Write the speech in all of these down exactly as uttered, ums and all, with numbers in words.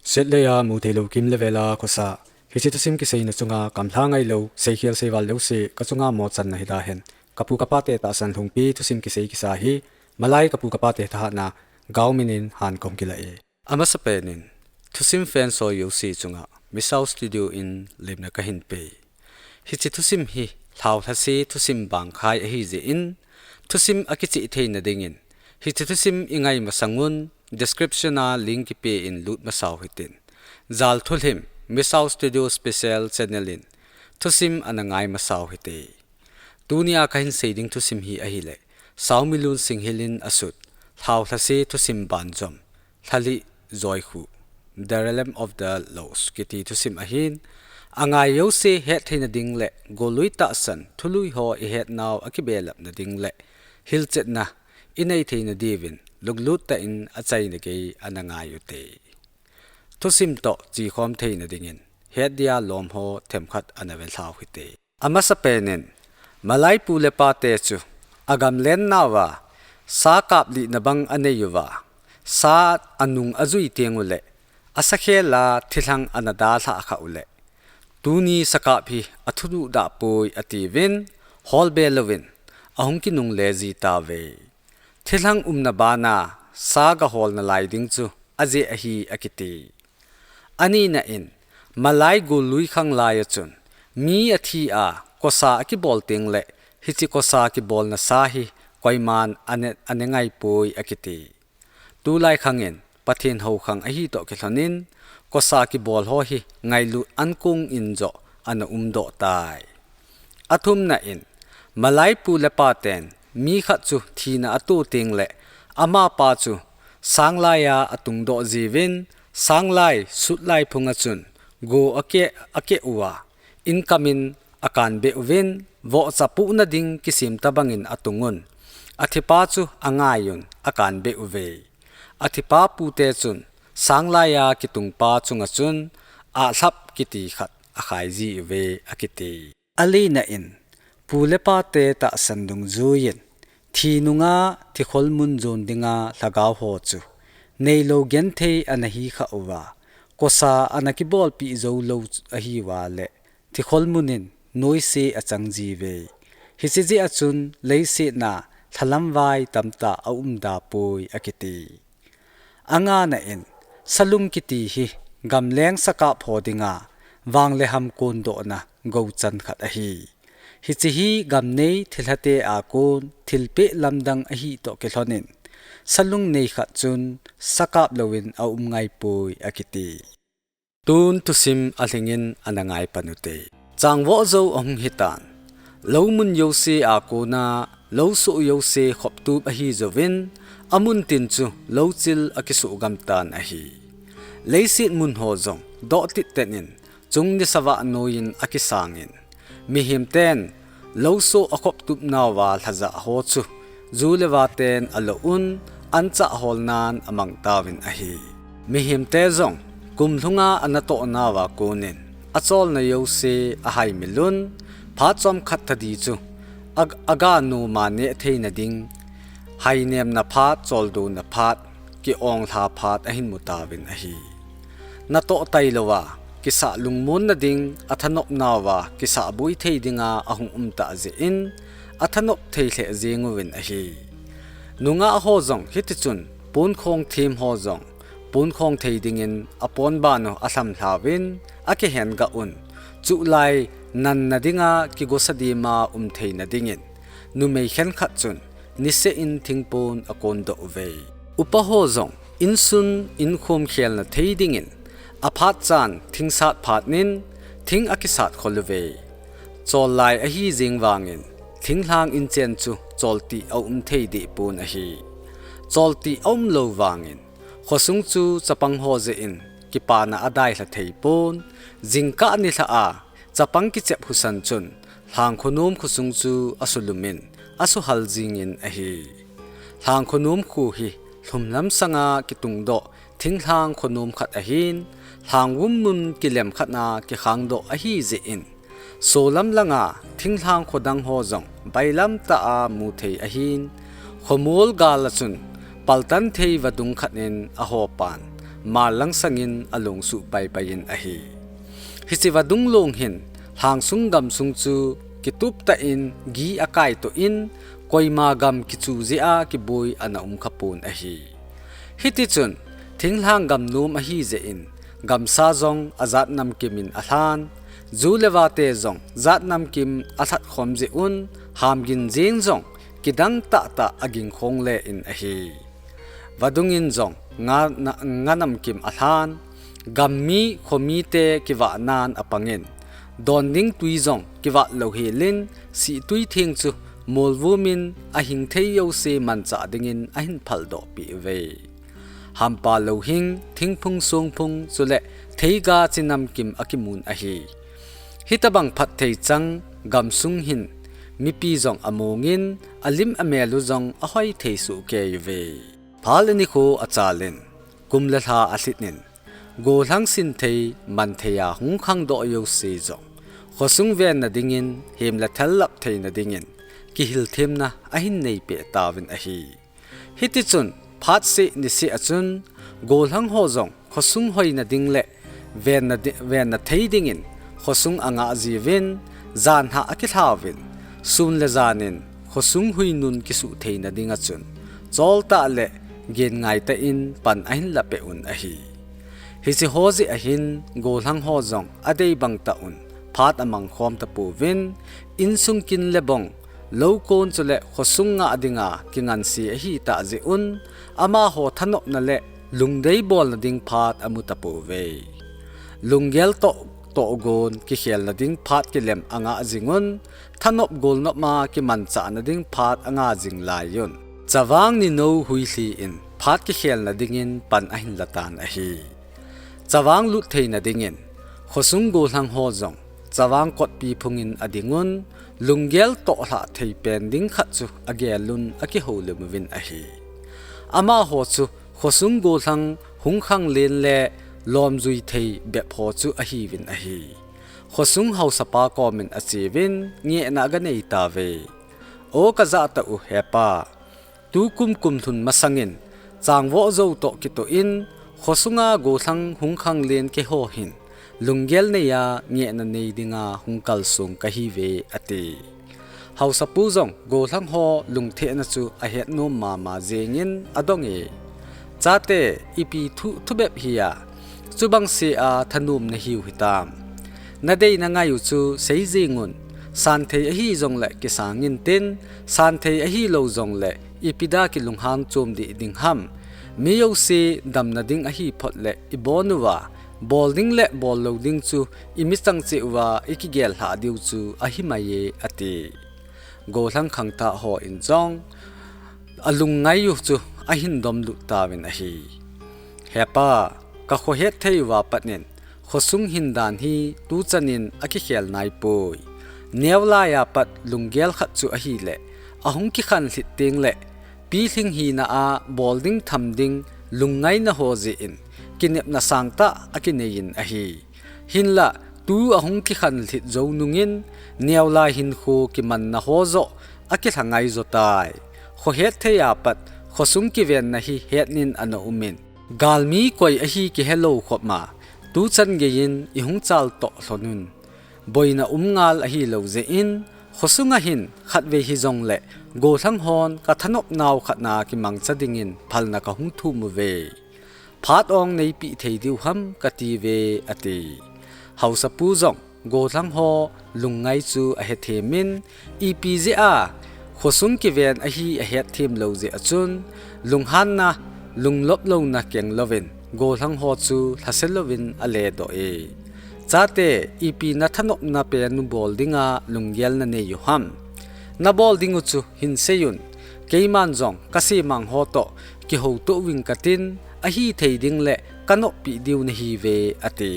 Setlei a mutheilou kim le vela khosa. Hiche thusim kiseina chunga kamlha ngailou, seikhel seival jouse, kachunga mochanna hidahen. Kapu kapate tahsan lhungpi thusim kisei kisa hi, malai kapu kapate thahatna, Gaomin in han kahung kila e. Amasapen in, thusim fan ho jouse chunga, Misao Studio in lemna kahin pe. Hiche thusim hi, lhao lhase thusim bangkhai ahijeh in, thusim akicheh theina dingin, hiche thusim ingai masangun, description a link kipe in lut masau hitin. Jal thulhim, Misao Studio Special Channel in, thusim ana ngai masau hite. Tunia kahin sei ding thusim hi ahile, Saumilun Singhil in asut, lhao lhase thusim banjom, Lhali Joikhu, The Realm of the Lost, kiti thusim ahin, angai jouse hettheina ding le, golui tahsan, thului ho ihetnau akibelapna ding le, hilchetna, inei theina diuvin, lunglut tah in achaina gei ana ngai ute. Thusim toh chikhom theina dingin, hetdia lom ho themkhat ana velhau hite. Amasapen in, malai pu le pate chu, agamlen nauva, sa kaplihna bang anei uva, sa anung ajui tengule, asakhel a thilhang ana dalhah khah ule, tuni sakap hi athuduh dahpoi atiuvin, holbe louvin, ahung kinungle ji tauve. Thilhang umna bana, sa gahol nalai ding chu, ajeh ahi akiti. Anina in, malai golui khanglai a chun, mi athi a, kosa akibol tengle, hiche kosa kibolna sa hi, koiman ane, ane ngaipoi akiti. Tulai khangin, Pathen houkhang ahi toh kilhonin, kosa kibol ho hi, ngailut ankong in joh, ana umdoh tai. Athumna in, malai pu le paten, mi khat chu thina ato tengle, amapa chu, sanglai a atungdoh jiuvin, sanglai, sutlai phunga chun, go akeh, akeh uva, inkamin akanbeh uvin, vohcha puhna ding kisem tobangin atungun, athipa chu angaiyun, akanbeh uve. Athipa pute chun, sanglai a kitungpa chunga chun, ahlap kiti khat akhai jiuve akiti. Alina in, pu le pate tahsan dungjuiyin, thi nunga thikhol mun jon dinga lhagao ho chu, neilou genthei ana hikhah uva, kosa ana kibolpeh joulou ahiuva le, thikhol mun in noise achang jiuve. Hiche jeh a chun leiset a lhalam vai tamtah aumda poi akiti. Angana in, salung kiti hi gamleng sakap ho dinga, vang le ham kondohna gochan khat ahi. Hiche hi gamnei thilhate a kon thilpeh lamdang ahi toh kilhonin, salung nei khat chun sakap louvin aum ngaipoi akiti. Tun thusim alhingin ana ngai pan ute. Changvoh jou ahung hitan. Lou mun jouse a kona, lou soh jouse khoptup ahi jouvin, amun tin chu lou chil akisoh gam tan ahi. Leiset mun ho jong doh tittet in, chung nisa vah noiyin akisangin, mihem ten lou soh akhoptup nauva lhajah ho chu, ju le va ten alo un, anchah holnan amang tauvin ahi. Mihem te jong, kum lhunga anatoh nauva konin, acholna jouse ahaimil un, phat chomkhat thadi chu, a, aga noma neh theina ding, hainemna phat, choldona phat, ki-onglha phat ahin mu tauvin ahi. Natoh tailouva, kisah lungmonna ding, athanop nauva, kisah boi thei dinga ahung um tah jeh in, athanop thei lheh jeng uvin ahi. Nungah ho jong hitichun, ponkhong them ho jong, ponkhong thei dingin apon ban u alhamlhauvin, akihen gah un, chuh lai nanna dinga kigosa dima um theina dingin, numei khenkhat chun, niseh in thingpon akondoh uve. Upa ho jong, insun, inkhom khelna thei dingin, aphat chan, thing sat phat nin, thing akisat khol uve. Chollai ahi jeng vangin, thinglhang inchen chu choltih aum thei deh pon ahi. Choltih aum lou vangin, khosung chu chapang ho jeh in, kipana adailha thei pon, jingkah nilhah a, chapang kichep husan chun, lhang khonom khosung chu asuhlum in, asuhal jingin ahi. Lhang khonom khu hi, lhumlam sanga kitungdoh, thinglhang khonom khat ahin, lhang vum mun kilem khat a kikhangdoh ahi jeh in, solam langa thinglhang khodang ho jong bailam tah a mu thei ahin, khomol gal a chun paltan thei vadung khat in ahopan, Marlang sangin along suh paipai in ahi. Hiche vadung long hin lhangsung gamsung chu kitup tah in gi akai toh in, koima gam kichu jeh a kiboi ana um khapon ahi. Hitichun, thinglhang gam nom ahi jeh in, gamsa jong ajat namkim in alhan, ju le vate jong jat namkim alhat khom jeh un, hamgin jeng jong kidang tahtah aging khong le in ahi. Vadung in jong nga, na, nga namkim alhan, gammi, khomite kivahnan apangin, don ding tui jong kivat lou helin, sihtui theng chu molvum in ahing thei jouse manchah dingin ahin phaldoh peh uve. Hampa louhing, thingphung songphung chule theiga chi namkim akimun ahi. Hitobang phatthei chang gamsung hin mipi jong amongin, alim amel u jong ahoi thei soh kei uve. Phal nikho achalin, kum le lha alhit in, gollhang sinthei manthei a hung khangdoh jouse jong, khosung venna dingin, hem le thal lap theina dingin, kihilthemna ahin neipeh tauvin ahi. Hitichun, phat seh niseh a chun, gollhang ho jong khosung hoina ding le venna di-, venna thei dingin khosung angah jiuvin, jan hah akilhauvin, sun le janin khosung huinun kisuh theina dinga chun, choltah le genngaitah in pan ahin lapeh un ahi. Hiche ho jeh ahin, gollhang ho jong adei bangtah un phat amangkhom tapouvin, insung kin le bong, loukon chule khosung ngah dinga kinganse ahitah jeh un, amaho thanopna le lungdei bolna ding phat amu tapouve. Lunggel toh, tohgon kikhelna ding phat kilem angah jingun, thanop golnop a kimanchahna ding phat angah jing laiyun, Chavang Ninou huilhi in phat kikhelna dingin pan ahin latan ahi. Chavang lut theina dingin, khosung gollhang ho jong, Chavang kotpi phungin adingun, lunggel tohlhah thei pen ding khat chu agelun akihoulim uvin ahi. Amaho chu khosung gollhang hung khanglen le lomjui thei bep ho chu ahiuvin ahi. Khosung haosapa komin acheuvin, ngehna aganei tauve. O kajah tah u hepa, tukum kumlhun masangin, changvoh jou toh kitoh in, khosunga gollhang hung khanglen keiho hin, lunggel neiya ngehna nei dinga hung kalsong kahiuve, ati. Haosapu jong gollhang ho lungthehna chu ahet nom mama jengin adonge. Chate, ipi thu, thubep hia, chubang sea thanom nahiu hitam. Nadei nangaiu chu seijengun, santhei ahijongle kisangin tin, santhei ahilou jongle ipi dia kilunghan chom deh ding ham. Mi jouse damna ding ahi phot le ibon uva, bol ding le bol lou ding chu imichang cheh uva ikigel lhah diu chu ahimai e, ati. Gollhang khangthah hon jong alungngai u chu ahin domlut tauvin ahi. Hepa, kakhohet thei uva patnin, khosung hindan hi tuchanin akikhel naipoi. Neolaiya pat lunggel khat chu ahile, ahung kikhanlhit tengle, pilhing hina a bol ding tham ding lungngaina ho jeh in, kinepna sangtah akineiyin ahi. Hinlah, tu ahung kikhanlhit jou nungin, neolai hinkho kimanna ho joh akilhangai jotai. Khohet theiya pat, khosung kivenna hi hetnin ana umin, galmi koi ahi kihelou khopma, tuchan geiyin ihung chaltoh lhonun, boina um ngal ahilou jeh in, khosunga hin khatvei hijongle, gollhang hon kathanopnau khatna kimangcha dingin phalna kahung thum uve. Phat ong neipeh thei diu ham katiuve, ati. Haosapu jong gollhang ho lungngai chu ahethemin, ipi jeh a khosung kiven ahi ahetthem lou jeh a chun, lunghanna, lunglop louna keng louvin, gollhang ho chu lhase louvin aledoh e. Chate, ipi nathanopna pen u bol dinga lunggel naneiu ham. Nabol dingu chu hinseiyun, keiman jong kasemang ho toh kihoutoh uving katin, ahithei dingle kanoppeh diu nahiuve, ati.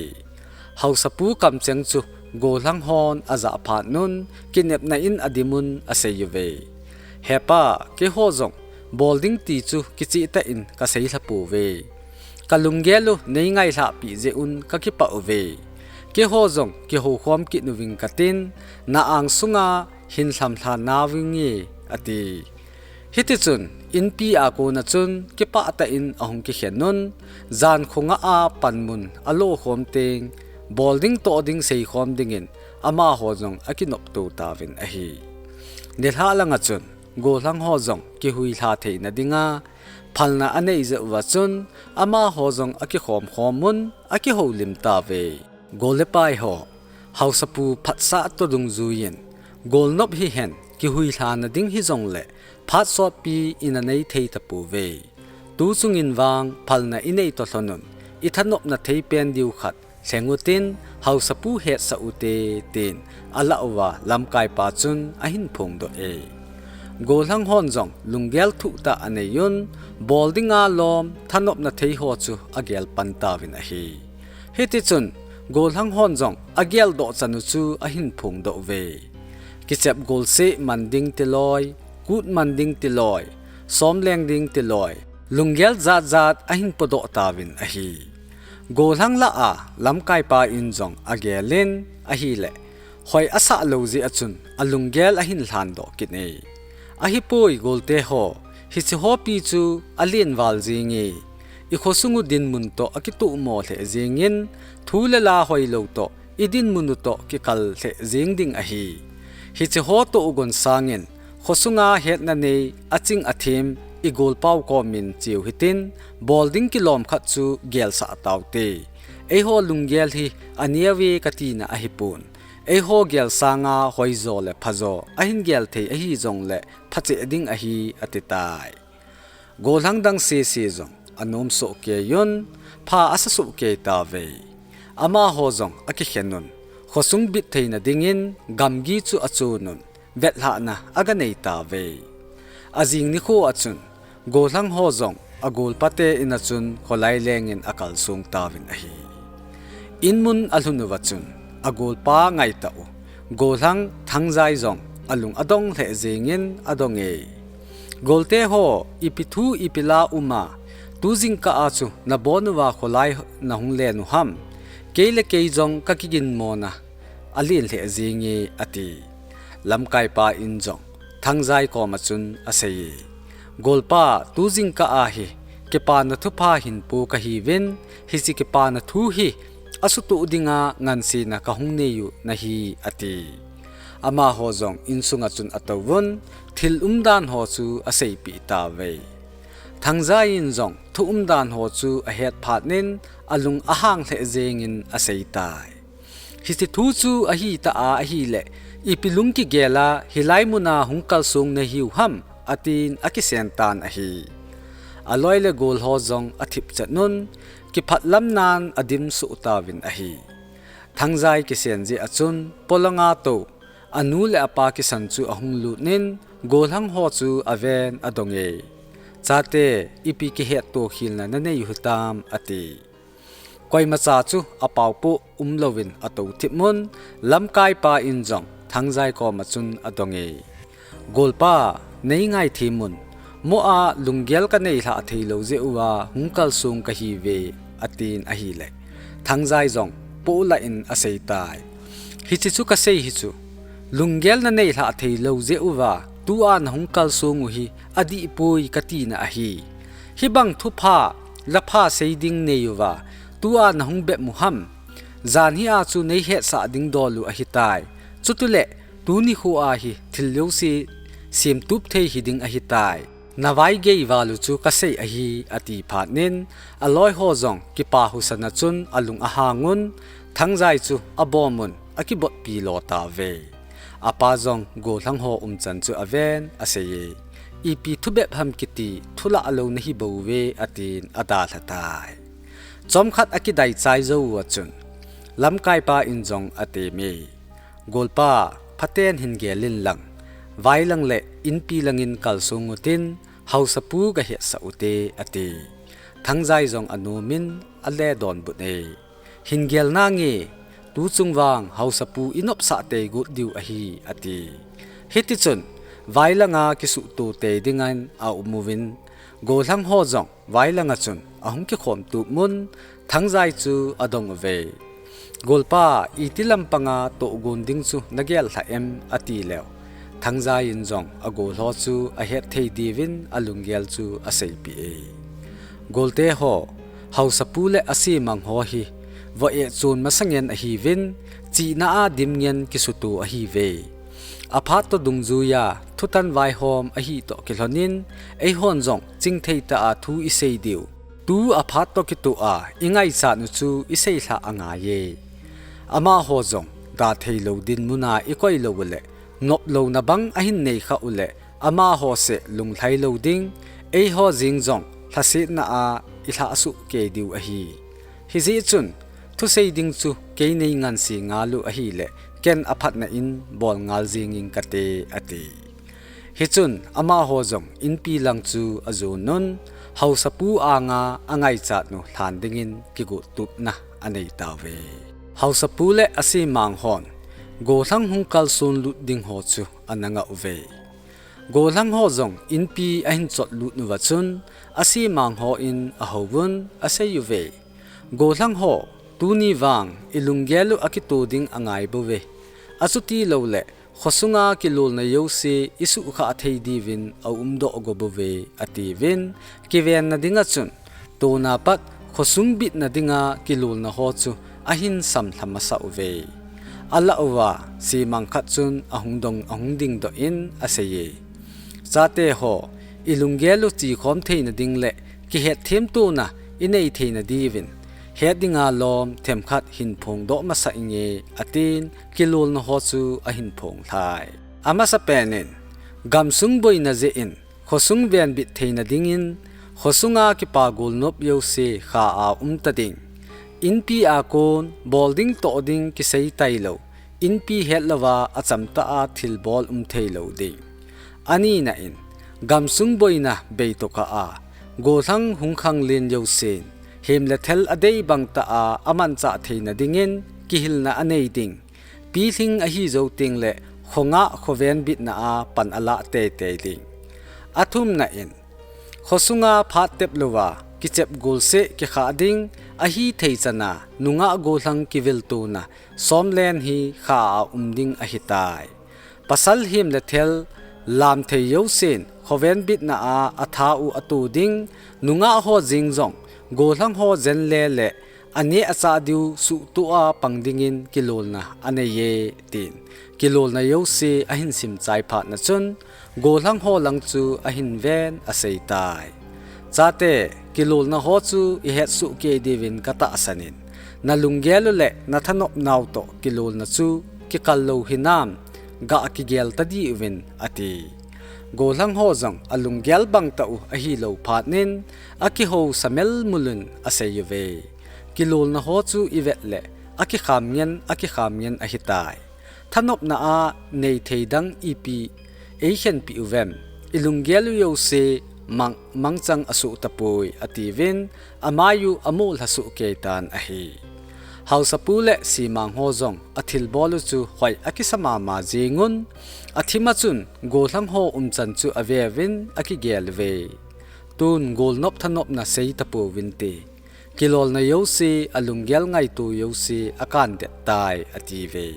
Haosapu kamcheng chu gollhang hon ajah phatnun, kinepna in adimun aseiuve. Hepa, keiho jong bol ding ti chu kichehtah in kaseilha pouve. Kalunggel u neingailhahpeh jeh un kakipah uve. Keiho jong kihoukhom kit uving katin, na angsunga hin lhamlha nauvinge, ati. Hitichun, inpi a kona chun kipah tah in ahung kikhen un, jan khonga a panmun alo khom teng, bol ding toh ding seikhom dingin amaho jong akinopto tauvin ahi. Nilhah langa chun, gollhang ho jong kihuilha theina dinga phalna anei jeh uva chun, amaho jong akikhom khom un, akihoulim tauve. Gol le pai ho, haosapu phatsah toh dungjuiyin, golnop hihen, kihuilhana ding hijongle, phat sotpi ina nei thei tapouve. Tu chungin vang, phalna inei toh lhonun, ithanopna thei pen diu khat lheng utin, haosapu hetsah ute, tin alah uva lamkaipa chun ahin phongdoh e. Gollhang hon jong lunggel thuhtah anei un, bol dinga lom, thanopna thei ho chu agel pan tauvin ahi. Hitichun, gollhang hon jong ageldoh chan u chu ahin phongdoh uve. Kichep golseh man ding tiloi, kut man ding tiloi, somleng ding tiloi, lunggel jatjat ahin podoh tauvin ahi. Gollhang lah a lamkaipa in jong agelin ahile, hoi asah lou jeh a chun alunggel ahin lhandoh kit e. Ahipoi golte ho, hiche hopi chu alen val jenge, ikhosung u dinmun toh akitohmo lheh jengin, thu le la hoilou toh idinmun u toh kikal lheh jeng ding ahi. Hiche ho tohgon sangin, khosunga hetna nei, aching athem, igolpau komin cheu hitin, bol ding kilom khat chu gelsah taute. Eiho lunggel hi aneo ve katina ahipon, eiho gel sanga hoijo le phajo ahin gel thei ahijongle phacheh ding ahi, atitai. Gollhang dang sese jong anom sohkei un, pha asa sohkei tauve. Amaho jong akikhen un, khosung bit theina dingin gamgi chu achon un, vetlhahna aganei tauve. Ajing nikho a chun, gollhang ho jong agolpate ina chun kholai lengin akalsong tauvin ahi. Inmun alhun uva chun, agolpa ngaitah u gollhang Thangjai jong alung adong lheh jengin adong e. Golte ho, ipi thu ipi la uma, tu jingkah a chu nabon uva kholai nahung len u ham? Kei le kei jong kakiginmona alen lheh jenge, ati. Lamkaipa in jong Thangjai koma chun asei e, Golpa, tu jingkah a hi kipana thupha hinpo kahiuvin, hiche kipana thu hi asuhtoh dinga ngansena kahung neiyu nahi, ati. Amaho jong insunga chun atouvun, thil umdan ho chu aseipeh tauve. Thangjai in jong thu umdan ho chu ahet phatnin alung ahang lheh jengin aseitai. Hiche thu chu ahitah a ahile, ipi lung kigel a hilai muna hung kalsong nahiu ham, atin akisen tan ahi. Aloi le gol ho jong athipchet un, kiphatlamnan adim soh tauvin ahi. Thangjai kisen jeh a chun, polanga tou anu le apa kisan chu ahung lutnin, gollhang ho chu aven adong e. Chate, ipi kihetto khelna nanei u hitam, ati. Koimacha chu apaopoh umlouvin atou thipmun, lamkaipa in jong Thangjai koma chun adong e. Golpa, neingaithemmun, moh a lunggel kanei lhah theilou jeh uva hung kalsong kahiuve, atin ahile, Thangjai jong poh lah in aseitai. Hiche chu kasei hi chu, lunggel nanei lhah theilou jeh uva tua nahung kalsong u hi adihpoi katina ahi. Hibang thupha, lapha sei ding neiuva tua nahung bep u ham? Janhi a chu neihetsah ding dol u ahitai. Chutile, tuni khoa hi thil jouse semtup thei hiding ahitai. Navaigei val u chu kasei ahi, ati phatnin, aloi ho jong kipa husan a chun alung ahangun, Thangjai chu abomun akibotpi lo tauve. Apa jong gollhang ho umchan chu aven asei e, ipi thubep ham kiti thulah lou nahi bouve, atin adalhatai. Chomkhat akidaichai jou uva chun, lamkaipa in jong atem e, Golpa, phaten hin gelin lang, vailang le inpi langin kalsong utin, haosapu gahetsah ute, ati. Thangjai jong anomin ale donbut e. Hin gel nange, tuchung vang haosapu inopsah tei got diu ahi, ati. Hitichun, vailanga kisuhto tei dingan aumuvin, gollhang ho jong vailanga chun ahung kikhom tupmun, Thangjai chu adong uve. Golpa, iti lampanga tohgon ding chu nagel lhah em, atileu, Thangjai in jong agol ho chu ahet thei diuvin alunggel chu aseipeh e. Golte ho, haosapu le asemang ho hi vaeh chon masang ngen ahiuvin, chihna a dim ngen kisuto ahiuve. Aphat toh dungjuiya thutan vaihom ahi toh kilhonin, eihon jong chingthei tah a thu isei diu, tu aphat toh kitoh a ingaichat u chu isei lhah angaiye. Amaho jong dathei lou dinmun a ikoi lou uleh, noplouna bang ahin nei khah uleh, amaho seh lunglhai lou ding, eiho jeng jong lhasetna a ilhah soh kei diu ahi. Hijeh chun, thusei ding chu kei nei ngansi ngal u ahileh, ken aphatna in bol ngal jeng ing kate, ati. Hichun amaho jong inpi lang chu ajon un, haosapu anga angaichat u lhan dingin kigot tupna anei tauve. Haosapu le asemang hon gollhang hung kalson lut ding ho chu ana ngah uve. Gollhang ho jong inpi ahin chot lut uva chun, asemang hon ahouvun asei uve. Gollhang ho, tuni vang ilunggel u akito ding angai bouve. Achuti louleh, khosunga kilolna jouse isuhkhah thei diuvin aumdoh go bouve, atiuvin, kivenna dinga chun, tona pat khosung bitna dinga kilolna ho chu ahin samlha masah uve. Alah uva, semang khat chun ahung dong ahung dingdoh in aseiye. Chate ho, ilunggel u chekhom theina ding le kihetthem tona inei theina diuvin, het dinga lom themkhat hin phongdoh masah inge, atin, kilolna ho chu ahin phonglhai. Amasapen in, gamsung boina jeh in, khosung venbit theina dingin, khosunga kipa golnop jouse kha a um tading, inpi a kon bol ding toh ding kisei tailou, inpi hetlouva achamtah a thilbol um theilou ding. Anina in, gamsung boina beitokah a, gollhang hung khanglen jousen, hem le thel adei bangtah a amanchah theina dingin kihilna anei ding. Pilhing ahi jou tengleh, khongah khoven bitna a pan alah teitei ding. Athumna in, khosunga phat teplouva, kichep golseh kikhah ding, ahithei chana, nungah gollhang kivil tona, somlen hi kha a um ding ahitai. Pasal hem le thel, lamthei jousen, khoven bitna a atha u ato ding, nungah ho jeng jong, gollhang ho jenle le, aneh achah diu suhtoh a pang dingin kilolna aneiye, tin, kilolna jouse ahin simchai phatna chun, gollhang ho lang chu ahin ven aseitai. Chate, kilolna ho chu ihetsoh kei diuvin katahsan in, nalunggel u le nathanop nau toh kilolna chu kikal lou hinam, gah kigel tadiuvin, ati. Gollhang ho jong alunggel bangtah u ahilou phatnin, akihousa melmul un asei uve. Kilolna ho chu ivet leh, akikham ngen, akikham ngen ahitai. Thanopna a neithei dang ipi eikhenpeh uvem? Ilunggel u jouse mang, mangchang asoh tapoi, atiuvin, amai u amolha soh kei tan ahi. Haosapu le semang ho jong athilbol u chu hoi akisa mama jengun, athima chun gollhang ho umchan chu aveuvin akigel uve. Tun golnop thanopna sei tapouvinte. Kilolna jouse, alunggel ngaito jouse akandet tai, atiuve.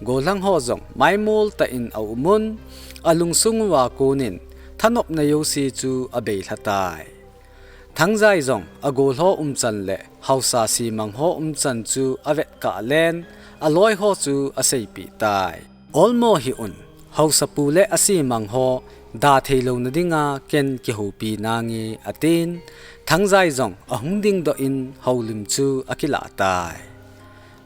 Gollhang ho jong maimol tah in aumun, alungsung uva konin thanopna jouse chu abeilha tai. Thangjai jong agol ho umchan le haosa semang ho umchan chu avetkah len, aloi ho chu aseipeh tai. Olmo hih un, haosapu le asemang ho da theilouna dinga ken kihoupi nange, atin, Thangjai jong ahung dingdoh in houlim chu akilah tai.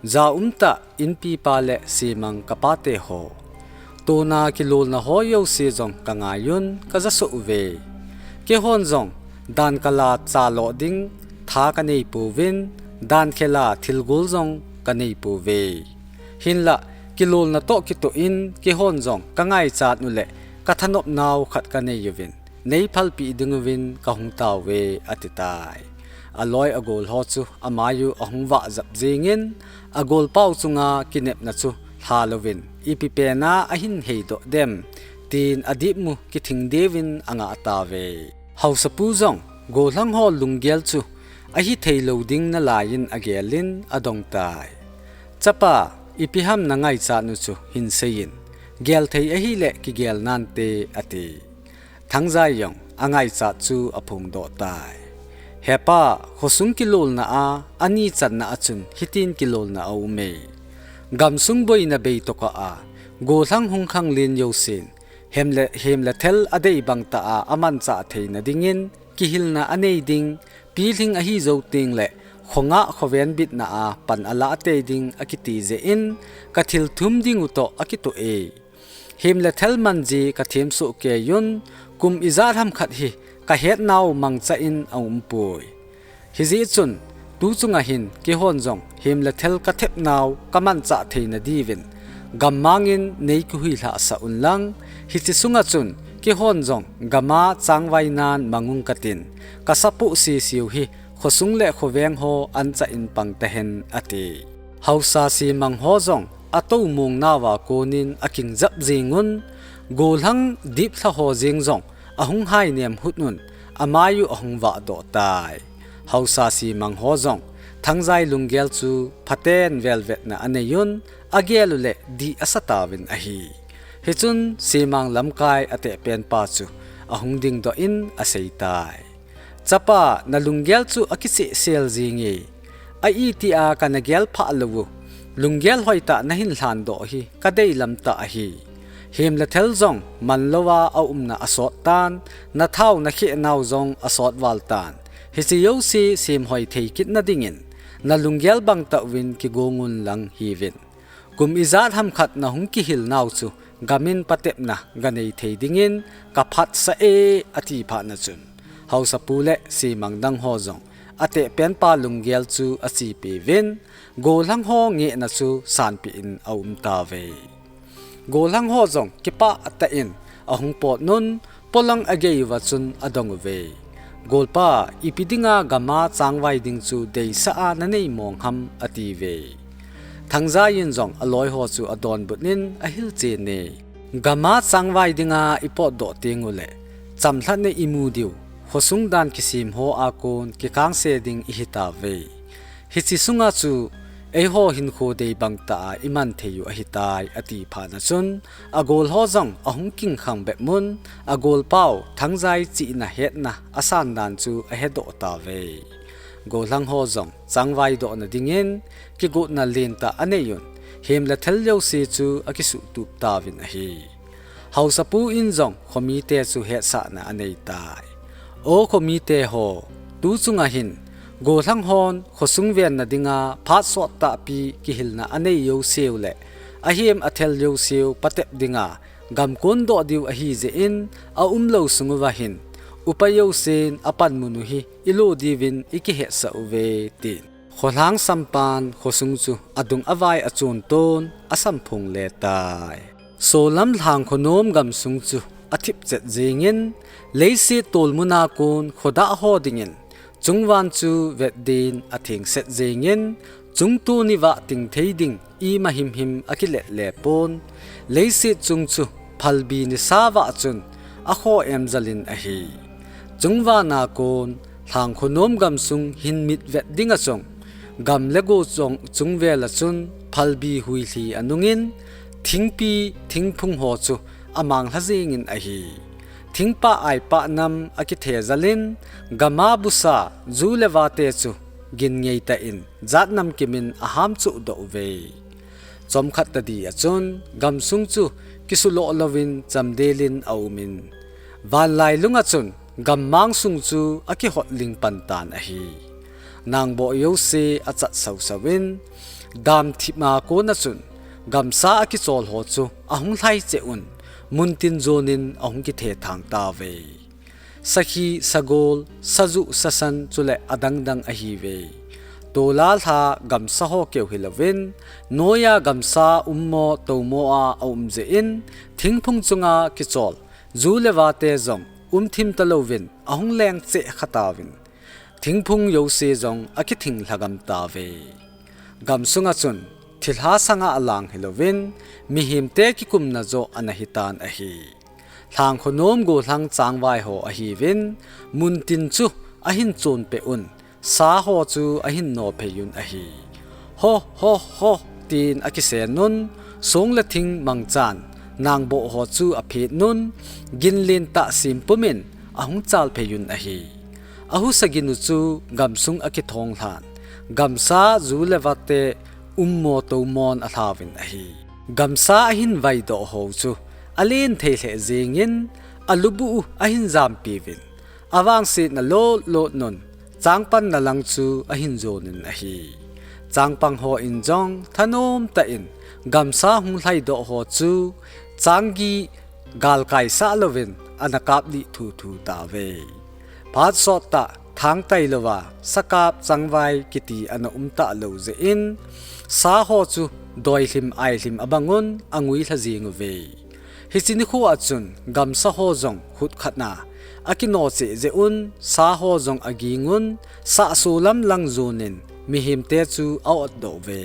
Jaum tah inpipa le semang kapate ho, tona kilolna ho jouse jong kangaiyun kajasoh uve. Keihon jong dan kala chaloh ding tha kaneipouvin, dan khela thilgol jong kaneipouve. Hinlah, kilolna toh kitoh in keihon jong kangaichat u le kathanop nau khat kanei uvin, neiphalpeh dinguvin kahung tauve, atitai. Aloi agol ho chu amai u ahung vahjap jengin, agolpau chunga kinepna chu lhalouvin, ipi pena ahin heidoh dem, tin adipmu kithing deuvin angah tauve. Haosapu jong gollhang ho lunggel chu ahitheilou ding nalaiyin agelin adongtai. Chapa, ipi ham nangaichat u chu hinseiyin, Gel thei ahileh kigel nante, ati. Thangjai jong angaichat chu aphongdoh tai. Hepa, khosung kilolna a, ani channa a chun hitin kilolna aume. Gamsung boina beitokah a, gollhang hung khanglen jousen, hem le, hem le thel adei bangtah a amanchah theina dingin, kihilna anei ding, pilhing ahi jou tengleh, khongah khoven bitna a pan alah tei ding akiti jeh in, kathil thum ding u toh akitoh e. Hem le thel man ji kathem soh kei un, kum ijat ham khat hi kahetnau mangcha in aumpoi. Hijeh chun, tu chunga hin keihon jong hem le thel kathepnau kamanchah theina diuvin, gammang in nei kihuilhah sah un lang, hiche sunga chun keihon jong gam'a changvai nan mang ung katin, kasapoh sisiu hi khosung le khoveng ho ancha in pang tahen, ati. Haosa Semang ho jong atou mong nauva konin akingjap jing un, gollhang diplha ho jeng jong ahung hainem hut un, amai u ahung vahdoh tai. Haosa Semang ho jong Thangjai lunggel chu phaten velvetna anei un, agel uleh dih asa tauvin ahi. Hichun Semang lamkai atehpen pa chu ahung dingdoh in asei tai. Chapa, nalunggel chu akisehsel jing e. A iti a kana gel phah lou u, lunggel hoitah nahin lhandoh hi kadei lam tah ahi. Hem le thel jong man louva aumna asot tan, nathau nakhehnau jong asot val tan. Hiche jouse semhoi thei kit nadingin, nalunggel bangtah uvin kigong un lang hiuvin. Kum ijat ham khat nahung kihilnau chu, gam in patepna ganei thei dingin kaphatsah e, ati phat na chun, Haosapu le Semang dang ho jong atehpen pa lunggel chu achepeuvin, gollhang ho ngehna chu sanpeh in aum tauve. Gollhang ho jong kipah tah in ahung pot un, polang agei uva chun adong uve. Golpa, ipi dinga gam'a changvai ding chu deisah a nanei mong ham, atiuve. Thangjai in jong aloi ho chu adonbut in ahilchen e. Gam'a changvai dinga ipotdoh teng uleh, chamlhatna imu diu, khosung dan kisem ho a kon kikangse ding ihi tauve. Hiche sunga chu eiho hinkho dei bangtah a iman thei u ahitai, ati phat na chun, agol ho jong ahung kingkhang bep un, agolpau Thangjai chihna hetna asan dan chu ahedoh tauve. Gollhang ho jong changvai dohna dingin kigotna lentah anei un, hem le thel jouse chu akisuhtup tauvin ahi. Haosapu in jong khomite chu hetsahna anei tai. O khomite ho, tu chunga hin, gollhang hon khosung venna dinga phat sottahpi kihilna anei jouseu le ahem athel jouseu patep dinga gam kondoh diu ahi jeh in, aumlou sung uva hin upa jousen apanmun u hi ilo diuvin ikihetsah uve, tin. Kholhang sampan khosung chu adung avai achon ton asamphong le tai. Solam Lhangkhonom gamsung chu athipchet jingin, leiset tolmun a kon khodah ho dingin chungvan chu vetdin athengset jingin, chungtuni vah tingthei ding ima himhim akilet le pon, leiset chung chu phalbi nisa vah chun akhoh em jalin ahi. Chungvana kon Lhangkhonom gamsung hin mitvet dinga chun, gam le go chungvel a chun phalbi huilhi anungin, thingpi thingphung ho chu amanglha jingin ahi. Thingpah aipah nam akithe jalin, gam'a busa ju le vate chu gin ngeitah in jat namkimin aham chuhdoh uve. Chomkhat tadi a chun gamsung chu kisuloh louvin chamdelin aumin, vanlailunga chun gammang sung chu akihotling pan tan ahi. Nangboh jouse achat sausauvin, damthip a kona chun gamsa akichol ho chu ahung lhaicheh un, muntin jonin ahung kithethang tauve. Sakhi, sagol, sajuh, sasan chule adangdang ahiuve. Tola lha gamsa ho keu hilouvin, noiya gamsa ummo toumo a aum jeh in, thingphung chunga kichol ju le vate jong umthim talouvin ahung lengcheh khatauvin, thingphung jouse jong akithing lhagam tauve. Gamsunga chun thilha sanga alang hilouvin, mihemte kikumna joh ana hitan ahi. Lhangkhonom gollhang changvai ho ahiuvin, muntin chu ahin chonpeh un, sa ho chu ahin nophei un ahi. Ho, ho, ho, tin akisen un, song le thing mangchan, nangboh ho chu aphet un, ginlen tah sem pum in ahung chal phei un ahi. Ahusa gin u chu gamsung akithong lhan, gamsa ju le vate ummo tomon alhauvin ahi. Gamsa ahin vaidoh ho chu alen thei lheh jengin, alubu u ahin jampi uvin, avangsetna lot lot un changpanna lang chu ahin jon in ahi. Changpang hon jong thanom tah in gamsa hung lhaidoh ho chu changgi galkai sah louvin ana kap lih thuthu tauve. Phat sot tah thangtai louva sakap changvai kiti ana um talou jeh in, sa ho chu doihlim aihlim abang un angui lha jeng uve. Hiche nikho a chun gamsa ho jong khut khat na akino cheh jeh un, sa ho jong aging un, sahso lam lang jon in mihemte chu a-otdoh uve.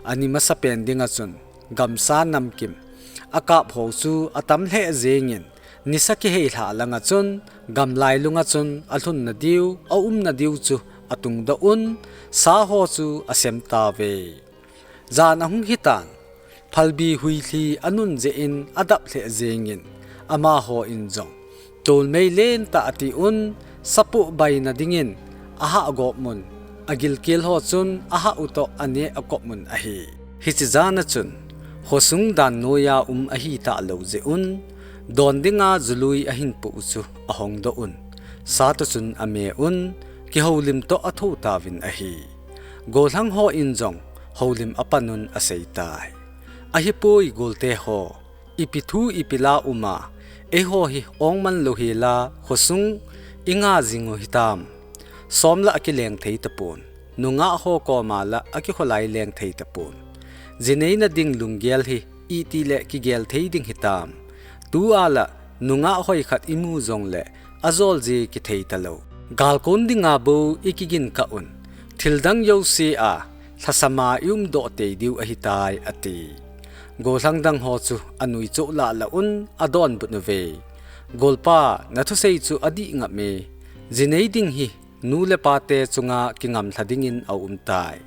Ani masapen ding a chun gamsa namkim akap ho chu atam lheh jengin, nisa kihei lhah lang a chun gamlai lung a chun alhunna diu, aumna diu chu atungdoh un, sa ho chu asem tauve. Jan ahung hitan, phalbi huilhi anun jeh in adap lheh jengin, amahon jong tolmei lentah ati un, sapoh baina dingin ahah gop un, agilkel ho chun ahah u toh aneh akop un ahi. Hiche jan a chun khosung dan noiya um ahi talou jeh un, don dinga jului ahin poh u chu ahongdoh un, sa toh chun ame un, kihoulim toh atho tauvin ahi. Gollhang hon jong houlim apan un aseitai. Ahipoi golte ho, ipi thu ipi la um a, eiho hi ong man lou hela khosung inga jing u hitam. Som la akileng thei tapon, nungah ho koma la akikholai leng thei tapon. Jinei na ding lunggel hi itih le kigel thei ding hitam. Tua la nungah hoi khat imu jongle ajol ji kithei talou. Galkon dinga bou ikigin kah un, thildang jouse a lhasam a iumdoh tei diu ahitai, ati. Gollhang dang ho chu anui choh lah lah un adonbut uve. Golpa, nathusei chu adih ngap e. Jinei ding hi nu le pa te chunga kingamlha dingin aumtai.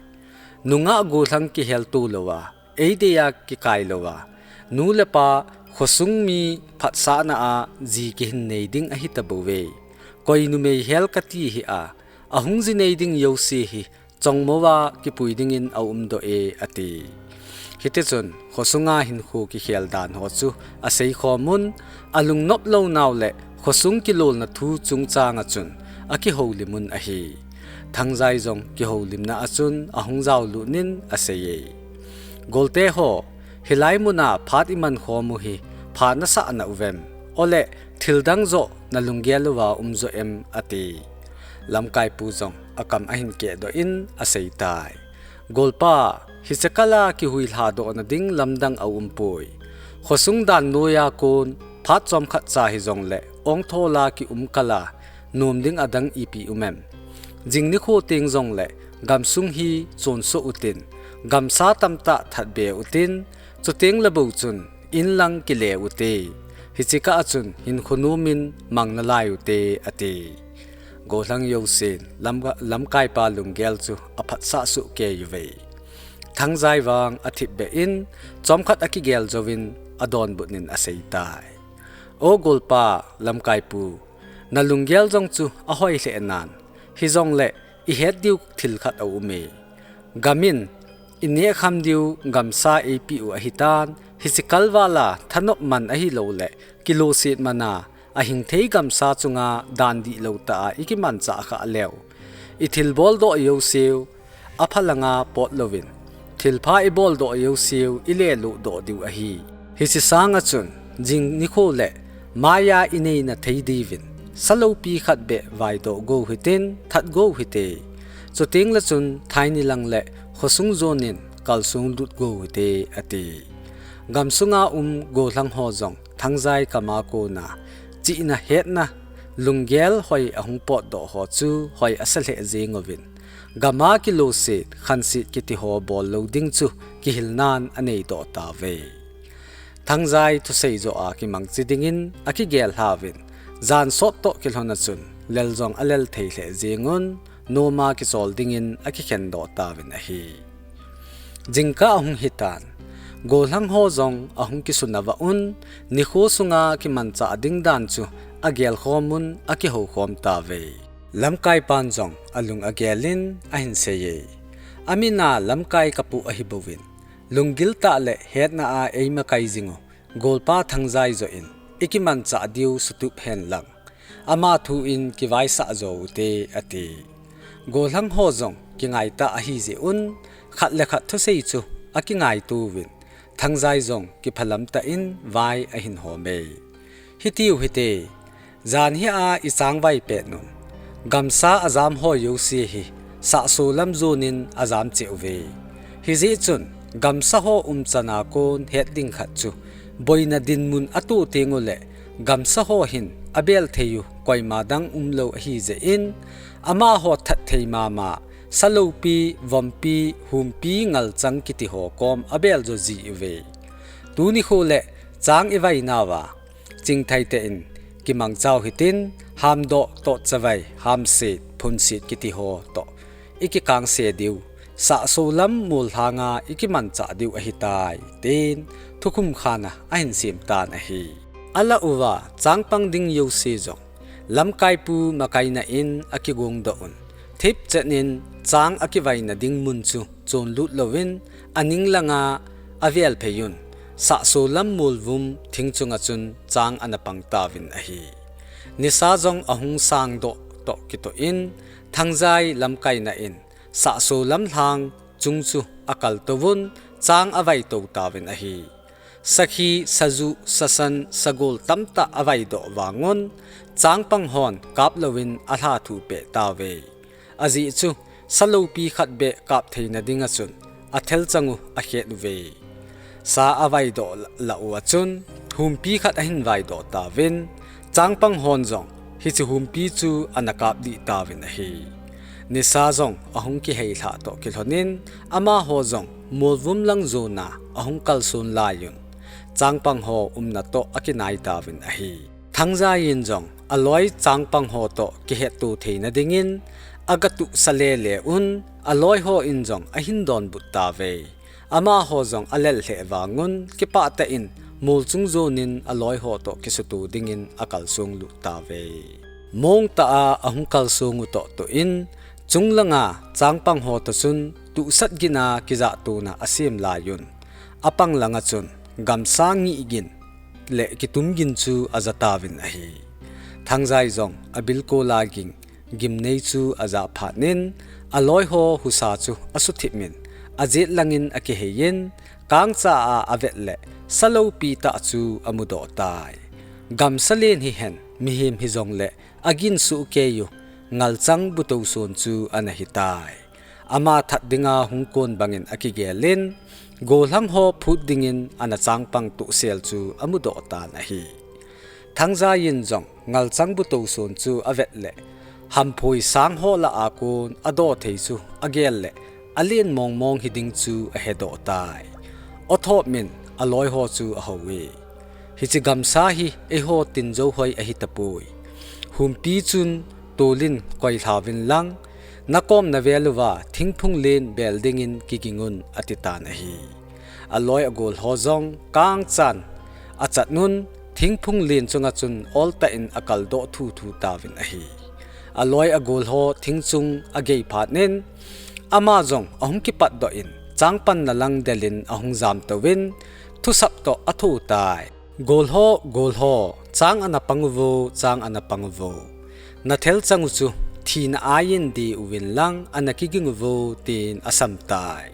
Nungah gollhang kihel to louva, eidei a kikai louva, nu le pa, khosung mi phatsahna a ji kihin nei ding ahi tabouve. Koi numei hel kati hih a, ahung jinei ding jouse hi chongmo a kipui dingin aumdoh e, ati. Hitichun khosunga hinkho kikhel dan ho chu aseikhom un, alungnop lou nau le khosung kilolna thu chungchang a chun akihoulim un ahi. Thangjai jong kihoulimna a chun ahung jaolut in asei e. Golte ho, hilai mun a phat iman khom u hi pha nasah nauvem? Ole thildang joh nalunggel uva um jo em? ati. Lamkaipu jong akam ahin kehdoh in aseitai. Golpa, hiche kal a kihuilha dohna ding lamdang aumpoi. Khosung dan noiya kon phat chomkhat cha hijongle ongthol a kium kal a nom ding adang ipi um em? Jing nikho teng jongle gamsung hi chonsoh utin, gamsa tamtah thatbe utin, chuteng le bou chun in lang kile ute. Hiche kah a chun hinkho nom in mang nalai ute, ati. Gollhang jousen lam, lamkaipa lunggel chu aphatsah sohkei uve. Thangjai vang athipbeh in chomkhat akigel jouvin adonbut in aseitai. O golpa, lamkaipu, nalunggel jong chu ahoi lheh nan, hijongle ihet diu thil khat aume. Gam in inehkham diu gamsa eipeh u ahitan, hiche kalval a thanop man ahiloule kiloset man a ahingthei gamsa chunga dan dihlou tah a ikimanchah khah leu, ithilbol doh jouseu apha langa pot louvin, thilpha ibol doh jouseu ilelut doh diu ahi. Hiche sanga chun jing nikho le maiya ineina thei diuvin saloupi khat beh vaidoh gou hitin, that gou hite. Chuteng le chun thaini lang le khosung jon in kalsong lut gou hite, ati. Gamsunga um gollhang ho jong Thangjai kama kona chihna hetna lunggel hoi ahung potdoh ho chu hoi asa lheh jeng uvin, gama kiloset khanset kiti ho bol lou ding chu kihilnan aneidoh tauve. Thangjai thusei joh a kimangcha dingin akigel lhauvin, jan sot toh kilhon a chun lel jong alel thei lheh jeng un, nom a kichol dingin akikhen doh tauvin ahi. Jingkah ahung hitan, Gollhang ho jong ahung kisunava un, nikho sunga kimanchah ding dan chu agelkhom un akihoukhom tauve. Lamkaipan jong alung agelin ahin seiye. Amin a Lamkai kapoh ahibouvin, lunggil tah le hetna a eimakai jing u golpa Thangjai joh in ikimanchah diu sutup henlang, ama thu in kivaisah jo ute, ati. Gollhang ho jong kingaitah ahijeh un, khat le khat thusei chu akingaitouvin, Thangjai jong kiphalam tah in vai ahin home. Hitiu hite, jan hi a ichang vai pet un, gamsa ajam ho jouse hi sahso lam jon in ajam cheh uve. Hijeh chun, gamsa ho umchan a kon het ding khat chu, boina dinmun atoh teng uleh, gamsa ho hin abel thei u koima dang umlou ahijeh in, amaho that thei mama, Saloupi, Vompi, Humpi, Ngalchang kiti ho kom abel jo ji uve. Tuni kho le chang ivainauva, chingthei tah in kimangchau hitin, hamdoh, tohchavai, hamset, phunset kiti ho toh ikikangse diu, sahso lam mollhang a ikimanchah diu ahitai, tin thukhum khan a ahin sem tan ahi. Alah uva, changpang ding jouse jong, Lamkaipu makaina in akigongdoh un, thipchet in chang akivaina ding mun chu chonlut louvin, aning langa avel phei un, sahso lam molvum thing chunga chun chang ana pang tauvin ahi. Nisa jong ahung sangdoh toh kitoh in, Thangjai lamkaina in, sahso lam lhang chung chu akaltouvun, chang avaitou tauvin ahi. Sakhi, saju, sasan, sagol tamtah avaidoh vangun, changpang hon kap louvin alha thupeh tauve. Ajeh chu, saloupi khat beh kap theina dinga chun, athelchang u akhet uve. Sa avaidoh lah u a chun, humpi khat ahin vaidoh tauvin, changpang hon jong hiche humpi chu ana kap dih tauvin ahi. Nisa jong ahung kiheilhah toh kilhonin, amaho jong molvum lang jona ahung kalson laiyun, changpang ho umna toh akinai tauvin ahi. Thangjai in jong aloi changpang ho toh kihetto theina dingin, agatuhsa lele un, aloi hon jong ahin donbut tauve. Amaho jong alel lheh vangun, kipah tah in, mol chung jonin aloi ho toh kisuto dingin akalsong lut tauve. Mong tah a ahung kalsong u toh toh in, chunglanga changpang ho toh chun tuhsat gin a kijah tona asem laiyun, apang langa chun gamsa ngih gin le kitum gin chu aja tauvin ahi. Thangjai jong abilkol a ging gimnei chu ajah phat in, aloi ho husa chu asuthip in, ajet langin akiheiyin, kangcha a avet le, saloupi tah chu amudoh tai. Gamsa len hihen, mihem hijongle, agin sohkei u, Ngalchang bu touson chu ana hitai. Ama that dinga hung kon bangin akigelin, gollhang ho phut dingin ana changpang tohsel chu amudoh tan ahi. Thangjai in jong Ngalchang bu touson chu avet le, hamphoi sang ho lah a kon adoh thei chu agel le, alen mongmong hiding chu ahedoh tai. Othop in aloi ho chu ahouve. Hiche gamsa hi eiho tin jou hoi ahitapoi. Humpi chun tolin koilhauvin lang, nakom navel uva thingphung len bel dingin kigingun, ati tan ahi. Aloi agol ho jong kangchan achat un, thingphung len chunga chun oltah in akaldoh thuthu tauvin ahi. Aloi agol ho thing chung agei phat in, ama jong ahung kipatdoh in, changpanna lang delin ahung jamtouvin, thusap toh atho tai. Gol ho, gol ho, chang ana pang uvo, chang ana pang uvo. Nathelchang u chu thina aiyin de uvin lang ana kiging uvo, tin asam tai.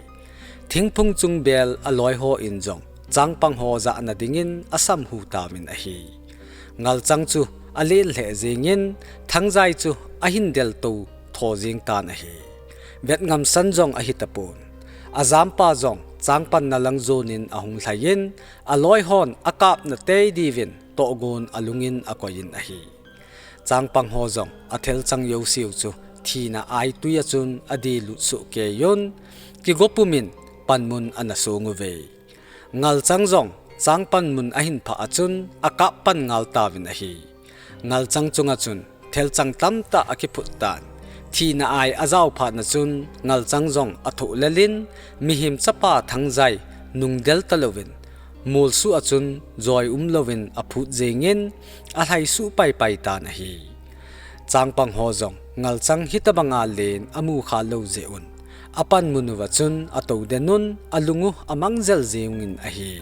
Thingphung chung bel aloi hon jong changpang ho jahna dingin asam hu tauvin ahi. Ngalchang chu alen lheh jengin, Thangjai chu ahin deltou tho jeng tan ahi. Vetngamsan jong ahitapon. Ajampa jong changpanna lang jonin ahung lhaiyin, aloi hon akapna tei diuvin tohgon alungin akoiyin ahi. Changpang ho jong athelchang jouseu chu thina aitui a chun adelut sohkeiyun, kigo pumin panmun ana song uve. Ngalchang jong changpan mun ahin phah a chun akap pan ngal tauvin ahi. Ngalchang chunga chun thelchang tamtah akiphut tan. Thina ai ajao phat na chun Ngalchang jong athoh lelin, mihem chapa Thangjai nungdel talouvin, molsuh a chun joi umlouvin aphut jengin, alhaisuh paipai tan ahi. Changpang ho jong ngalchang hitobanga len amu khalou jeh un, apanmun uva chun atou den un, alung u amang jel jengin ahi.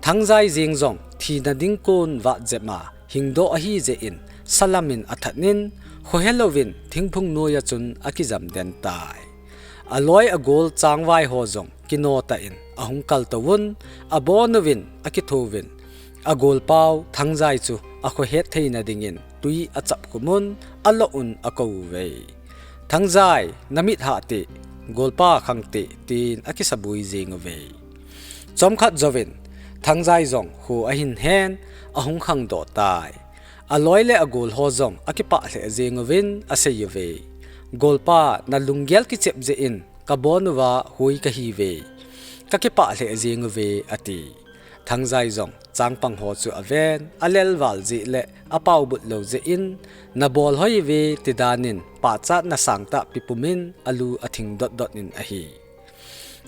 Thangjai jeng jong thina ding kon vat jep a hingdoh ahi jeh in, salam in athat in, khohelouvin thingphung noiya chun akijam den tai. Aloi agol changvai ho jong kino tah in ahung kaltou un, abonuvin akithouvin, agolpau Thangjai chu akhohet theina dingin tui achap khum un, aloh un akou uve. Thangjai, namit hah teh, golpa khang teh, tin akisabui jeng uve. Chomkhat jouvin, Thangjai jong kho ahin hen, ahung khangdoh tai. Aloi le agol ho jong akipah lheh jeng uvin asei uve. Golpa, nalunggel kichep jeh in kabon uva hoi kahiuve. Kakipah lheh jeng uve, ati. Thangjai jong changpang ho chu aven, alelval jeh le apaobut lou jeh in, nabol hoi uve tidan in pachatna sangtah pipum in alu athing dotdot in ahi.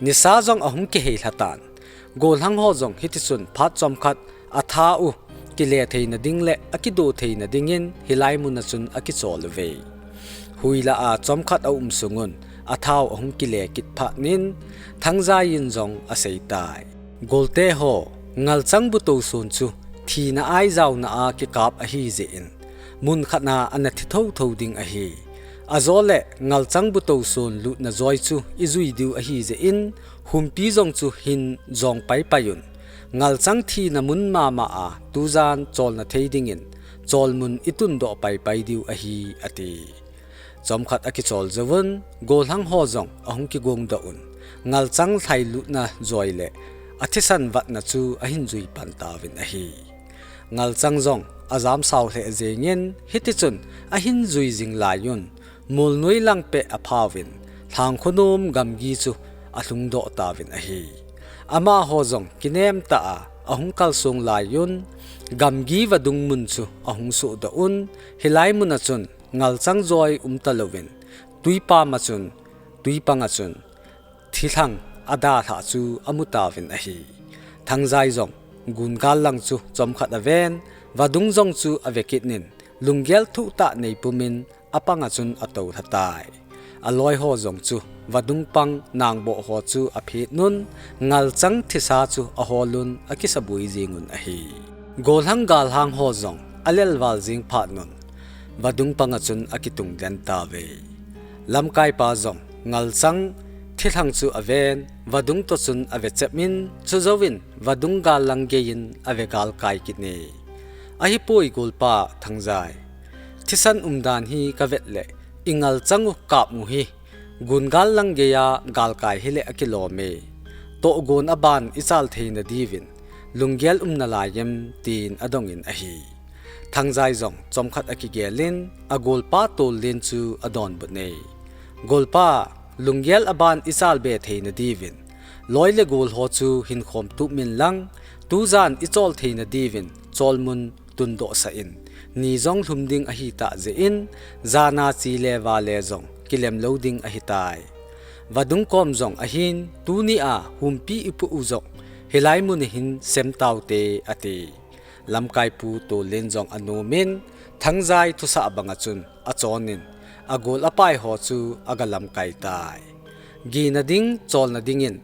Nisa jong ahung kihei lhatan. Golhang ho jong hitichun phat chomkhat atha u kile theina ding le akido theina dingin hilai mun a chun akichol uve. Huilah a chomkhat aum sungun atha u ahung kile kit phat in Thangjai in jong asei tai. Golte ho, ngalchang bu toson chu thina aijaona a kikap ahi jeh in, mun khat na ana thi thotho ding ahi. Ajole ngalchang bu toson lutna joi chu ijui diu ahi jeh in, humpi jong chu hin jong paipai un. Ngalchang thina mun mama a tujan cholna thei dingin, cholmun itundoh paipai diu ahi, ati. Chomkhat akichol jouvun, golhang ho jong ahung kigongdoh un, ngalchang lhai lutna joi le athisan vatna chu ahin jui pan tauvin ahi. Ngalchang jong ajam sao lheh jengin, hitichun ahin jui jing laiyun, molnoi lang peh aphauvin, Lhangkhonom gamgi chu alhungdoh tauvin ahi. Amaho jong kinem tah a ahung kalsong laiyun, gamgi vadung mun chu ahung sohdoh un, hilai mun a chun ngalchang joi um talouvin, tuipam a chun, tuipang a chun, thilhang adalhah chu amu tauvin ahi. Thangjai jong gungal lang chu chomkhat aven, vadung jong chu ave kit in, lunggel thuhtah nei pum in apang a chun atou lha tai. Aloi ho jong chu vadung pang nangboh ho chu aphet un, ngalchang thisa chu ahol un akisabui jeng un ahi. Golhang galhang ho jong alelval jeng phat un, vadung pang a chun akitung den tauve. Lamkaipa jong ngalchang thilhang chu aven, vadung toh chun ave chep in, chujouvin vadung gal lang gei in ave galkai kit e. Ahipoi golpa Thangjai, thisan umdan hi kavet le, ingalchang u kap u hi gungal lang gei a galkai hile akilom e. Tohgon aban ichal theina diuvin lunggel um nalai em, tin adong in ahi. Thangjai jong chomkhat akigel in, agolpa Tollen chu adonbut e. Golpa, lunggel aban ichal be theina diuvin, loi le gol ho chu hin khom tup min lang, tujan ichol theina diuvin cholmun tundoh sah in, ni jong lhum ding ahitah jeh in, jan a chi le vale jong kilem lou ding ahitai. Vadung kom jong ahin, tuni a humpi ipoh u jong hilai mun a hin sem taute, ati. Lamkaipu Tollen jong anom in, Thangjai thusah bang a chun achon in, agol apai ho chu aga lamkai tai. Gina ding, cholna dingin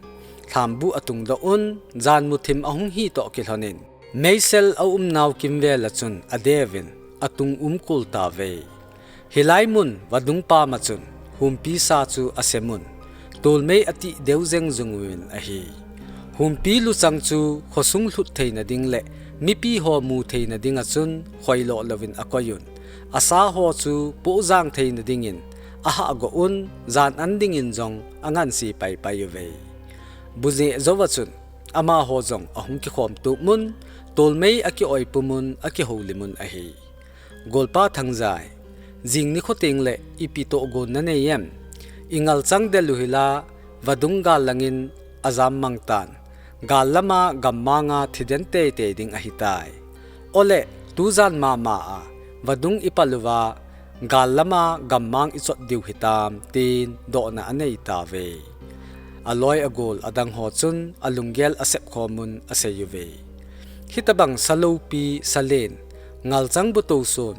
lhambuh atungdoh un, janmu thim ahung hi toh kilhon in, meisel aumnau kimvel a chun adeuvin, atung um kul tauve. Hilai mun vadung pam a chun humpi sa chu asem un, tolmei atih deu jeng jung uvin ahi. Humpi luchang chu khosung lhut theina ding le mipi ho mu theina ding a chun khoilo louvin akoi un, asa ho chu pohjang theina dingin ahahgoh un, jan an dingin jong anganse paipai uve. Bu neh jou a chun amaho jong ahung kikhom tup un, tolmei akioi pum un, akihoulim un ahi. Golpa Thangjai, jing nikho teng le ipi tohgon nanei em? Ingalchang del u hila, vadung gal lang in ajam mang tan, gal lam a gammang a thi den teitei ding ahitai. Ole, tujan mama a vadung ipal uva, gal lam a gammang ichot diu hitam, tin dohna anei tauve. Aloi agol adang ho chun alunggel asep khomun asei uve. Hitobang sa lopi sa len, ngalchang buto son,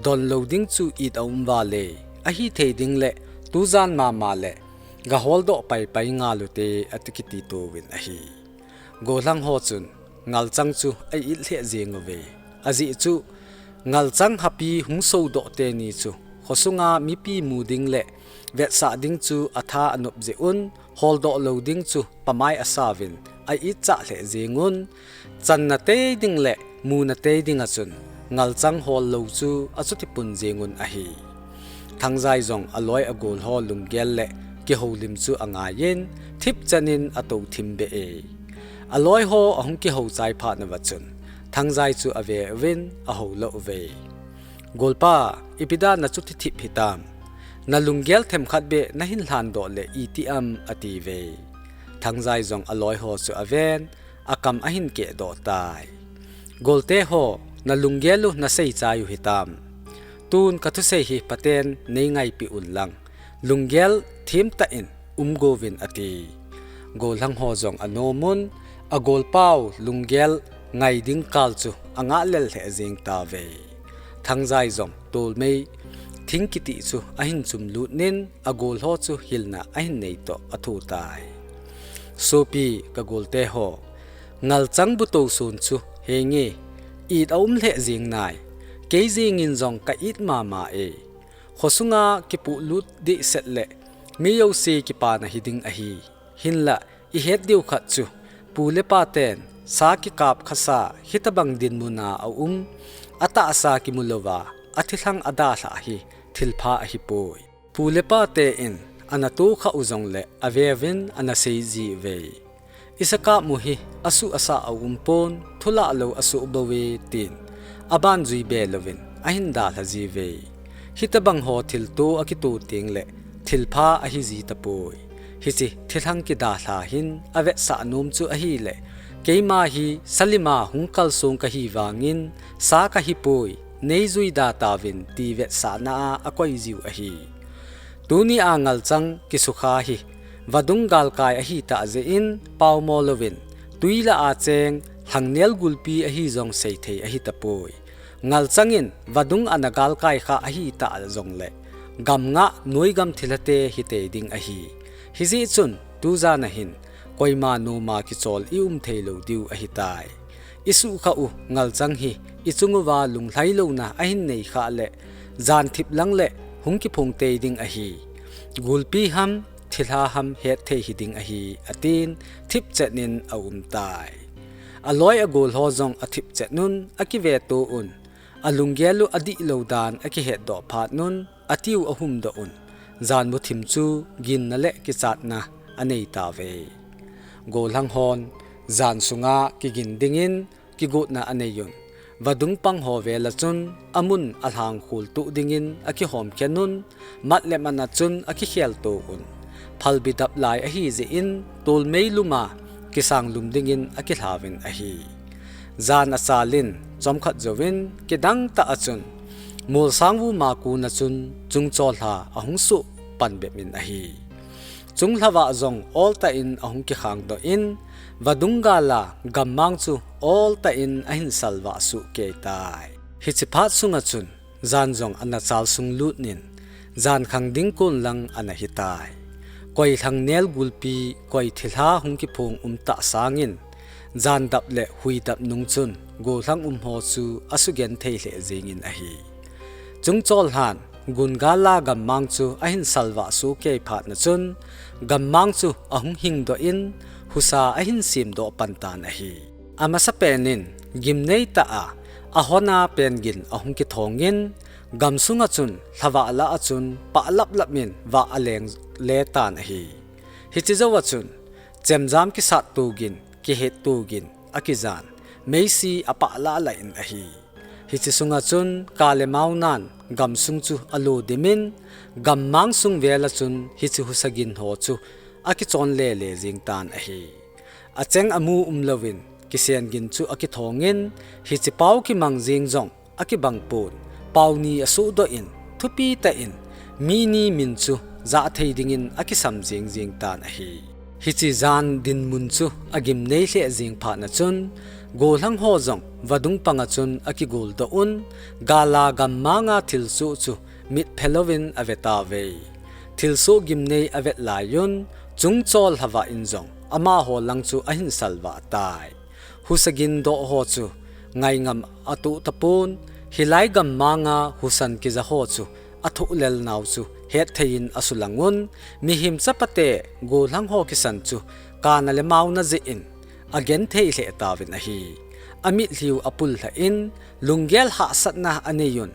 don lou ding chu it aum vale, ahithei ding le tujan mama le ga holdoh paipai ngal ute ati kiti tovin ahi. Gollhang ho chun ngalchang chu a it lheh jeng uve. Ajeh chu ngalchang hapi hung sodoh teni chu khosunga mipi mu ding le vetsah ding chu atha anop jeh un holdoh lou ding chu pamai asauvin a it chah lheh jeng un, channa tei ding le muna tei ding a chun ngalchang hol lou chu achuti pun jeng un ahi. Thangjai jong aloi agol ho lunggel le kihoulim chu angaiyin thipchen in atou thim beh e. Aloi ho ahung kihou chai phat nauva chun Thangjai chu ave uvin ahou lou uve. Golpa, ipi dia nachuti thip hitam? Na lunggel themkhat beh nahin lhandoh le iti am ati uve. Thangjai jong aloi ho chu aven, akam ahin kehdoh tai. Golte ho, na lunggel u nasei chai u hitam? Tun kathusei hi phaten nei ngaipi un lang, lunggel thim tah in um go uvin ati. Gollhang ho jong anomun, agolpau lunggel ngai ding kal chu angah lel lheh jeng tauve. Thangjai jong tolmei thing kiti chu ahin chum lut in agol ho chu hilna ahin nei toh athu tai. Sopi, ka golte ho, ngalchang buto son chu henge, it aum lheh jeng nai, kei jeng in jong ka it mama e. Khosunga kipuilut dehset le mi jouse kipana hiding ahi. Hinlah ihet diu khat chu, pu le pa ten sa kikap khasa hitobang dinmun a aum, atahsa kimu louva athilhang adalhah hi thilpha ahipoi. Pu le pa ten ana tohkhah u jongle aveuvin ana sei jiuve. Isakap mu hi asuh asah aum pon, thulah lou asoh bouve tin aban jui be louvin ahin dalha jiuve. Hitobang ho thilto akito teng le thilpha ahi ji tapoi. Hiche thilhang kidalha hin avetsah nom chu ahile, keima hi salima hung kalsong kahi vangin sa kahipoi, nei jui da tauvin ti vetsahna a akoi jiu ahi. Tuni a ngalchang kisukha hi vadung galkai ahitah jeh in paomo louvin, twi lah a cheng lhangnel gulpi ahi jong seithei ahi tapoi. Ngalchang in vadung ana galkai kha ahitah jongle, gamngah noigam thilhate hitei ding ahi. Hijeh chun tujan a hin koima noma kichol i um thei lou diu ahitai. I suhkhah u ngalchang hi i chung uva lunglhai louna ahin nei khah le, jan thip lang le hung kiphong tei ding ahi. Gulpi ham, thilha ham hetthei hiding ahi, atin thipchen in aum tai. Aloi agol ho jong athipchen un akiveto un, alunggel u adih lou dan akihetdoh phat un, atiu ahumdoh un, jan muthim chu ginna le kichatna anei tauve. Gollhang hon jan sunga kigin dingin kigotna anei un, vadung pang ho vel a chun amun alhang khol tuh dingin akihom khen un, mat le man a chun akikhel to un, phalbi dap lai ahi jeh in tolmei lum a kisang lum dingin akilhauvin ahi. Jan achal in chomkhat jouvin kidang tah a chun, Molsangvu makon a chun Chungchollha ahung suh pan bep in ahi. Chunglhavah jong oltah in ahung kikhangdoh in, vadung gal a gammang chu oltah in ahin salvah soh kei tai. Hiche phat sunga chun jan jong ana chal sung lut in, jan khang ding kon lang ana hitai. Koi lhangnel gulpi, koi thilha hung kiphong um tah sangin, jan dap le hui dap nung chun gollhang um ho chu asugenthei lheh jengin ahi. Chungchollhan gun gal a gammang chu ahin salvah soh kei phat na chun, gammang chu ahung hingdoh in, husa ahin semdoh pan tan ahi. Amasapen in gimnei tah a, ahon a pen gin ahung kithong in, gamsung a chun lhavah lah a chun pah laplap in vah aleng le tan ahi. Hiche jou a chun chemjam kisat to gin, kihet to gin akijan, meisi apah lahlah in ahi. Hiche sunga chun ka le mao nan gamsung chu alo dim in, gammang sung vel a chun hiche husa gin ho chu akichon lele jeng tan ahi. Acheng amu um louvin kisen gin chu akithong in, hiche pao kimang jeng jong akibang pon, pao ni asohdoh in, thupi tah in mi ni min chu jah thei dingin akisam jeng jeng tan ahi. Hiche jan dinmun chu agimnei lheh jeng phat na chun, gollhang ho jong vadung panga chun akigoldoh un, gala gammanga thilsoh chu mitphe louvin ave tauve. Thilsoh gimnei avet laiyun, Chungchol Lhava in jong amaho lang chu ahin salvah tai. Husa gindoh ho chu ngaingam atoh tapon, hilai gammanga husan kija ho chu athoh lel nau chu hetthei in asulang un, mihem chapate gollhang ho kisan chu kana le maona jeh in agenthei lheh tauvin ahi. Amitlhiu apul lhah in, lunggel hahsatna anei un,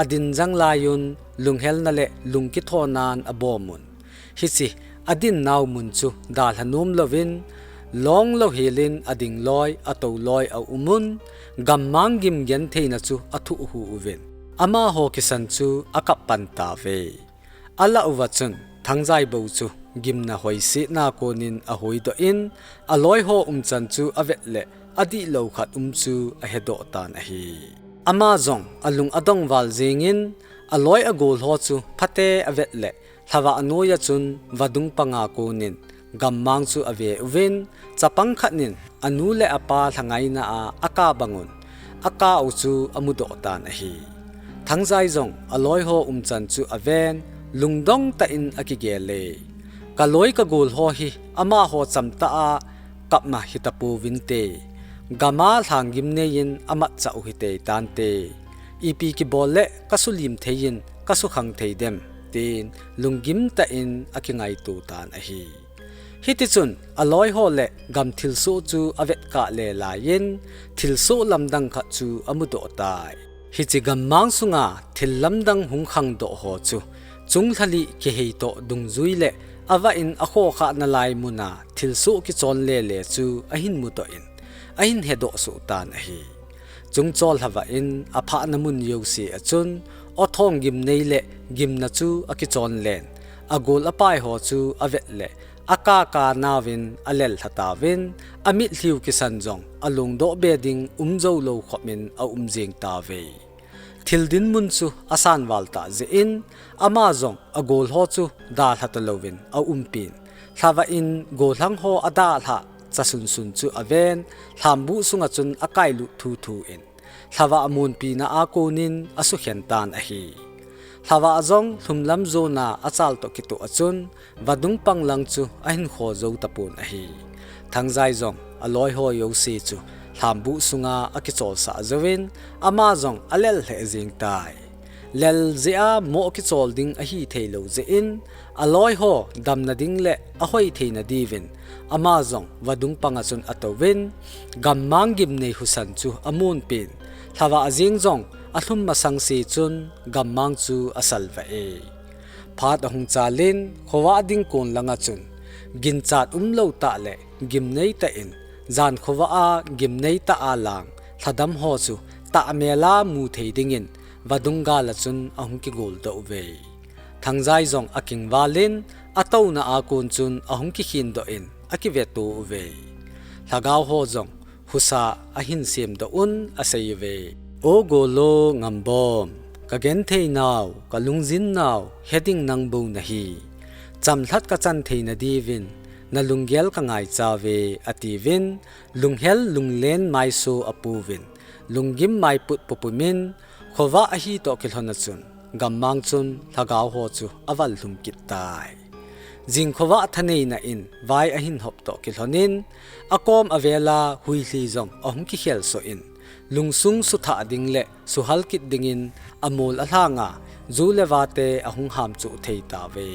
adin jang laiyun, lunghelna le lungkithonan abom un. Hiche adin nau mun chu dalha nom louvin, long lou helin ading loi, atou loi aum un, gammang gim gentheina chu athoh hu uvin, amaho kisan chu akap pan tauve. Alah uva chun, Thangjai bou chu gimna hoisetna konin ahoidoh in, aloi ho umchan chu avet le, adihlou khat um chu ahedoh tan ahi. Ama jong alung adong val jengin, aloi agol ho chu phate avet le, Lhava anoiya chun vadung panga konin gammang chu ave uvin, chapang khat nin anu le apa lhangaina a akap bang un, akap u chu amudoh tan ahi. Thangjai jong aloi ho umchan chu aven, lungdong tah in akigel e. Kaloi kagol ho hi amaho chamtah a kap ma hitapouvinte. Gama lhang gimnei in amatchah u hitei tante. Ipi kibol le kasulim thei in kasukhang thei dem, tin lunggim tah in akingaito tan ahi. Hitichun aloi ho le gam thilsoh chu avetkah le laiyin, thilsoh lamdang khat chu amudoh tai. Hiche gammang sunga thil lamdang hung khangdoh ho chu, Chunglhali kihei toh dungjui le avah in akhokhah nalai muna thilsoh kichon lele chu ahin mudoh in, ahin hedoh soh tan ahi. Chungchol Lhava in aphahna mun jouse a chun, awthong gimnei le gimna chu akichon len, agol apai ho chu avet le, akaka nauvin alel lha tauvin, amitlhiu kisan jong alungdoh be ding umjoulou khopin aum jeng tauve. Thil dinmun chu asan val tah jeh in, ama jong agol ho chu dalha talouvin aumpin, Lhava in gollhang ho adalhah chasunsun chu aven, lhambuh sunga chun akailut thuthu in, Lhava amonpina a konin asukhen tan ahi. Lhava jong lhumlam jona achal toh kitoh a chun, vadung pang lang chu ahin kho jou tapon ahi. Thangjai jong aloi ho jouse chu lhambuh sunga akicholsah jouvin, ama jong alel lheh jeng tai. Lel jeh a moh kichol ding ahi theilou jeh in, aloi ho damna ding le ahoi theina diuvin, ama jong vadung panga chun atouvin, gammang gimnei husan chu amonpin, Lhava jeng jong alhum masangse chun gammang chu asalvah e. Phat ahung chalin, khovah ding kon langa chun, ginchat umlou tah le gimnei tah in, jan khovah a gimnei tah a lang, lhadam ho chu tahmel a mu thei dingin, vadung gal a chun ahung kigoldoh uve. Thangjai jong akingvalin, atouna a kon chun ahung kikhindoh in, akiveto uve. Lhagao ho jong husa ahin semdoh un asei uve. O golo Ngambom, kagenthei nau, kalungjin nau, heding nang bou nahi. Chamlhat kachan theina diuvin, nalunggel kangaicha uve, atiuvin, lunghel lunglen maiso apouvin, lunggim maiput pupumin, khovah ahi toh kilhon a chun, gammang chun lhagao ho chu aval lhum kit tai. Jing khovah thaneina in vai ahin hop toh kilhonin, akom avel a huilhi jong ahung kikhel soh in, lungsung suthah ding le suhal kit dingin amol alhanga, ju le vate ahung hamchuh thei tauve.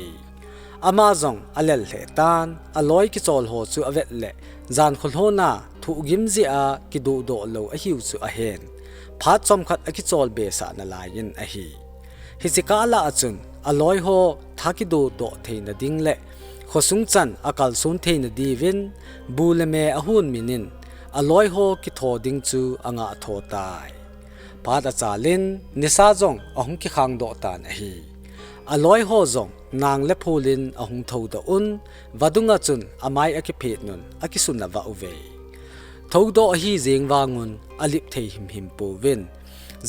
Ama jong alel lheh tan, aloi kichol ho chu avet le, jan kholhona thohgim jeh a kidohdoh lou ahiu chu ahen. Phat chomkhat akichol besah nalaiyin ahi. Hiche kah lah a chun, aloi ho tha kidohdoh theina ding le, khosung chan akalson theina diuvin, bu le me ahon minin, aloi ho kitho ding chu angah tho tai. Phat achalin, nisa jong ahung kikhangdoh tan ahi. Aloi ho jong nang le phulin ahung thoudoh un, vadung a chun amai akiphet nun, akisun avah uve. Thoudoh ahi jeng vangun, alip thei himhim pouvin,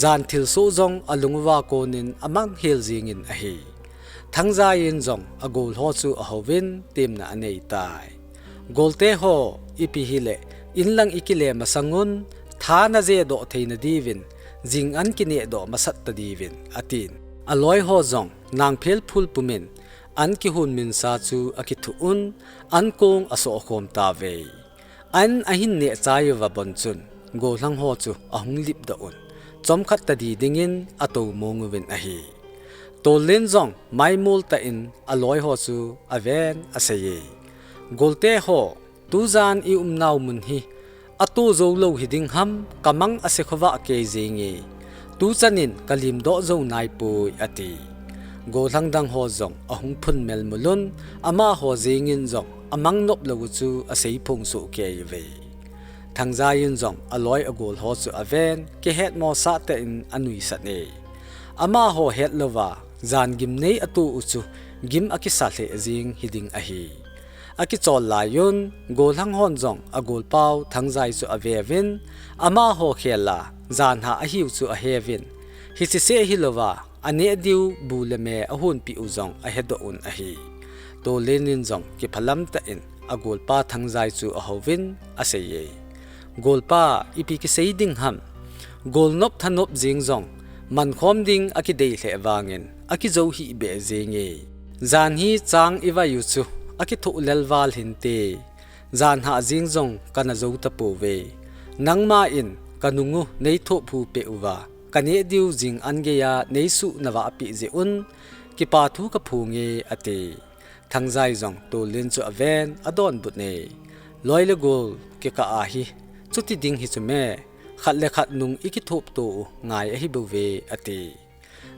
jan thilsoh jong alung uva konin amanghel jengin ahi. Thangjai in jong agol ho chu ahouvin, temna anei tai. Golte ho, ipi hile, inlang ikile masangun, tha naje doh theina diuvin, jing an kineh doh masat ta diuvin, atin. Aloi ho jong, nangphel phul pumin, an kihon minsa chu akithuh un, an kong asoh khom tauve. An ahin neh chai uva bon chun, gollhang ho chu ahung lip doh un, chomkhat tadi dingin atou mong uvin ahi. Tollen jong maimol tah in aloi ho chu aven aseiye. Golte ho, tujan i umnau mun hi, ato jou lou hiding ham, kamang ase khovah kei jenge. Tuchan in kalim doh jou naipoi, ati. Gollhang dang ho jong ahung phun melmul un, amaho jeng in jong amang nop lou u chu asei phong soh kei uve. Thangjai in jong aloi agol ho chu aven, kihet mosah tah in anuisat e. Amaho het louva, jan gimnei ato u chu gim akisa lheh jeng hiding ahi. Akichol lai un, gollhang hon jong agolpau Thangjai chu aveuvin, amaho khel a, janhah ahiu chu aheuvin. Hiche seh hilouva, aneh diu bu le me ahonpeh u jong ahedoh un ahi. Tollen in jong kiphalam tah in agolpa Thangjai chu ahouvin aseiye. Golpa, ipi kisei ding ham? Golnop thanop jeng jong, mankhom ding akidei lheh vangin, akijou hih beh jenge. Jan hi chang ivai u chu, akithoh lel val hinte. Janhah jeng jong kana jou tapouve. Nangma in kanung u neithoh phu peh uva, kaneh diu jing an geiya neisuh navahpeh jeh un, kipa thu kaphonge, ati. Thangjai jong Tollen chu aven, adonbut e. Loi le gol kikah a hi, chuti ding hi chu me, khat le khat nung ikithop to u ngai ahi bouve, ati.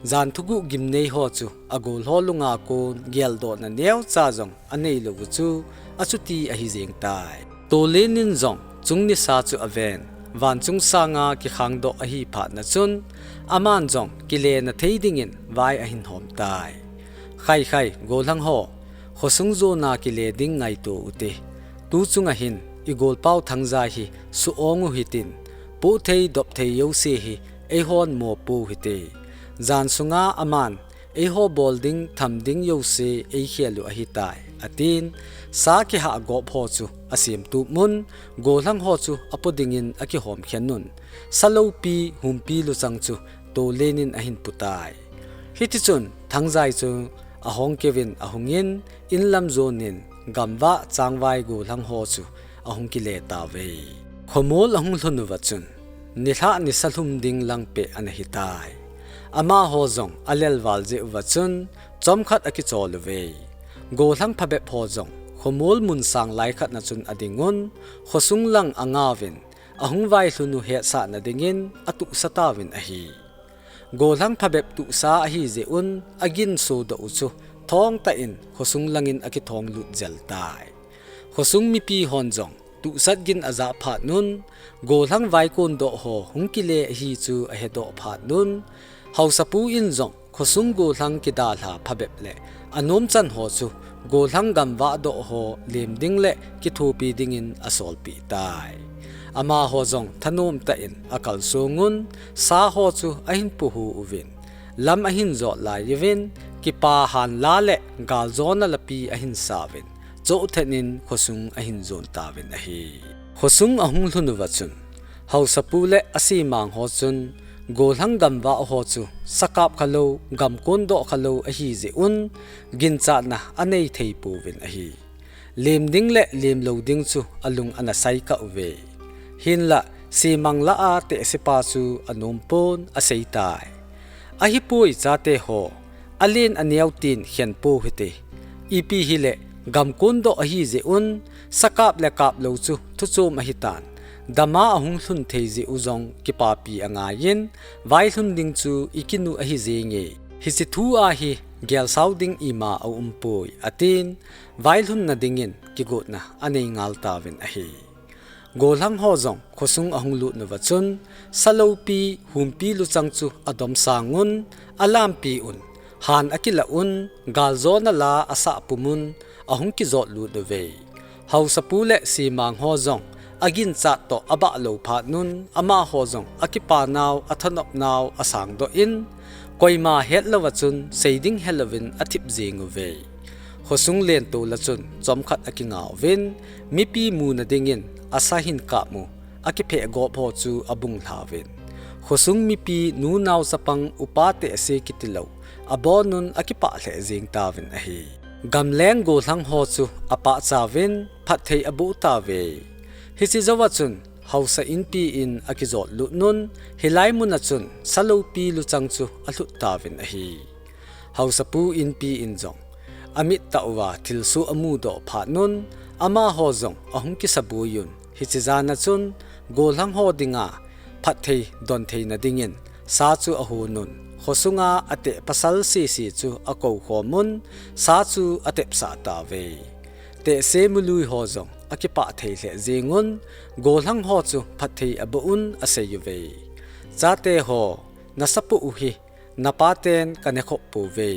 Jan thuguh gimnei ho chu agol ho lunga kon geldohna neocha jong anei lou u chu achuti ahi jeng tai. Tollen in jong chung nisa chu aven, vanchung sanga kikhangdoh ahi phatna chun, aman jong kilena thei dingin vai ahin hom tai. Khai khai, gollhang ho, khosung jona kile ding ngaito ute. Tu chunga hin, igolpau Thangjai hi suong u hitin, poh thei dop thei jouse hi eihon mo pou hite. Jan sunga aman eiho bol ding tham ding jouse eikhel u ahitai, atin, sa kihah gop ho chu asemtup un, gollhang ho chu apo dingin akihom khen un, saloupi, humpi luchang chu Tollen in ahin pu tai. Hitichun, Thangjai chu ahong keuvin ahungin, inlam jonin, gamvah changvai gollhang ho chu ahung kile tauve. Khomol ahung lhun uva chun, nilhah nisa lhum ding lang peh ana hitai. Amaho jong alelval jeh uva chun, chomkhat akichol uve. Gollhang phabep ho jong, khomol mun sang lai khat na chun ading un, khosung lang angauvin, ahung vailhun u hetsahna dingin atuhsa tauvin ahi. Gollhang phabep tuhsa ahi jeh un, aginso doh u chu thong tah in khosung langin akithong lut jel tai. Khosung mipi hon jong tuhsat gin ajah phat un, gollhang vaikon doh ho hung kile ahi chu ahedoh phat un, haosapu in jong khosung gollhang kidalha phabep le anomchan ho chu gollhang gamvah doh ho lem ding le kithopi dingin asolpeh tai. Amaho jong thanom tah in akalsong un, sa ho chu ahin puhu uvin, lam ahin jot lai uvin, kipa hanla le galjona lapi ahin sauvin, chohthet in khosung ahin jon tauvin ahi. Khosung ahung lhun uva chun, haosapu le asemang ho chun, gollhang gamvah ho chu sakap khalou, gamkon doh khalou ahi jeh un, ginchatna anei thei pouvin ahi. Lem ding le lem lou ding chu alung ana sai kah uve. Hinlah, semang lah a tehsepa chu anom pon asei tai. Ahipoi chate ho, alen aneo tin khen pou hite. Ipi hile, gamkon doh ahi jeh un, sakap le kap lou chu thuchom ahitan. Dama ahung lhun thei jeh u jong kipapi angaiyin, vailhun ding chu ikinu ahi jenge. Hiche thu a hi gelsao ding ima aumpoi, atin, vailhunna dingin kigotna anei ngal tauvin ahi. Gollhang ho jong khosung ahung lut uva chun, saloupi, humpi luchang chu adomsang un, alampi un, han akilah un, galjona la asah pum un, ahung kijot lut uve. Haosapu le semang ho jong aginchat toh abah lou phat un, amaho jong akipanau, athanopnau asangdoh in, koima hetlouva chun seiding helouvin athip jeng uve. Khosung lentol a chun chomkhat akingah uvin, mipi muna dingin asa hin kap u akipheh gop ho chu abunglha uvin, khosung mipi nunao chapang upa tehse kitilou abonun akipah lheh jeng tauvin ahi. Gamleng gollhang ho chu apahcha uvin phatthei aboh tauve. Hiche jou a chun haosa inpi in akijot lut un, hilai mun a chun saloupi luchang chu alhut tauvin ahi. Haosapu inpi in jong amit tah uva thilsoh amudoh phat un, amaho jong ahung kisaboi un, hiche jan a chun gollhang ho dinga phatthei don theina dingin sa chu ahon un, khosunga ateh pasal sese chu akou khom un, sa chu atepsah tauve. Tehse milui ho jong akipah thei lheh jeng un, gollhang ho chu phatthei aboh un asei uve. Chate ho, nasapoh u hi napaten kanekhop pouve.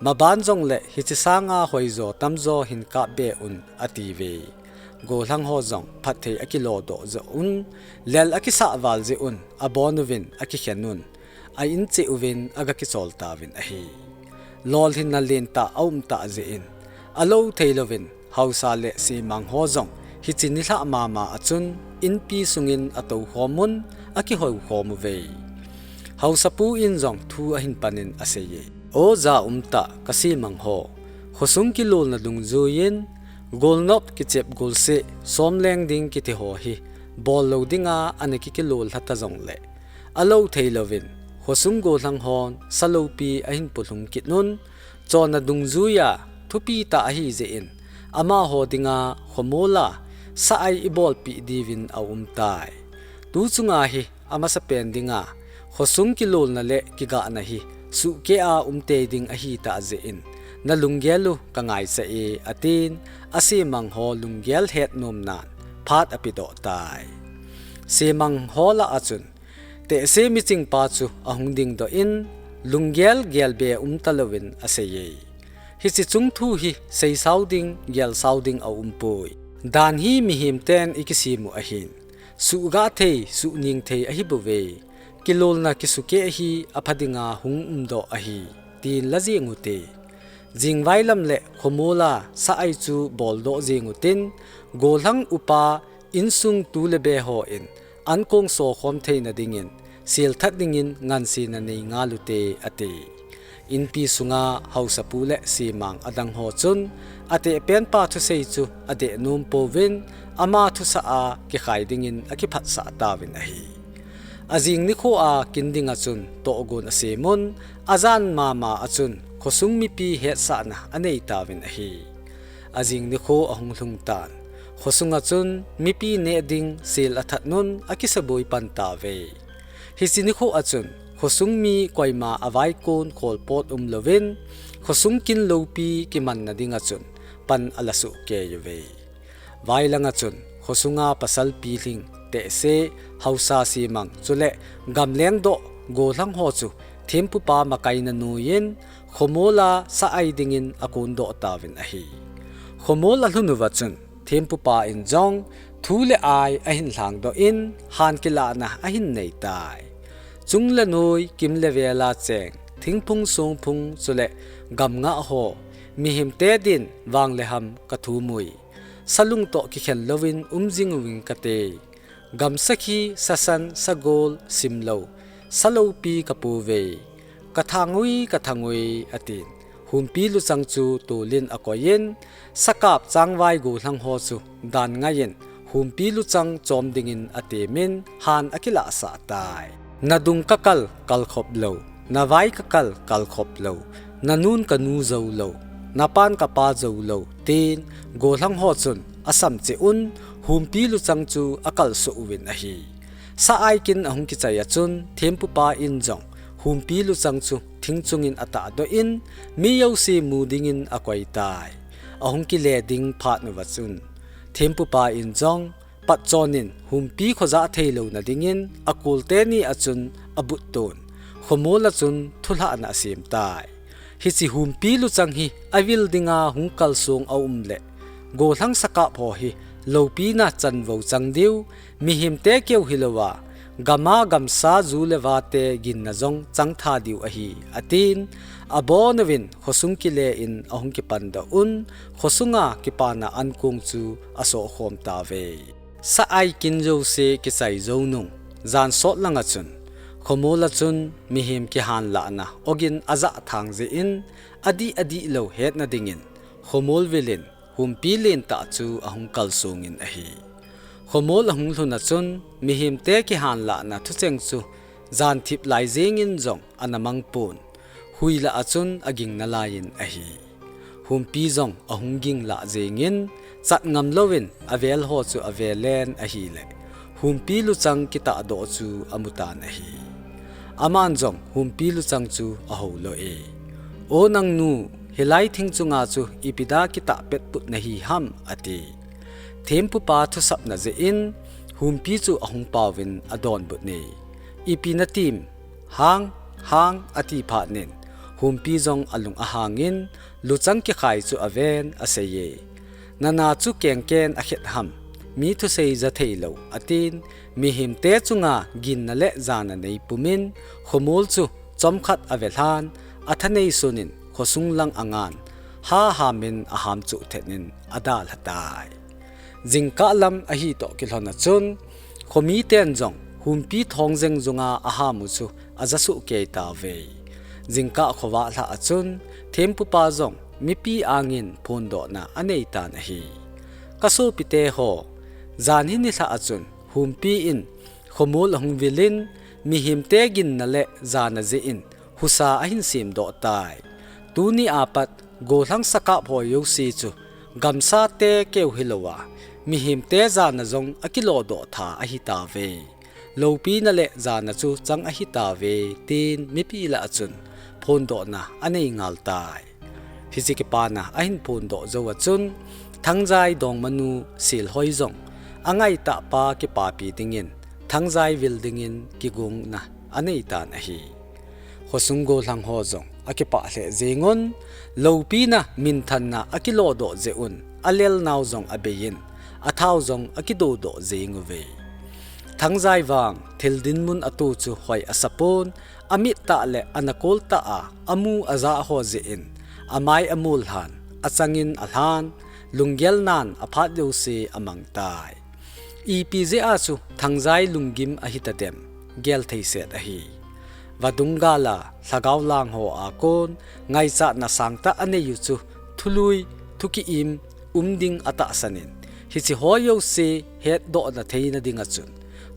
Maban jongle hiche sanga hoijo tamjo hin kapbe un, atiuve. Gollhang ho jong phatthei akilodoh joh un, lel akisah val jeh un, abon uvin akikhen un, a in cheh uvin aga kichol tauvin ahi. Lolhinna lentah aum tah jeh in, alou theilouvin haosa le semang ho jong hiche nilhah mama a chun inpi sungin atou khom un, akihou khom uve. Haosapu in jong thu ahin panin aseiye. O ja umtah kasemang ho, khosung kilolna dungjuiyin golnop kichep golseh somleng ding kiti ho hi bollou dinga ana kikilol lha ta jongle, alou theilouvin khosung gollhang hon saloupi ahin polhung kit un, chonna dungjuiya thupi tah ahi jeh in, amaho dinga khomol a sa-ai ibolpeh diuvin aumtai. Tu chunga hi amasapen dinga khosung kilolna le kigahna hi suhkeh a umtei ding ahitah jeh in, nalunggel u kangaicha e, atin, asemang ho lunggel hetnomnan phat apedoh tai. Semang ho lah a chun tehse michingpa chu ahung dingdoh in, lunggel gelbe umtalouvin aseiye. Hiche chung thu hi seisao ding, gelsao ding aumpoi. Dan hi mihemten ikisem u ahin, suhgah thei, suhning thei ahibouve. Kilolna kisukeh hi apha dinga hung umdoh ahi, tin la jeng ute. Jingvai lam le khomol a sa-ai chu boldoh jeng utin, gollhang upa insung tu le be hon ankong sokhom theina dingin, selthat dingin ngansena nei ngal ute, ati. Inpi sunga haosapu le semang adang ho chun atehpenpa thusei chu adehnom pouvin, ama thusah a kikhai dingin akiphatsah tauvin ahi. Ajing nikho a kin dinga chun tohgon asem un, ajan mama a chun khosung mipi hetsahna anei tauvin ahi. Ajing nikho ahung lhung tan, khosunga chun mipi neh ding sel athat un akisaboi pan tauve. Hiche nikho a chun khosung mi koima avaikon kholpot umlouvin, khosung kin loupi kimanna dinga chun pan ala sohkei uve. Vailanga chun khosunga pasal pilhing, tehse, haosa semang chule gamleng doh gollhang ho chu thempupa makaina noiyin khomol a sa-ai dingin akondoh tauvin ahi. Khomol alhun uva chun thempupa in jong thu le ai ahin lhangdoh in, han kilahna ahin nei tai. Chung le noi, kim le vel a cheng thingphung songphung chule gamngah ho, mihemte din vang le ham kathum ui. Salung toh kikhen louvin um jing uving kate. Gamsakhi, sasan, sagol, simlou, saloupi kapouve. Kathang ui, kathang ui, atin, humpi luchang chu tolin akoiyin, sakap changvai gollhang ho chu dan ngaiyin humpi luchang chom dingin atemin, han akilahsah tai. Nadung kakal, kalkhop lou, navai kakal, kalkhop lou, nanun kanu jou lou, napan kapa jou lou, tin gollhang ho chun asam cheh un, humpi luchang chu akalsoh uvin ahi. Sa-ai kin ahung kichai a chun thempupa in jong humpi luchang chu thing chungin atahdoh in, mi jouse mu dingin akoi tai. Ahung kile ding phat uva chun thempupa in jong patchonin humpi kho jah theilouna dingin akolte ni a chun abutton, khomol a chun thulhahna asem tai. Hiche humpi luchang hi avil dinga hung kalsong aum le, gollhang sakap ho hi loupina chanvou chang diu, mihemte keu hilouva gama gamsa ju le vate ginna jong chang tha diu ahi, atin, abonuvin khosung kile in ahung kipan doh un, khosunga kipana ankong chu asoh khom tave. Sa ai kin jouse kichai jou nung, jan sot langa chun, khomol a chun mihem kihan lahna ogin ajah thang jeh in, adih adih lou hetna dingin, khomol vilin, humpi lentah chu ahung kalsong in ahi. Khomol ahung lhun a chun, mihemte kihan lahna thucheng chu, jan thip lai jengin jong ana mang pon, hui lah a chun aging nalai in ahi. Humpi jong ahung ging lah jengin, chat ngam louvin avel ho chu avel in ahile, humpi luchang kitah doh chu amu tan ahi. Aman jong humpi luchang chu ahou lou e. O nangnu, hilai thing chunga chu ipi da kitah pet put nahi ham, ati. Thempupa thusapna jeh in, humpi chu ahung pauvin adonbut e. Ipi natim, hang, hang, ati phat in, humpi jong alung ahangin, luchang kikhai chu aven asei e. Nana chu kengken akhet ham, mi thusei ja thei lou, atin, mihemte chunga ginna le jana nei pumin, khomol chu chomkhat ave lhan, athanei sunin khosung lang angan, ha hamin aham chu thet in adalha tai. Jingkah lam ahi toh kilhon a chun, khomiten jong humpi thong jeng junga aham u chu aja suh kei tave. Jingkah khovah lhah a chun, thempupa jong mipi angin phondohna anei tan ahi. Ka sopite ho, jan hi nilhah a chun, humpi in khomol ahung vilin, mihemte ginna le jana jeh in husa ahin semdoh tai. Tuni apat, gollhang sakap ho jouse chu, gamsate keu hilouva, mihemte jana jong akilodoh tha ahi tave. Loupina le jana chu chang ahi tave, tin mipi lah a chun phondohna anei ngal tai. Hiche kipana ahin phondoh jou a chun, Thangjai dongmanu Silhoi jong, angaitahpa kipapi dingin, Thangjai vil dingin kigongna anei tan ahi. Khosung gollhang ho jong akipah lheh jeng un, loupina minthanna akilodoh jeh un, alel nau jong abeiyin, athao jong akidodoh jeng uve. Thangjai vang, thil dinmun atu chu hoi asapon, amit tah le ana kol tah a, amu aja ho jeh in, amai amul lhan, achangin alhan, lunggel nan aphat jouse amang tai. Ipi jeh a chu Thangjai lunggim ahi tadem, gel thei set ahi. Vadung gal a, lhagao lang ho a kon, ngaichatna sangtah anei u chu, thului, thu ki-im, um ding atahsan in, hiche ho jouse hetdohna theina dinga chun,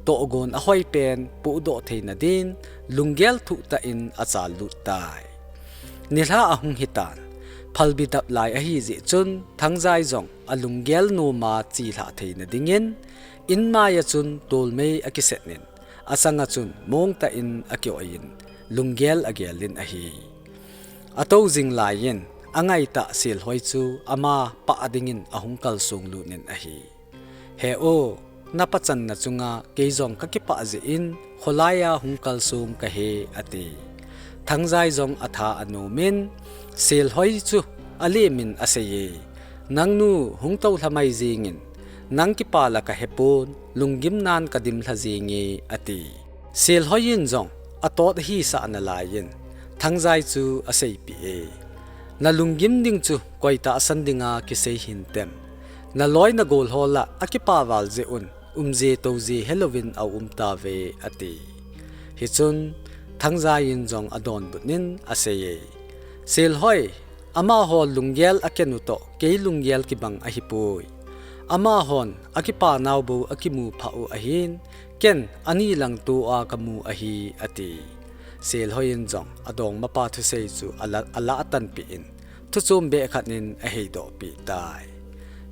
tohgon ahoi pen pohdoh theina din, lunggel thuh tah in achal lut tai. Nilhah ahung hitan, phalbi dap lai ahi jeh chun, Thangjai jong alunggel noma chelhah theina dingin, inmai a chun tolmei akiset in, achang a chun mong tah in aki-oi in, lunggel agel in ahi. Atou jing laiyin, angaitah Silhoi chu ama pah dingin ahung kalsong lut in ahi. He o, napachanna chunga kei jong kakipah jeh in, kholai a hung kalsong kahi, ati. Thangjai jong atha anom in, Silhoi chu alemin asei e. Nangnu hung toulha mai jengin, nang kipa la kahepon, lunggim nan kadim lha jenge, ati. Silhoi in jong atot ahisah nalaiyin, Thangjai chu aseipeh e. Nalunggim ding chu koi tahsan dinga kisei hintem. Naloi nagol ho lah akipa val jeh un, umje touje helouvin aum tave, ati. Hichun, Thangjai in jong adonbut in asei e. Silhoi, amaho lunggel aken u toh, kei lunggel kibang ahipoi. Amahon akipa nau bou akimu phah u ahin, ken ani lang tua kamu ahi, ati. Silhoi in jong adongmapa thusei chu ala, alah tanpeh in, thuchom beh khat in aheidoh peh tai.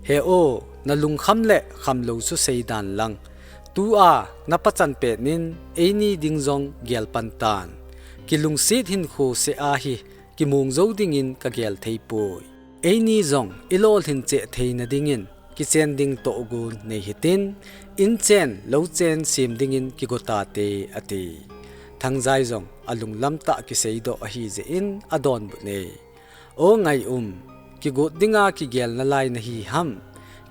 He o, nalungkham le khamlou chu seidan lang, tua napachan pet in eini ding jong gel pan tan. Kilungset hinkho seh ahi, kimong jou dingin kagel theipoi. Eini jong ilolhin cheh theina dingin, kichen ding tohgon nei hitin, inchen, louchen sem dingin kigo tate, ati. Thangjai jong alunglam tah kiseidoh ahi jeh in adonbut e. O Ngaium, kigot dinga kigel nalai nahi ham?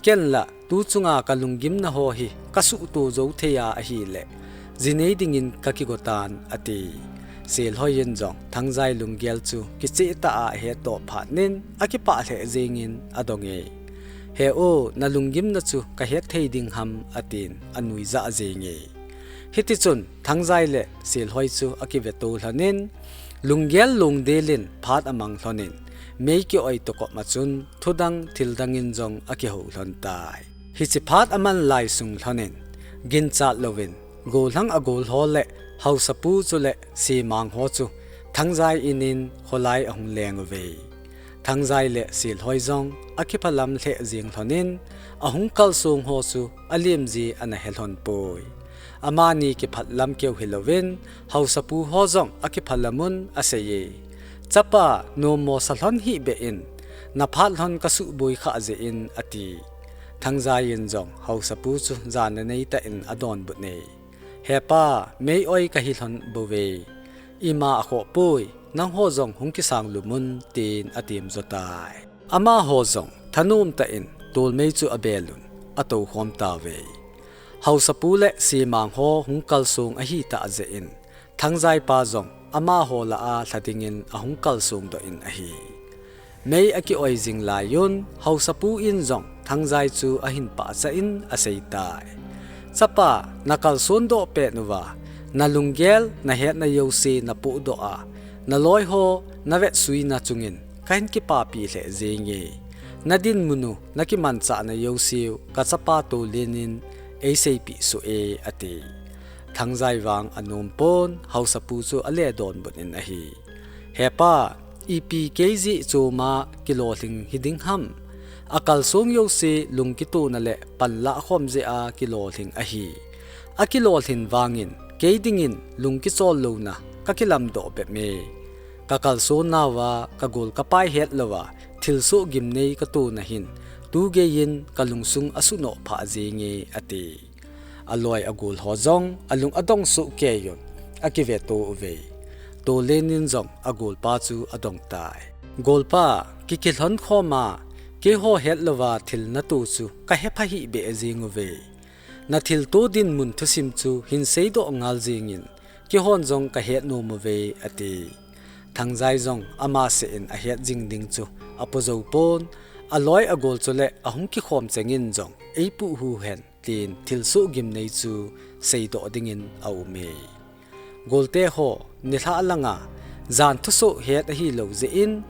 Ken lah, tu chunga kalunggimna ho hi kasuhto jou thei a ahileh, ji nei dingin ka kigo tan, a ti. Selhoi in jong Thangjai lunggel chu kicheh tah a ahet doh phat in a kipah lheh jeng in a dong e. He u, na lunggimna chu ka het thei ding ham, a tin a nuijah jeng e. Hiti chun Thangjai le Selhoi chu a kive to lhon in, lunggel lungdel in phat a mang lhon in, mei ki-oi to kop ma chun thudang thildang in jong a kiho lhon tai. Hichi phat a man lai sung lhon in, ginchat louvin, gollhang a gol ho le haosapu chu le semang ho chu Thangjai in in kholai a hung leng uve. Thangjai le Selhoi jong a kiphalam lheh jeng lhon in, a hung kalsong ho chu a lim ji ana he lhon poi. Amani kiphat lam keu hi louvin, haosapu ho jong a kiphalam un a sei e. Chapa, nommo sa lhon hih beh in, na phat lhon ka suboi kha jeh in, a ti. Thangjai in jong haosapu chu jana nei tah in a donbut e. He pa, mei-oi ka hi lhon bou ve. Ima a khoh poi, nangho jong hung kisang lum un, tin a tim jo tai. Amaho jong thanom tah in tolmei chu a bel un, a tou khom tauve. Haosapu le semang ho hung kalsong ahi tah jeh in, Thangjai pa jong amaho lah a lha dingin a hung kalsong doh in ahi. Mei a ki-oi jing lai un, haosapu in jong Thangjai chu a hin pahcha in a sei tai. Chapa, na kalson doh pet uva, na lunggel, na hetna jouse na pohdoh a, na loi ho na vetsuina chungin ka hin kipapi lheh jeng e. Na dinmun u, na kimanchahna jouse u ka chapa Tolin in ei seipeh soh e, a ti. Thangjai vang a nom pon, haosapu chu a le donbut in ahi. He pa, ipi kei jeh chom a kilolhing hi ding ham? A kalsong jouse lungkitona le panlah khom jeh a kilolhing ahi. A kilolhin vangin kei dingin lungkichol louna ka kilamdoh bep e. Ka kalson nauva ka gol ka pai het louva thilsoh gimnei ka tona hin, tu gei in ka lungsung a sunoh phah jeng e, a ti. A loi a gol ho jong a lung a dong soh kei un, a kive to uve. Tolin in jong a golpa chu a dong tai. Golpa, kikilhon khom a, keiho het louva thil na to chu ka hepha hih beh jeng uve. Na thilto dinmun thusim chu hin seidoh ngal jeng in, keihon jong ka het nom uve, a ti. Thangjai jong ama seh in a het jing ding chu a po jou pon, a loi a gol chu le a hung kikhom cheng in jong ei puh hu hen, tin thilsoh gimnei chu seidoh dingin a um e. Golte ho, nilhah langa jan thusoh het ahi lou jeh in,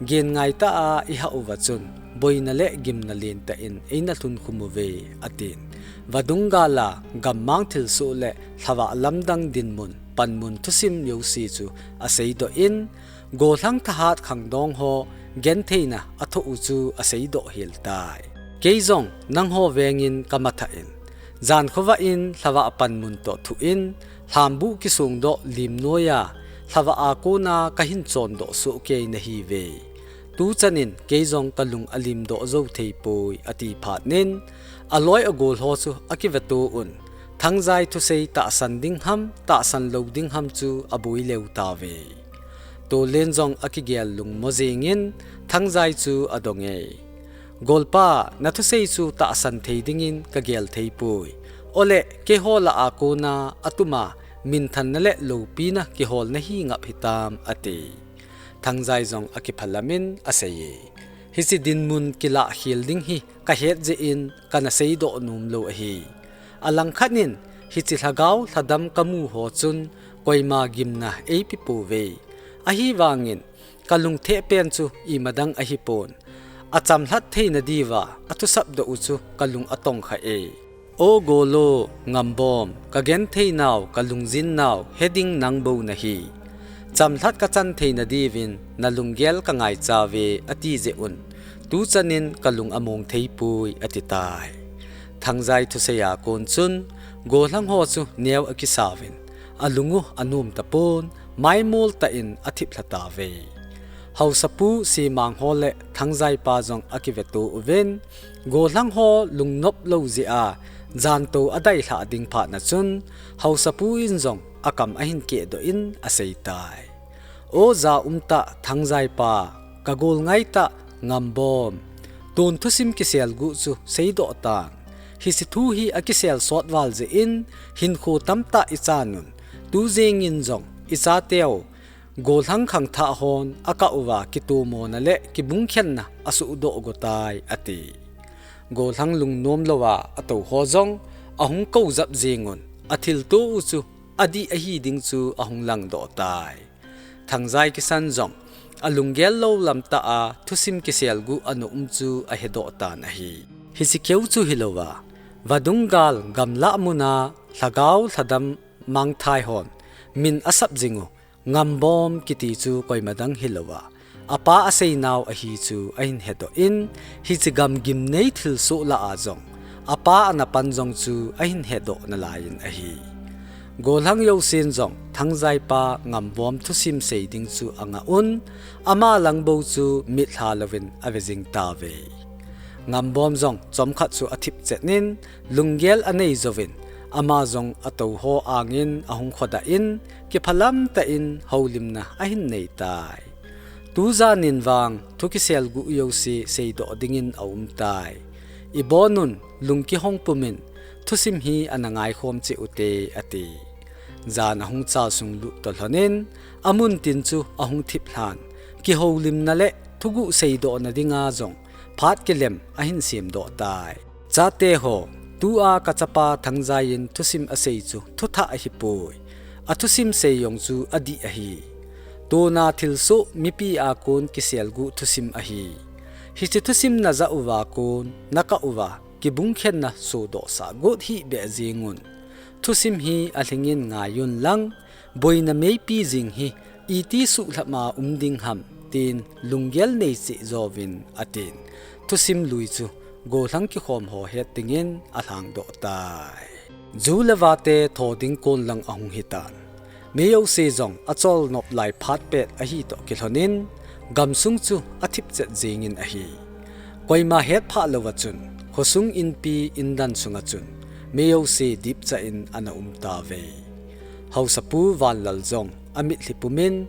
gen ngai tah a i hah uva chun, boina le gimna lentah in ei na lhun khum uve, a tin. Vadung gal a gammang thilsoh le lhavah lamdang dinmun, panmun thusim jouse chu a seidoh in, gollhang thahat khangdong ho gentheina a thoh u chu a seidoh hel tai. Kei jong nangho veng in ka mathah in, jan khovah in lhavah panmun toh thuh in, lhambuh kisong doh lim noi a, lhavah a kona ka hin chon doh soh kei nahi uve. Tu chan in kei jong ka lung a lim doh jou thei poi, a ti phat in, a loi a gol ho chu a kive to un, Thangjai thusei tahsan ding ham, tahsan lou ding ham chu a boi leu tauve. Tolin jong a kigel lungmo jeng in, Thangjai chu a dong e. Golpa, na thusei chu tahsan thei dingin ka gel thei poi. Ole, keiho lah a kona a tuma minthanna le loupina kihol nahi ngap hitam, a ti. Thangjai jong a kiphalam in a sei e. Hichi dinmun kilah khel ding hi ka het jeh in ka na seidoh nom lou ahi. A langkhat in hichi lhagao lhadam ka mu ho chun koima gimna ei pe pouve. Ahivangin ka lungthim pen chu ima dang ahi pon. A chamlhat theina diuva a thusap doh u chu ka lung a tong kha e. O gol o, Ngambom, ka genthei nau, ka lungjin nau, he ding nang bou nahi. Chamlhat ka chan theina diuvin na lunggel ka ngaicha uve, a ti jeh un, tu chan in ka lung a mong thei poi, a ti tai. Thangjai thusei a kon chun, gollhang ho chu neo a kisa uvin, a lung u a nom ta pon, maimol tah in a thip lha tauve. Haosapu Simang ho le Thangjai pa jong a kive to uvin, gollhang ho lungnop lou jeh a, janto a dai lhah ding phat na chun, Haosapu in jong a kam a hin keh doh in a sei tai. O ja um tah Thangjai pa, ka gol ngai tah Ngambom. Tun thusim kisel guh chu seidoh tan. Hiche thu hi akisel sot val jeh in, hinkho tamtah ichan un, tu jeng in jong ichateu gollhang khangthah hon akah uva kitomona le kibungkhenna asuhdoh go tai, ati. Gollhang lungnom louva atou ho jong ahung kou jap jeng un, athilto u chu adih ahi ding chu ahung langdoh tai. Thangjai kisan jong alunggel lou lamtah a thusim kiselguh ana um chu ahedoh tan ahi. Hiche keu chu hilouva, vadung gal gamlah muna lhagao lhadam mangthai hon min asap jing u Ngambom kiti chu koima dang hilouva, apa aseinau ahi chu ahin hedoh in, hiche gamgim nei thilsoh lah a jong apa ana pan jong chu ahin hedoh nalai in ahi. Gollhang jousen jong Thangjai pa Ngambom thusim sei ding chu angah un, ama lang bou chu mitlha louvin ave jing tauve. Ngambom jong chomkhat chu athip chet in, lunggel anei jouvin, ama jong atou ho angin ahung khodah in, kiphalam tah in houlimna ahin nei tai. Tujan in vang thu kiselguh jouse seidoh dingin aum tai. Ibon un, lung kihong pumin, thusim hi ana ngaikhom cheh ute, ati. Jan ahung chal sunglut toh lhonin, amun tin chu ahung thip lhan, kihoulimna le thuguh seidohna dinga jong phat kilem ahin semdoh tai. Chate ho, tua kachapa Thangjai in thusim asei chu thuthah ahipoi. Athusim sei jong chu adih ahi. Tuna thilsoh mipi a kon kiselguh thusim ahi. Hiche thusim najah uva kon, nakah uva, kibungkhenna sodohsah got hih beh jeng un. Thusim hi alhingin ngai un lang, boina meipi jing hi iti suhlhap a um ding ham, tin lunggel nei cheh jouvin atin. Thusim lui chu gollhang kikhom ho het dingin alhangdoh tai. Ju le vate tho ding kon lang ahung hitan. Mi jouse jong acholnop lai phat pet ahi toh kilhonin, gamsung chu athip chet jengin ahi. Koima hetphah louva chun, khosung inpi indan sunga chun, mi jouse dipcha in ana um tauve. Haosapu Vanlal jong amitlhi pumin,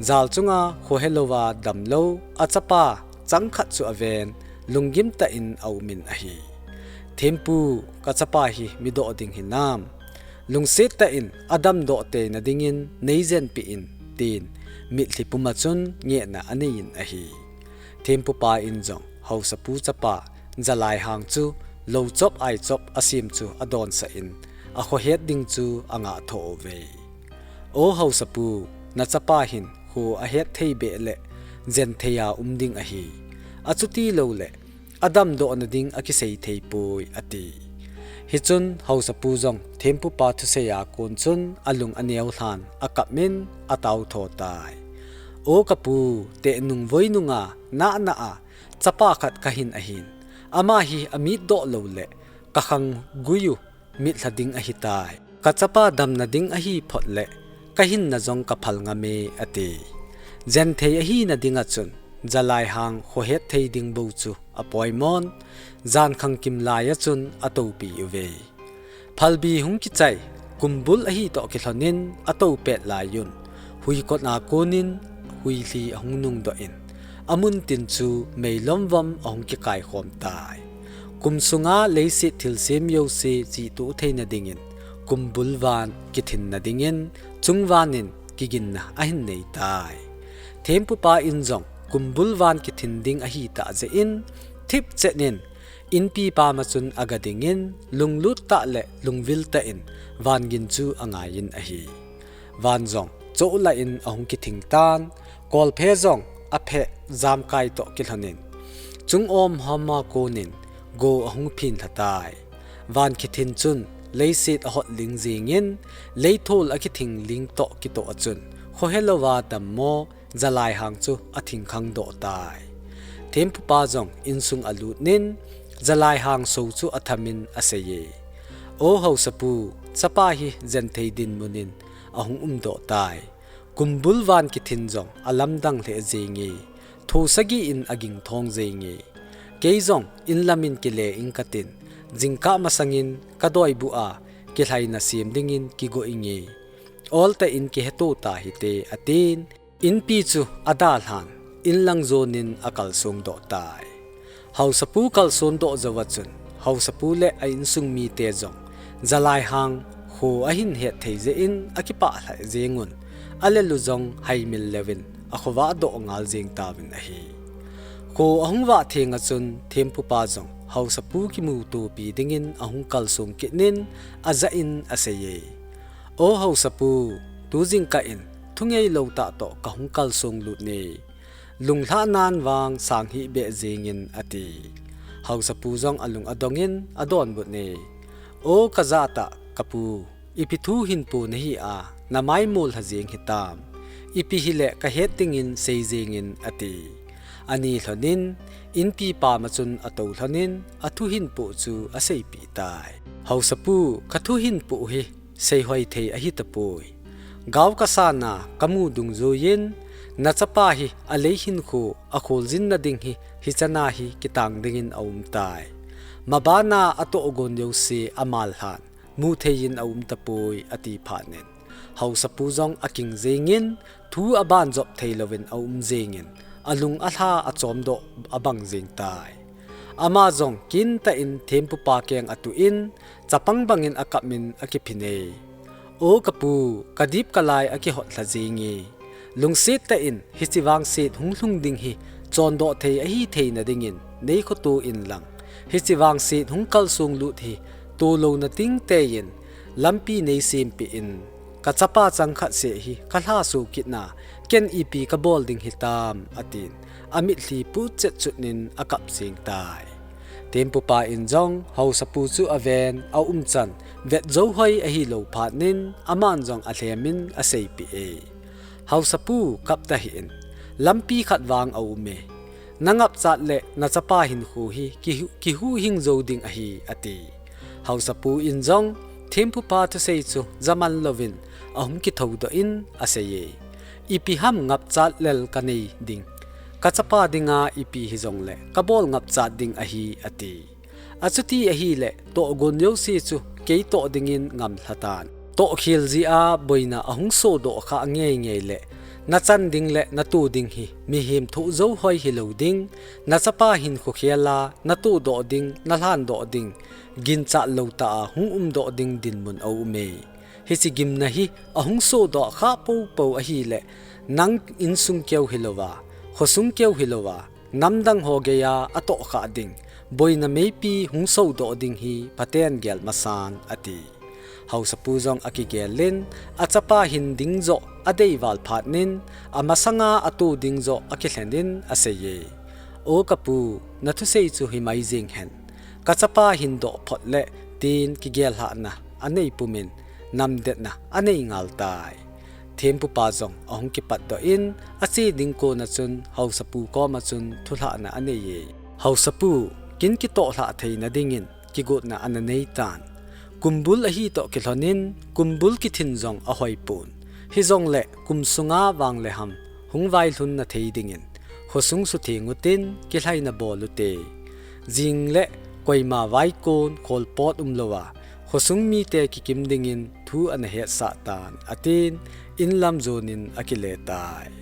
jal chunga khohe louva damlou achapa changkhat chu aven, lunggim tah in aumin ahi. Thempu, kachapa hi midoh ding hinam? Lungset tah in adamdoh teina dingin neijenpeh in, tin mitlhi puma chun ngehna aneiyin ahi. Thempupa in jong haosapu chapa Jalaihang chu louchop aichop asem chu adonsah in, akhohet ding chu angah thouve. O haosapu, nachapa hin kho ahet thei beh le jenthei a um ding ahi. Achuti louleh adamdohna ding akisei theipoi, ati. Hichun haosapu jong thempupa thusei a kon chun alung aneo lhan, akapmin ataotho tai. O kapu, tehnung voinunga nahna a chapa khat kahin ahin, ama hi amitdoh louleh kakhang guiyu mitlha ding ahitai. Kachapa damna ding ahi phot le kahinna jong kaphal ngame, ati. Jenthei ahina dinga chun Jalaihang khohet thei ding bou chu apoimon, jankhang kimlai a chun atoupi uve. Phalbi hung kichai, kumbul ahi toh kilhonin atoupet laiyun, huikot a konin huilhi ahung nungdoh in, amun tin chu meilom vom ahung kikaikhom tai. Kum sunga leiset thilsem jouse chihtuh theina dingin, kumbul van kithinna dingin, chungvanin kiginna ahin neitai. Thempupa in jong kumbul van kithin ding ahitah jeh in, thip chet in, inpi pama chun aga dingin, lunglut tah le lungvil tah in vangin chu angaiyin ahi. Van jong chohlah in ahung kithing tan, kolphe jong apheh jamkai toh kilhonin, chung omhom a konin go ahung phinlha tai. Van kithin chun leiset ahot ling jengin, leithol akithing ling toh kitoh a chun, khohe louva dammo Jalaihang chu athingkhang doh tai. Thempupa jong insung alutnin, Jalaihang sou chu athamin aseiye. O haosapu, chapa hi jenthei dinmunin ahung umdoh tai. Kumbul van kithin jong alamdang lheh jenge. Tho sagi in agingthong jenge. Kei jong inlamin kile ing katin, jingkah masangin kadoibuh a kilhaina sem dingin kigo inge. Oltah in kiheto tahite, atin, inpi chu adalhan, inlang jonin akalsong doh tai. Haosapu kalson doh jouva chun, Haosapu le a insung mite jong Jalaihang kho ahin het thei jeh in akipah lheh jeng un, alel u jong haimil leu in akhovah doh ngal jeng tauvin ahi. Kho ahung vah theng a chun Thempupa jong Haosapu kimutopi dingin ahung kalsong kit in ajah in asei e. O Haosapu, tu jingkah in thungei lou tah toh kahung kalsong lut e. Lunglhah nan vang sang hih beh jeng in ati. Haosapu jong alung adong in adonbut e. O kajah tah kapu, ipi thu hinpo nahi a, namaimol lha jeng hitam. Ipi hileh kahet dingin sei jeng in ati. Ani lhon in, inpi pam a chun atou lhon in, athu hinpo chu aseipeh tai. Haosapu, kathu hinpo hi seihoi thei ahi tapoi. Gao kasan a kamu dungjuiyin, nachapa hi alei hinkho akholjin nading hi hichan a hi kitang dingin aum tai. Maban a atohgon jouse amal lhan, mu thei in aum tapoi, ati phat in Haosapu jong aking jeng in, thu aban jop thei louvin aum jeng in, alung alha achomdoh abang jeng tai. Ama jong kintah in Thempupa keng atuh in, chapang bangin akap in akiphin e. O kapu, kadip kalai akihot lha jeng e. Lungset tah in hiche vangset hung lhung ding hi chondoh thei ahi theina dingin neikhoto inlang, hiche vangset hung kalsong lut hi tolouna ting tei in lampi neisempeh in, kachapa changkhat seh hi kalhaso kit na, ken ipi kabol ding hitam, atin, amitlhi put chet chut in akap jeng tai. Thempupa in jong Haosapu chu aven, aumchan vet jou hoi ahilou phat in aman jong alhem in aseipeh e. Haosapu, kap tahih in, lampi khat vang aum e. Nangapchat le nachapa hinkho hi kihu-, kihuhhing jou ding ahi, ati. Haosapu in jong Thempupa thusei chu jaman louvin ahung kithoudoh in asei e. Ipi ham ngapchat lel kanei ding. Kachapa dinga ipi hijongle kabol ngapchat ding ahi, ati. Achuti ahileh, tohgon jouse chu kei toh dingin ngamlha tan. Tohkhel jeh a boina ahung sodoh kha ngeingei le, nachan ding le nato ding hi mihem thoh jou hoi hilou ding, nachapa hinkho khel a natodoh ding, nalhandoh ding, ginchat lou tah a hung umdoh ding dinmun aum e. Hiche gimna hi ahung sodoh kha poupou ahileh, nang insung keu hilouva, khosung keu hilouva, namdang ho geiya atohkhah ding, boina meipi hung sodoh ding hi phaten gel masan, ati. Haosapu jong akigel in, achapa hin ding joh adeival phat in, amasanga ato ding joh akilhen in asei e. O kapu, nathusei chu himai jeng hen. Kachapa hindoh phot le tin kigel lhahna anei pumin, namdetna anei ngal tai. Thempupa jong ahung kipatdoh in, ache ding kon a chun Haosapu kom a chun thulhahna anei e. Haosapu, kin kitoh lhah theina dingin kigotna ana nei tan. Kumbul ahi toh kilhon in, kumbul kithin jong ahoi pon. Hijongle kum sunga vang le ham hung vailhun na thei dingin, khosung sutheng utin kilhaina bol ute. Jing le koima vaikon kholpot umlouva, khosung mite kikim dingin thu ana hetsah tan, atin, inlam jon in akile tai.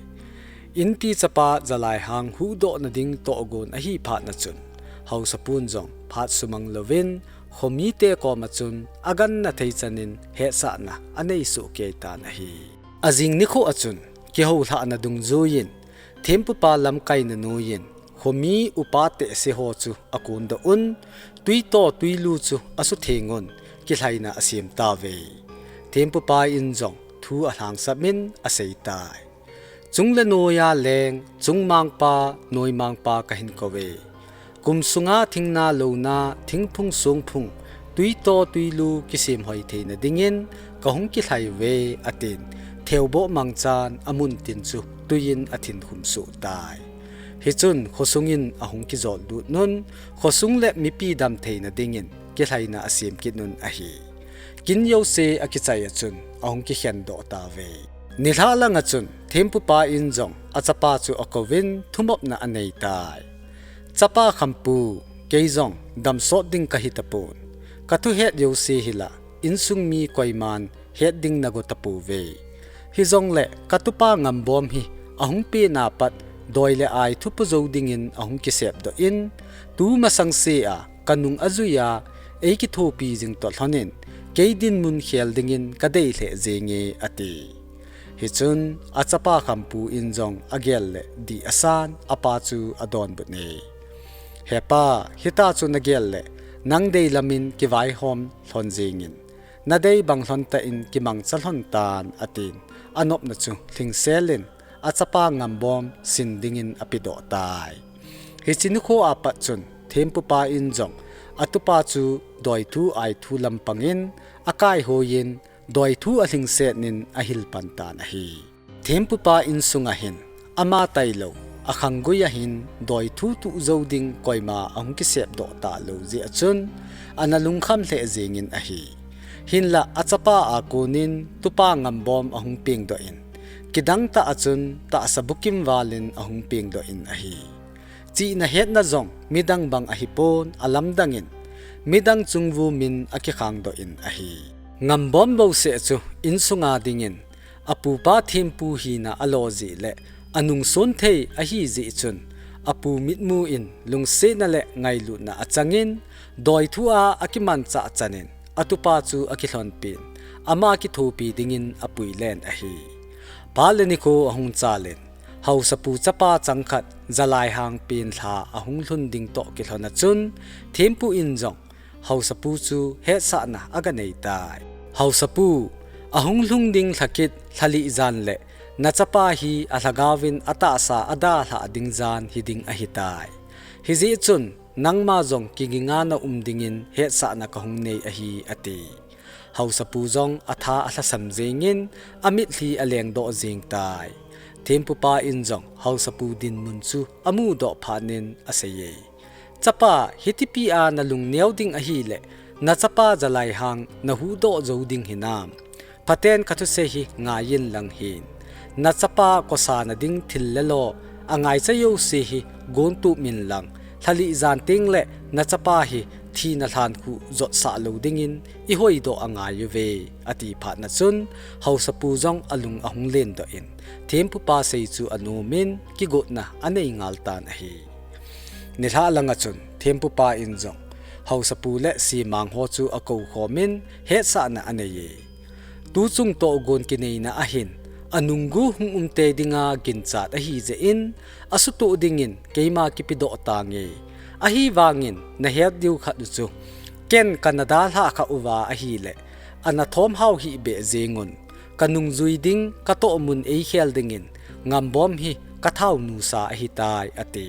Inpi chapa Jalaihang huhdohna ding tohgon ahi phat na chun, Haosapun jong phat sumang louvin, khomite kom a chun aganna thei chan in hetsahna anei sohkei tan ahi. Ajing nikho a chun, kihoulhahna dungjuiyin, Thempupa lamkaina noiyin, khomi upa tehse ho chu akondoh un, tuito tuilu chu asutheng un, kilhaina asem tauve. Thempupa in jong thu alhangsap in asei tai. Chung le noiya leng, chungmangpa, noimangpa kahin kouve. Kum sunga thingna louna, thingphung songphung, tuito tuilu kisem hoi theina dingin kahung kilhai uve, atin, theoboh mangchan amun tin chu tuiyin athin khum soh tai. Hichun khosung in ahung kijot lut un, khosung le mipi dam theina dingin kilhaina asem kit un ahi. Kin jouse akichai a chun ahung kikhen doh tauve. Nilhah lang a chun Thempupa in jong achapa chu akouvin thumopna anei tai. Chapa Khampu, kei jong damsot ding kahi tapon. Kathu het jouse hi la, insung mi koiman het ding nago tapouve. Hijongle katupa Ngambom hi ahung pen a pat doi le ai thupu jou dingin ahung kisepdoh in, tu masang sea kanung ajui a, eikithopi jing toh lhonin, kei dinmun khel dingin kadei lheh jenge, ati. Hichun achapa khampu in jong agel le dih asan, apa chu adonbut e. Hepa, hita chu nagel le, nang deilamin kivaihom lhon jengin, nadei bang lhon tah in kimangcha lhon tan, atin, anopna chu lhingselin, achapa Ngambom sin dingin apedoh tai. Hiche nikho apat chun, thempupa in jong, atupa chu doithu aithu lampangin, akaihoiyin, doithu alhingsetnin ahil pan tan ahi. Thempupa insunga hin, ama tailou, akhanggui a hin, doithu tuh jou ding koima ahung kisepdoh talou jeh a chun, ana lungkham lheh jengin ahi. Hinlah achapa a konin, tupa Ngambom ahung pengdoh in, kidang tah a chun, tahsa bukim valin ahung pengdoh in ahi. Chihna hetna jong midang bang ahipon, alamdangin midang chungvu min akikhangdoh in ahi. Ngambom bouseh chu insunga dingin apupa thempu hina alo jeh le anungson thei ahi jeh chun apu mitmu in lungsetna le ngailutna achangin doithu a akimanchah chanin atupa chu akilhonpin ama kithopi dingin apuilen ahi. Phat le nikho ahung chalin Haosapu chapa changkhat Jalaihang penlha ahung lhun ding toh kilhon a chun, thempu in jong Haosapu chu hetsahna aganei tai. Haosapu, ahung lhung ding lhakit lhalih jan le nachapa hi alhagaovin atahsa adalhah ding jan hiding ahitai. Hijeh chun, nangma jong kiginga naum dingin hetsahna kahung nei ahi, ati. Haosapu jong atha alhasam jengin, amitlhi alengdoh jeng tai. Thempupa in jong Haosapu dinmun chu amudoh phatnin aseiye. Chapa, hitipi a nalungneo ding ahile, nachapa Jalaihang nahuhdoh jou ding hinam? Phaten kathusei hi ngaiyin lang hin. Nachapa kosana ding thil le lo, angaicha jouse hi gontup min lang, lhalih jan tengle nachapa hi thina lhankhuh jotsah lou dingin ihoidoh angaiuve, ati phatna chun, Haosapu jong alung ahung lendoh in, thempupa sei chu anomin, kigotna anei ngal tan ahi. Nilhah langa chun, thempupa in jong, Haosapu le Semang ho chu akoukhomin, hetsahna aneiye. Tuchung tohgon kineina ahin, anunggu hung umtei dinga ginchat ahijeh in, asutoh dingin keima kipedoh tange. Ahivangin, nahet diu khat u chu, ken kana dalhah khah uva ahile, ana thomhao hihbeh jengun, kanungjui ding, katohmun eikhel dingin, Ngambom hi kathao nusa ahitai, ati.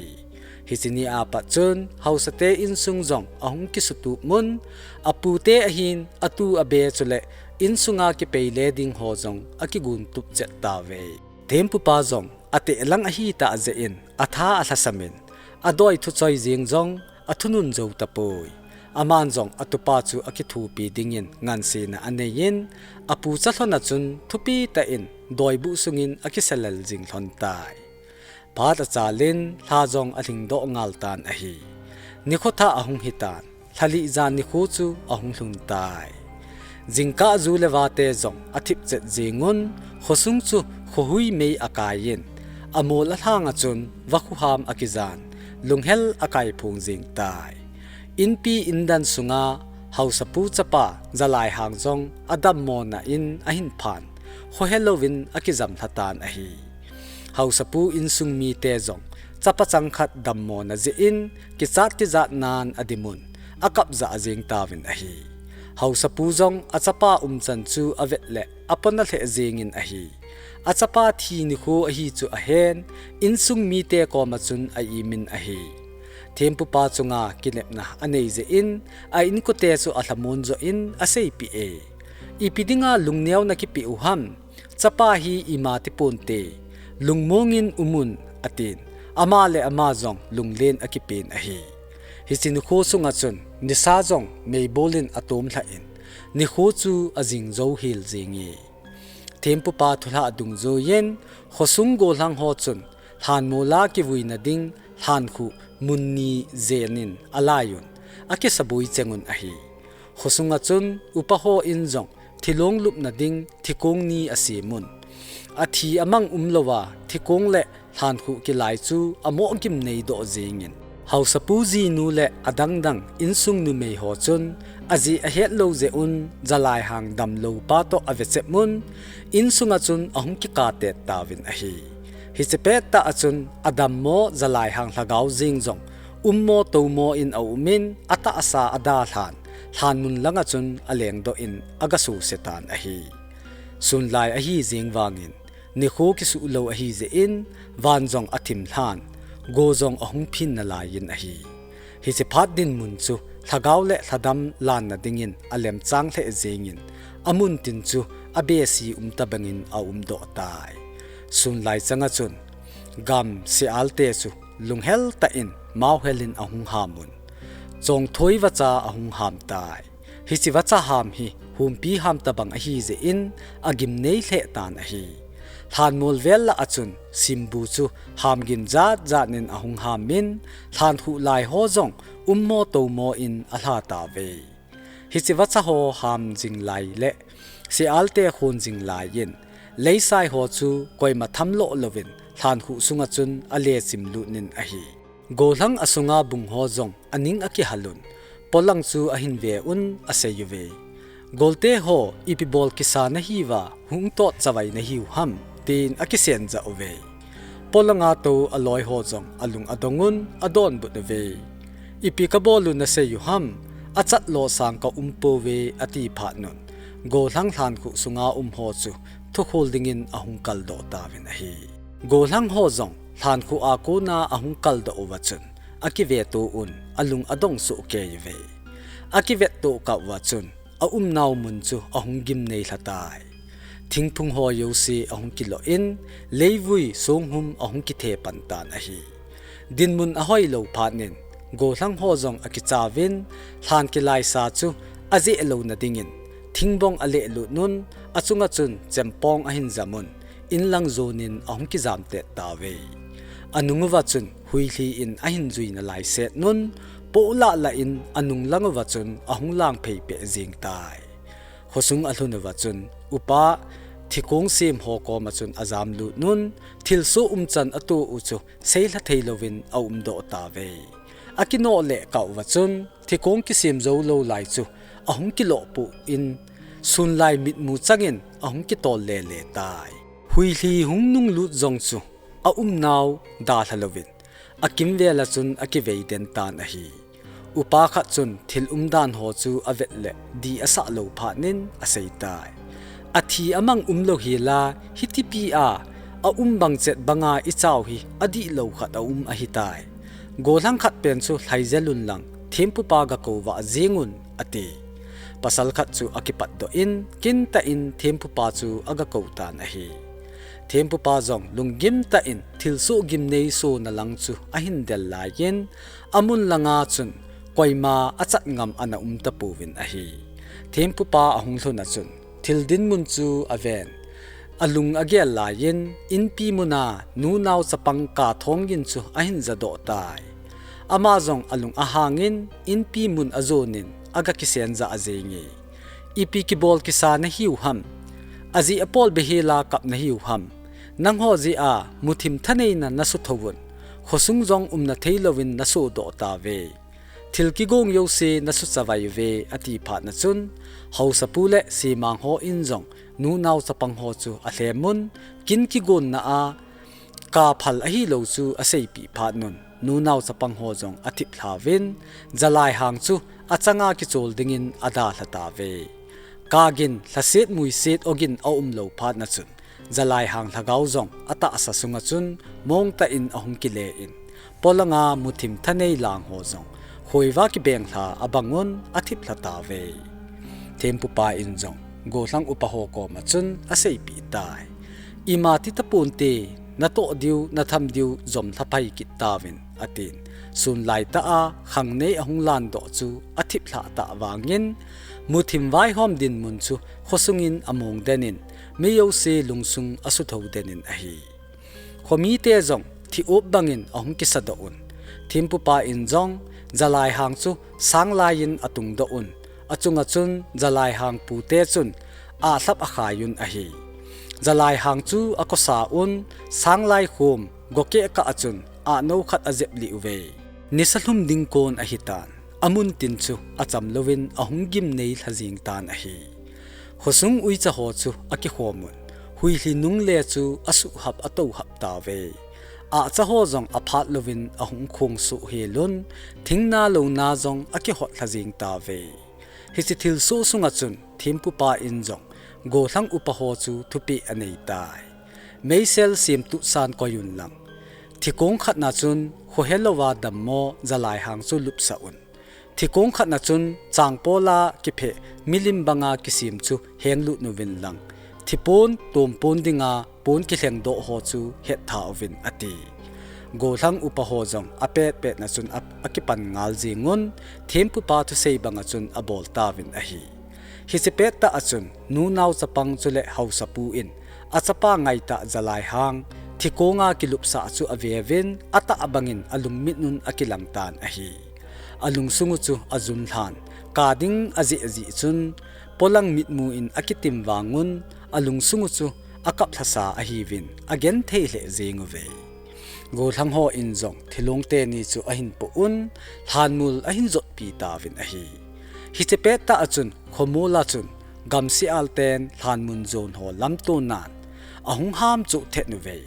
Hiche ni apat chun, Haosate insung jong ahung kisutup mun, apute ahin, atu abe chule, insunga kipeile ding ho jong akigontup chet tauve. Thempupa jong, ateh lang ahitah jeh in, atha alhasamin, adoi thuchoi jeng jong, athunun jou tapoi. Aman jong atupa chu akithopi dingin ngansena aneiyin, apucha lhon a chun thupi tah in doibuh sungin akisalel jing lhon tai. Phat achalin lha jong alhingdoh ngal tan ahi. Nikho thah ahung hitan, lhalih jan nikho chu ahung lhun tai. Jingkah ju le vate jong athip chet jengun, khosung chu khohui mei akaiyin, amol alhang a chun vakhuham akijan, lunghel akaiphong jeng tai. Inpi indan sunga Haosapu chapa Jalaihang jong adammona in ahin phan, khohe louvin akijam lha tan ahi. Haosapu insung mite jong chapa changkhat dammona jeh in kichat tijat nan adimun, akapjah jeng tauvin ahi. Haosapu jong achapa umchan chu avet le apona lheh jengin ahi. Achapa thi nikho ahi chu ahen, insung mite koma chun a-imin ahi. Thempupa chunga kinepna anei jeh in, a-inkote chu alhamon joh in aseipeh e. Ipi dinga lungneo nakipeh u ham? Chapa hi ima tiponte, lungmongin umun, atin. Ama le ama jong lunglen akipen ahi. Hiche nikho sunga chun nisa jong meibolin atom lhah in, nikho chu ajing jou hel jenge. Thempupa thulhah dungjuiyin, khosung gollhang ho chun, lhanmola kivuina ding, lhankhuh mun ni jenin alaiyun, akisaboi chengun ahi. Khosunga chun, upa ho in jong, thilong lupna ding, thikong ni asemun. Athi amang umlouva, thikong le lhankhuh kilai chu amoh gimnei doh jengin, Haosapu jinu le adangdang insung numei ho chun ajeh ahet lou jeh un Jalaihang damlou pa toh ave chep un, insunga chun ahung kikah tet tauvin ahi. Hiche pettah a chun adammo Jalaihang lhagao jeng jong ummo toumo in aum in, atahsa adalhan, lhanmun langa chun alengdoh in aga suse tan ahi. Sunlai ahi jeng vangin, nikho kisuh lou ahi jeh in, van jong athim lhan, go jong ahung phin nalai in ahi. Hiche phat dinmun chu lhagao le lhadam lanna dingin alemchang lheh jengin, amun tin chu abehseh um tabangin aumdoh tai. Sunlai changa chun, gam sialte chu lunghel tah in mao hel in ahung ham un, chongthoi vacha ahung ham tai. Hiche vacha ham hi humpi ham tabang ahi jeh in agimnei lheh tan ahi. Lhanmol vel lah a chun simbu chu hamgim jat jat in ahung ham in, lhankhuh lai ho jong ummo toumo in alha tauve. Hiche vacha ho ham jing lai le sialte khon jing lai in, leisai ho chu koima thamloh louvin lhankhuh sunga chun ale chimlut in ahi. Gollhang asunga bung ho jong aning akihal un, Polang chu ahin ve un aseiuve. Golte ho, ipi bol kisa nahiuva hung tot chavai nahiu ham, tin akisen jah uve. Polanga tou aloi ho jong alung adong un adonbut uve. Ipi kabol u naseiu ham, achat losang kaum pouve ati phat un, gollhang lhankhuh sunga um ho chu thukhol dingin ahung kaldoh tauvin ahi. Gollhang ho jong lhankhuh a kona ahung kaldoh uva chun, akiveto un alung adong sohkei uve. Akivetto kah uva chun, aumnau mun chu ahung gimnei lha tai. Thingphung ho jouse ahung kiloh in, leivui songhum ahung kithe pan tan ahi. Dinmun ahoilou phat in, gollhang ho jong akichauvin, lhan kilaisa chu ajeh louna dingin, thingbong alehlut un, achunga chun chempong ahin jam un, inlang jon in ahung kijam tet tauve. Anung uva chun huilhi in ahin jui nalai set un, poh lah lah in anung lang uva chun ahung lang phei peh jeng tai. Khosung alhun uva chun, upa thikong sem ho koma chun ajamlut un, thilsoh umchan ato u chu seilha thei louvin aumdoh tauve. Akinoh leh kah uva chun, thikong kisem jou lou lai chu ahung kiloh poh in, sunlai mitmu chang in ahung kitol lele tai. Huilhi hung nunglut jong chu aumnau dalha louvin, akimvel a chun akivei den tan ahi. Upa khat chun thil umdan ho chu avet leh dih asah lou phat in asei tai. Athi amang umlou hel a, hitipi a aum bang chet banga ichau hi adihlou khat aum ahitai. Gollhang khat pen chu lhai jel un lang, thempupa gakou vah jeng un, ati. Pasal khat chu akipatdoh in, kintah in thempupa chu agakou tan ahi. Thempupa jong lunggim tah in thilsoh gimnei sona lang chu ahin del lai in, amun langa chun koima achat ngam ana um tapouvin ahi. Thempupa ahung lhun a chun, thil dinmun chu aven. Alung agel lai in, inpi muna nunao chapang Kathongin chu ahin jadoh tai. Ama jong alung ahang in, inpi mun ajon in, aga kisen jah jenge. Ipi kibol kisa nahiu ham? Ajeh apol behel a kap nahiu ham? Nangho jeh a muthim thaneina nasuthou un, khosung jong umna thei louvin nasodoh tauve. Thil kigong jouse nasuchavai uve, ati phat na chun, haosapu le semang hon jong nunao chapang ho chu alhem un, kin kigonna a kaphal ahilou chu aseipeh phat un, nunao chapang ho jong athiplhauvin, Jalaihang chu achanga kichol dingin adalha tauve. Kagin, lhaset muiset ogin aumlou phat na chun, Jalaihang lhagao jong atahsa sunga chun mongtah in ahung kile in, polanga muthim thanei lang ho jong khoiva kibenglha abang un athiplha tauve. Thempupa in jong gollhang upa ho koma chun aseipeh tai. Ima titaponte, natoh diu, natham diu jom lhaphai kit tauvin, atin. Sunlai tah a khangnei ahung landoh chu athiplhah tah vangin, muthim vaihom dinmun chu khosungin among den in, mi jouse lungsung asuthou den in ahi. Khomite jong thi-up bangin ahung kisadoh un. Thempupa in jong Jalaihang chu sanglai in atungdoh un. Achunga chun Jalaihang pute chun ahlap akhai un ahi. Jalaihang chu akosa un, sanglai khom gokeh kah a chun ahnou khat ajeplih uve. Nisa lhum ding kon ahitan, amun tin chu acham louvin ahung gimnei lha jing tan ahi. Khosung uicha ho chu akikhom un, huilhi nung le chu asuhhap atohhap tauve. Ahcha ho jong aphat louvin ahung khong suh helun, thingna louna jong akihot lha jing tauve. Hiche thilsoh sunga chun thempupa in jong gollhang upa ho chu thupeh anei tai. Meisel semtuh san koi un lang, thikong khat na chun khohe louva dammo jalaihang chu lupsah un. Thikong khat na chun changpola kiphe milim banga kisem chu henglut uvin lang, thipon tompon dinga pon kilhengdoh ho chu hettha uvin, ati. Gollhang upa ho jong apetpet na chun a, akipan ngal jingun, thempupa thusei banga chun abol tauvin ahi. Hiche pettah a chun nunao chapang chule haosapu in achapa ngaitah jalaihang thikonga kilupsah chu aveuvin, atah bangin alungmit un akilang tan ahi. Alungsung u chu ajun lhan, ka ding ajeh jeh chun, polang mitmu in akitim vangun, alungsung u chu akap lhasa ahiuvin, agenthei lheh jeng uve. Gollhang ho in jong thilong teni chu ahin poh un, lhanmul ahin jotpi tauvin ahi. Hiche pettah a chun khomula chun gamsial ten lhanmun jon ho lamtonan ahung ham chu thet uve.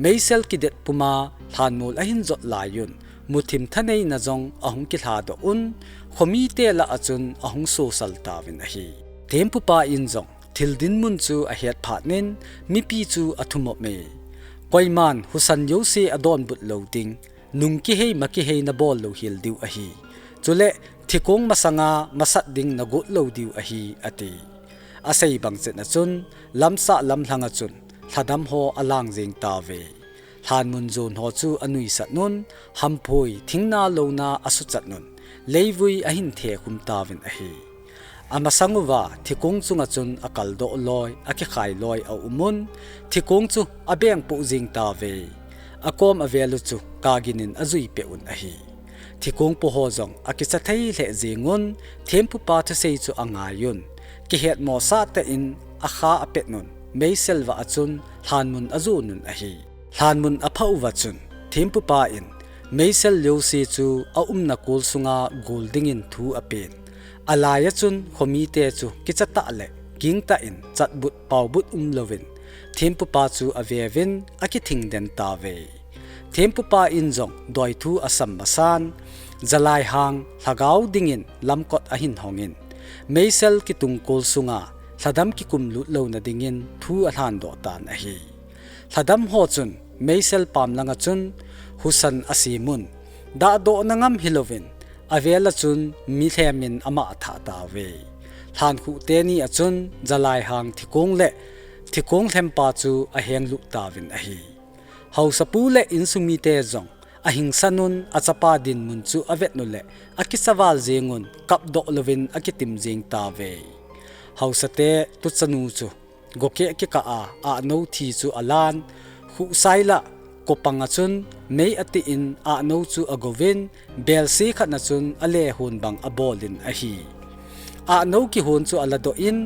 Meisel kidet puma lhanmul ahin jot laiyun, muthim thaneina jong ahung kilhadoh un, khomite lah a chun ahung sosal tauvin ahi. Thempupa in jong thil dinmun chu ahet phatnin, mipi chu athumop e. Koiman husan jouse adonbut lou ding, nung kihei ma kihei nabol louhel diu ahi. Chule thikong masanga masat ding nagot lou diu ahi, ati. Asei bang chetna chun, lamsah lamlhanga chun lhadam ho alang jeng tauve. Lhanmun jon ho chu anuisat un, hamphui, thingna louna asuchat un, leivui ahin thekhum tauvin ahi. Amasang uva thikong chunga chun akaldoh loi, akikhai loi aum un, thikong chu abeng poh jing tauve. Akom avel u chu kagin in ajui peh un ahi. Thikong poh ho jong akicha thei lheh jengun, thempupa thusei chu angaiyun, kihetmosah tah in akha apet un, meisel vah a chun lhanmun ajon un ahi. Lhanmun aphah uva chun, thempupa in meisel jouse chu aumna kol sunga gol dingin thu apen. Alai a chun khomite chu kicha tah le ging tah in chatbut paobut umlouvin, thempupa chu aveuvin akithing den tauve. Thempupa in jong doithu asam masan, jalaihang lhagao dingin lamkot ahin hongin, meisel kitung kol sunga lhadam kikum lut louna dingin thu alhandoh tan ahi. Lhadam ho chun meisel pam langa chun husan asem un, dahdohna ngam hilouvin, avel a chun milhem in ama athah tauve. Lhankhuh teni a chun jalaihang thikong le thikong lhempa chu ahenglut tauvin ahi. Haosapu le insung mite jong ahingsan un, achapa dinmun chu avet u le akicha val jengun, kapdoh louvin akitim jeng tauve. Haosate tuchanu chu gokeh kikah a ahnou thi chu alan, khuhsai lah kopang a chun mei ati in ahnou chu agouvin, belse khat na chun alehon bang abolin ahi. Ahnou kihon chu aladoh in,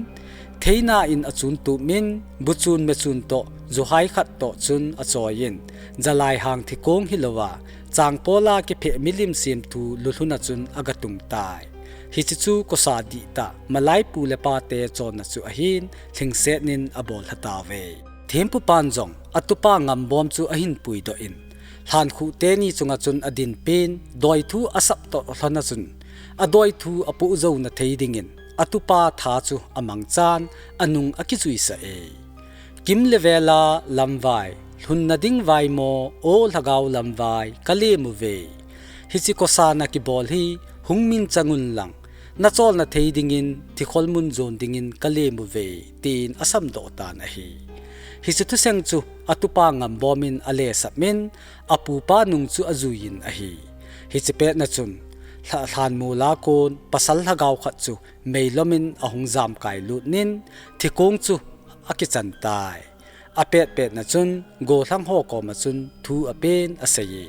theina in achun tup in, buchun mechun toh juhai khat toh chun achoiyin, jalaihang thikong hilouva, changpola kiphe milim semthu lulhun a chun agatung tai. Hiche chu kosa dihtah, malai pu le pate chonna chu ahin, lhingset nin abol lha tauve. Thempupan jong atupa Ngambom chu ahin puidoh in, lhankhuh teni chunga chun adinpin, doithu asap toh lhon a chun, adoithu apoh jouna thei dingin atupa tha chu amangchan, anung akijuisah e. Kim le vela lamvai, lhunna ding vaimo, o lhagao lamvai, kalem uve. Hiche kosa nakibol hi hung minchang un lang, nacholna thei dingin thikhol mun jon dingin kalem uve, tin asamdoh tan ahi. Hiche thuseng chu atupa Ngambom in alesap in, apupa nung chu ajuiyin ahi. Hiche petna chun, lha-, lhanmul a kon pasal lhagao khat chu meilom in ahung jamkai lut nin, thikong chu akichan tai. Apetpetna chun, gollhang ho koma chun thu apen aseiye.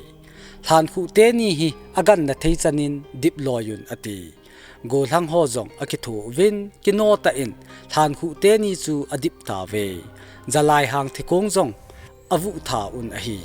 Lhankhuh teni hi aganna thei chanin dip loiyun ati. Gollhang ho jong akitho uvin, kino tah in lhankhuh teni chu adip tauve. Jalaihang thikong jong avuh tha un ahi.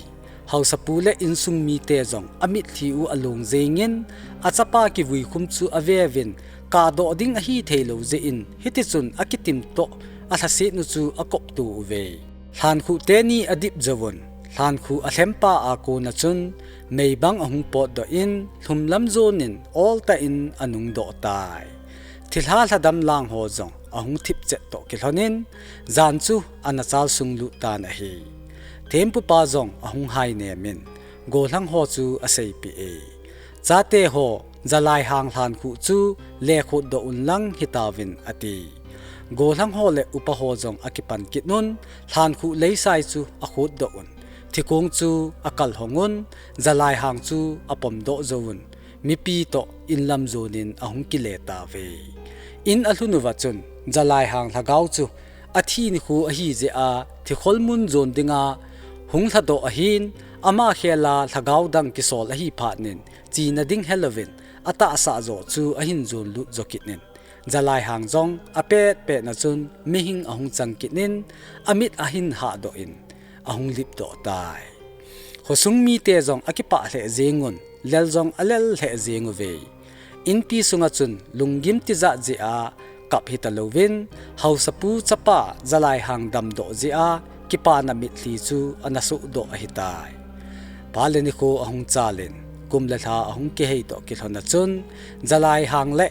Haosapu le insung mite jong amitlhi u along jengin, achapa kivui khum chu aveuvin, kahdoh ding ahi theilou jeh in, hitichun akitim toh alhaset nu chu akopto uve. Lhankhuh teni adip jouvun, lhankhuh alhempa a kona chun, meibang ahung potdoh in, lhumlam jonin oltah in anungdoh tai. Thilha lhadam lang ho jong ahung thipchet toh kilhonin, jan chu ana chal sunglut tan ahi. Thempupa jong ahung hainemin, gollhang ho chu aseipeh e. Chate ho, Jalaihang lhankhuh chu lekhutdoh unlang hitauvin ati. Gollhang ho le upa ho jong akipan kit un, lhankhuh leisai chu akhutdoh un, thikong chu akalhong un, Jalaihang chu apomdoh jouvun, mipi toh inlam jonin ahung kile tauve. In alhun uva chun, Jalaihang lhagao chu athi nikho ahijeh a, thikhol mun jon dinga hung lhadoh ahin, ama khela lhagao dang kisol ahi phatnin, china ding helouvin, atahsa jo chu ahin jonlut jo kitnin, Jalaihang jong apetpetna chun mihing ahung chang kitnin, amit ahin hahdoh in, ahung lipdoh tai. Khosung mite jong akipah lheh jengun, lel jong alel lheh jeng uve. Inpi sunga chun lunggim tijat jeh a kap hitalouvin, Haosapu chapa Jalaihang damdoh jeh a kipana mitlhi chu ana sohdoh ahitai. Pha le nikho ahung chalin, kum le lha ahung kihei toh kilhona chun, Jalaihang le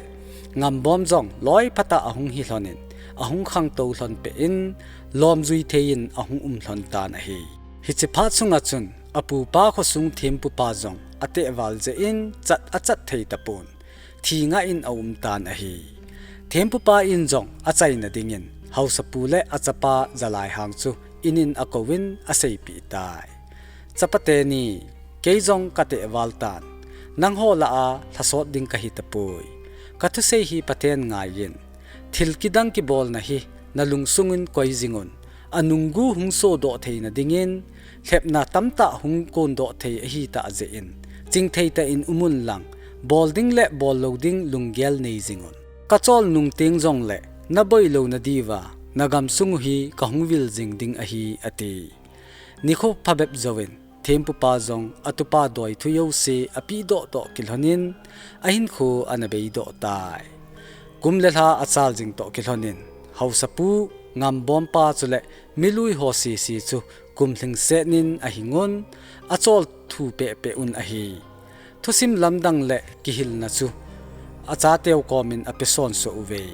Ngambom jong loiphatah ahung hilhonin, ahung khangtou lhonpeh in, lomjui theiyin ahung umlhon tan ahi. Hiche phat sunga chun, apupa khosung thempupa jong atehval jeh in chat achat thei tapon, thi ngah in aumtan ahi. Thempupa in jong achaina dingin, Haosapu le achapa Jalaihang chu inin akouvin aseipeh tai. Chapa teni, kei jong katehval tan, nangho lah a lhasot ding kahitapoi. Kathusei hi Pathen ngaiyin, thil kidang kibolna hi nalungsungin koi jingun, anunggu hung sodoh theina dingin, lhepna tamtah hung kondoh thei ahitah jeh in, chingthei tah in umun lang, bol ding le bollou ding lunggel nei jingun. Kachol nung teng jongle, naboilou nadiuva, nagamsung u hi kahung vil jing ding ahi, ati. Nikho phabep jouvin, thempupa jong atupa doi thu jouse apehdoh toh kilhonin, ahinkho ana beidoh tai. Kum le lha achal jing toh kilhonin, Haosapu Ngambompa chule milui ho sese chu kum lhingsetnin ahingun, achol thu pehpeh un ahi. Thusim lamdang le kihilna chu achateu komin apeson soh uve.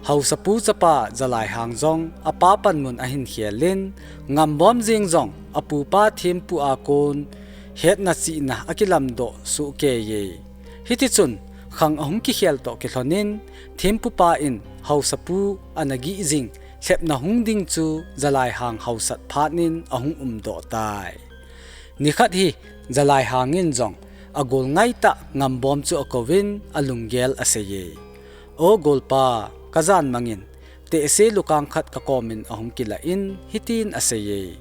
Haosapu chapa Jalaihang jong apa panmun ahin khelin, Ngambom jeng jong apupa thempu a kon hetna chihna akilamdoh sohkeiye. Hitichun, khang ahung kikhel toh kilhonin, thempupa in Haosapu ana gih jing lhepna hung ding chu Jalaihang haosat phatnin ahung umdoh tai. Nikhat hi Jalaihang in jong agol ngaitah Ngambom chu akouvin alunggel aseiye. O golpa, kajan mangin, tehse lukang khat kakomin ahung kilah in hitin aseiye.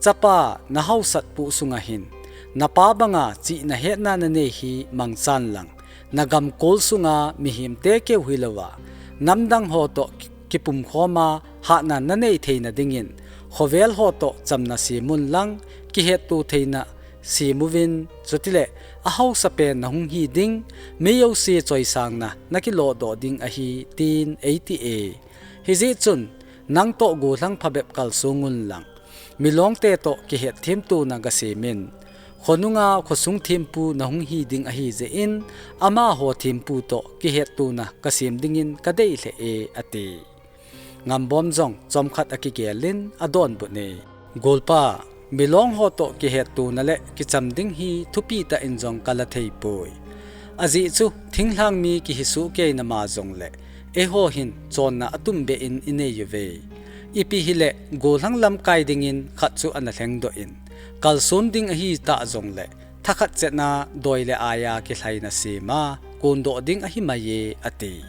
Chapa, nahaosat poh sunga hin, napa banga chihna hetna nanei hi mangchan lang, nagamkol sunga mihemte keu hilouva, namdang ho toh kipumkhoma hahna nanei theina dingin, khovel ho toh chamna semun lang, kihetto theina semuvin, chutile ahaosapen nahung hi ding, mi jouse choisangna nakilodoh ding ahi, tin eiti e. Hijeh chun, nang toh gollhang phabep kalsong unlang, milongte toh kihetthemtona gasemin, khonunga khosung thempu nahung hi ding ahijeh in, amaho thempu toh kihettona kasem dingin kadei lheh e, ati. Ngambom jong chomkhat akigelin adonbut e. Golpa, milong ho toh kihettona le kicham ding hi thupitah in jong kala theipoi. Ajeh chu thinglhang mi kihi sohkeina ma jongle, eiho hin chonna atumbeh in inei uve. Ipi hile, gollhang lamkai dingin khat chu ana lhengdoh in, kalson ding ahitah jongle, thakhat chetna doi le aia kilhaina sema kondoh ding ahimaiye, ati.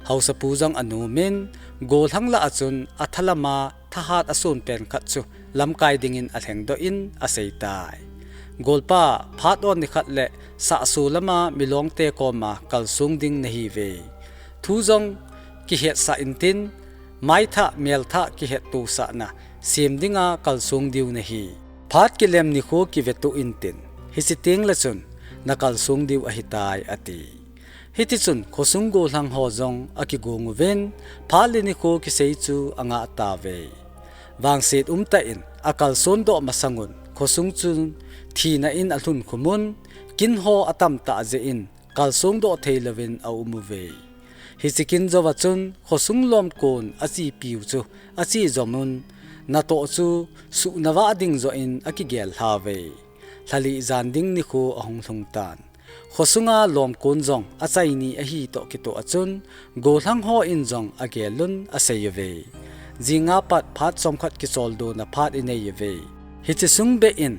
Haosapu jong anomin, gollhang lah a chun athalama thahat asonpen khat chu lamkai dingin alhengdoh in aseitai. Golpa, phat on nikhat le sahso lama milongte koma kalsong ding nahiuve. Thu jong kihetsah intin, maithah melthah kihettosahna sem dinga kalsong diu nahi. Phat kilem nikho kivetuh intin, hiche tengle chun nakalsong diu ahitai, ati. Hitichun khosung gollhang ho jong akigong uvin, phat le nikho kisei chu angah tauve. Vangset umtah in akalson doh masangun khosung chun thina in alhun khumun, kin ho atamtah jeh in kalsong doh thei louvin aum uve. Hiche kin jouva chun khosung lomkon achepiu chu ache jomun, natoh chu suhnava ding joh in akigel lhauve. Lha li jan ding nikho ahung lhung tan, khosunga lomkon jong achai ni ahi toh kitoh a chun, gollhang hon jong agelun asei uve. Jinga pat phat somkhat kicholdo na phat inei uve. Hiche sung beh in,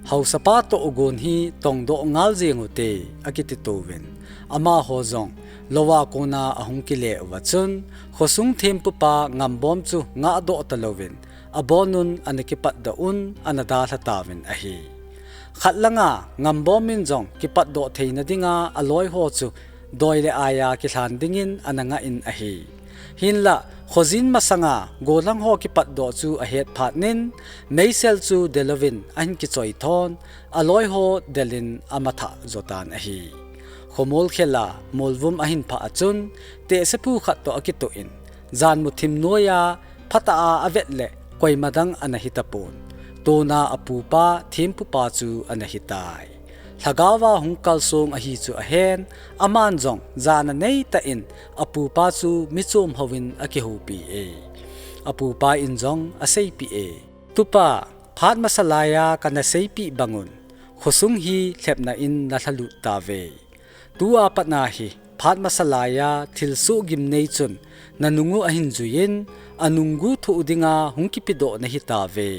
haosapa toh gon hi tongdoh ngal jeng ute, akiti touvin. Amaho jong, louva kona ahung kile uva chun, khosung thempupa Ngambom chu ngahdoh talouvin, abonun ana kipatdoh un, ana dalha tauvin ahi. Khat langa Ngambom in jong kipatdoh theina dinga aloi ho chu doi le aia kilhan dingin ana ngah in ahi. Hinlah, khojin masanga gollhang ho kipatdoh chu ahet phat in, meisel chu delouvin ahin kichoi thon, aloi ho delin amathah jotan ahi. Khomol khela molvum ahin phah a chun, tehse phu khat toh akitoh in, jan muthim noiya phatah a avet le koima dang ana hitapon, tuna apupa thempupa chu ana hitai. Lhagaova hung kalsong ahi chu ahen, aman jong jana neitah in apupa chu michom houvin akihoupi e. Apupa in jong aseipeh e, Tupa, phat masa laiya kana seipeh bangun, khosung hi lhepna in nalhalut tauve. Tua patna hi, phat masa laiya thilsoh gimnei chun nanung u ahin juiyin, anung gu thoh dinga hung kipedoh nahi tauve.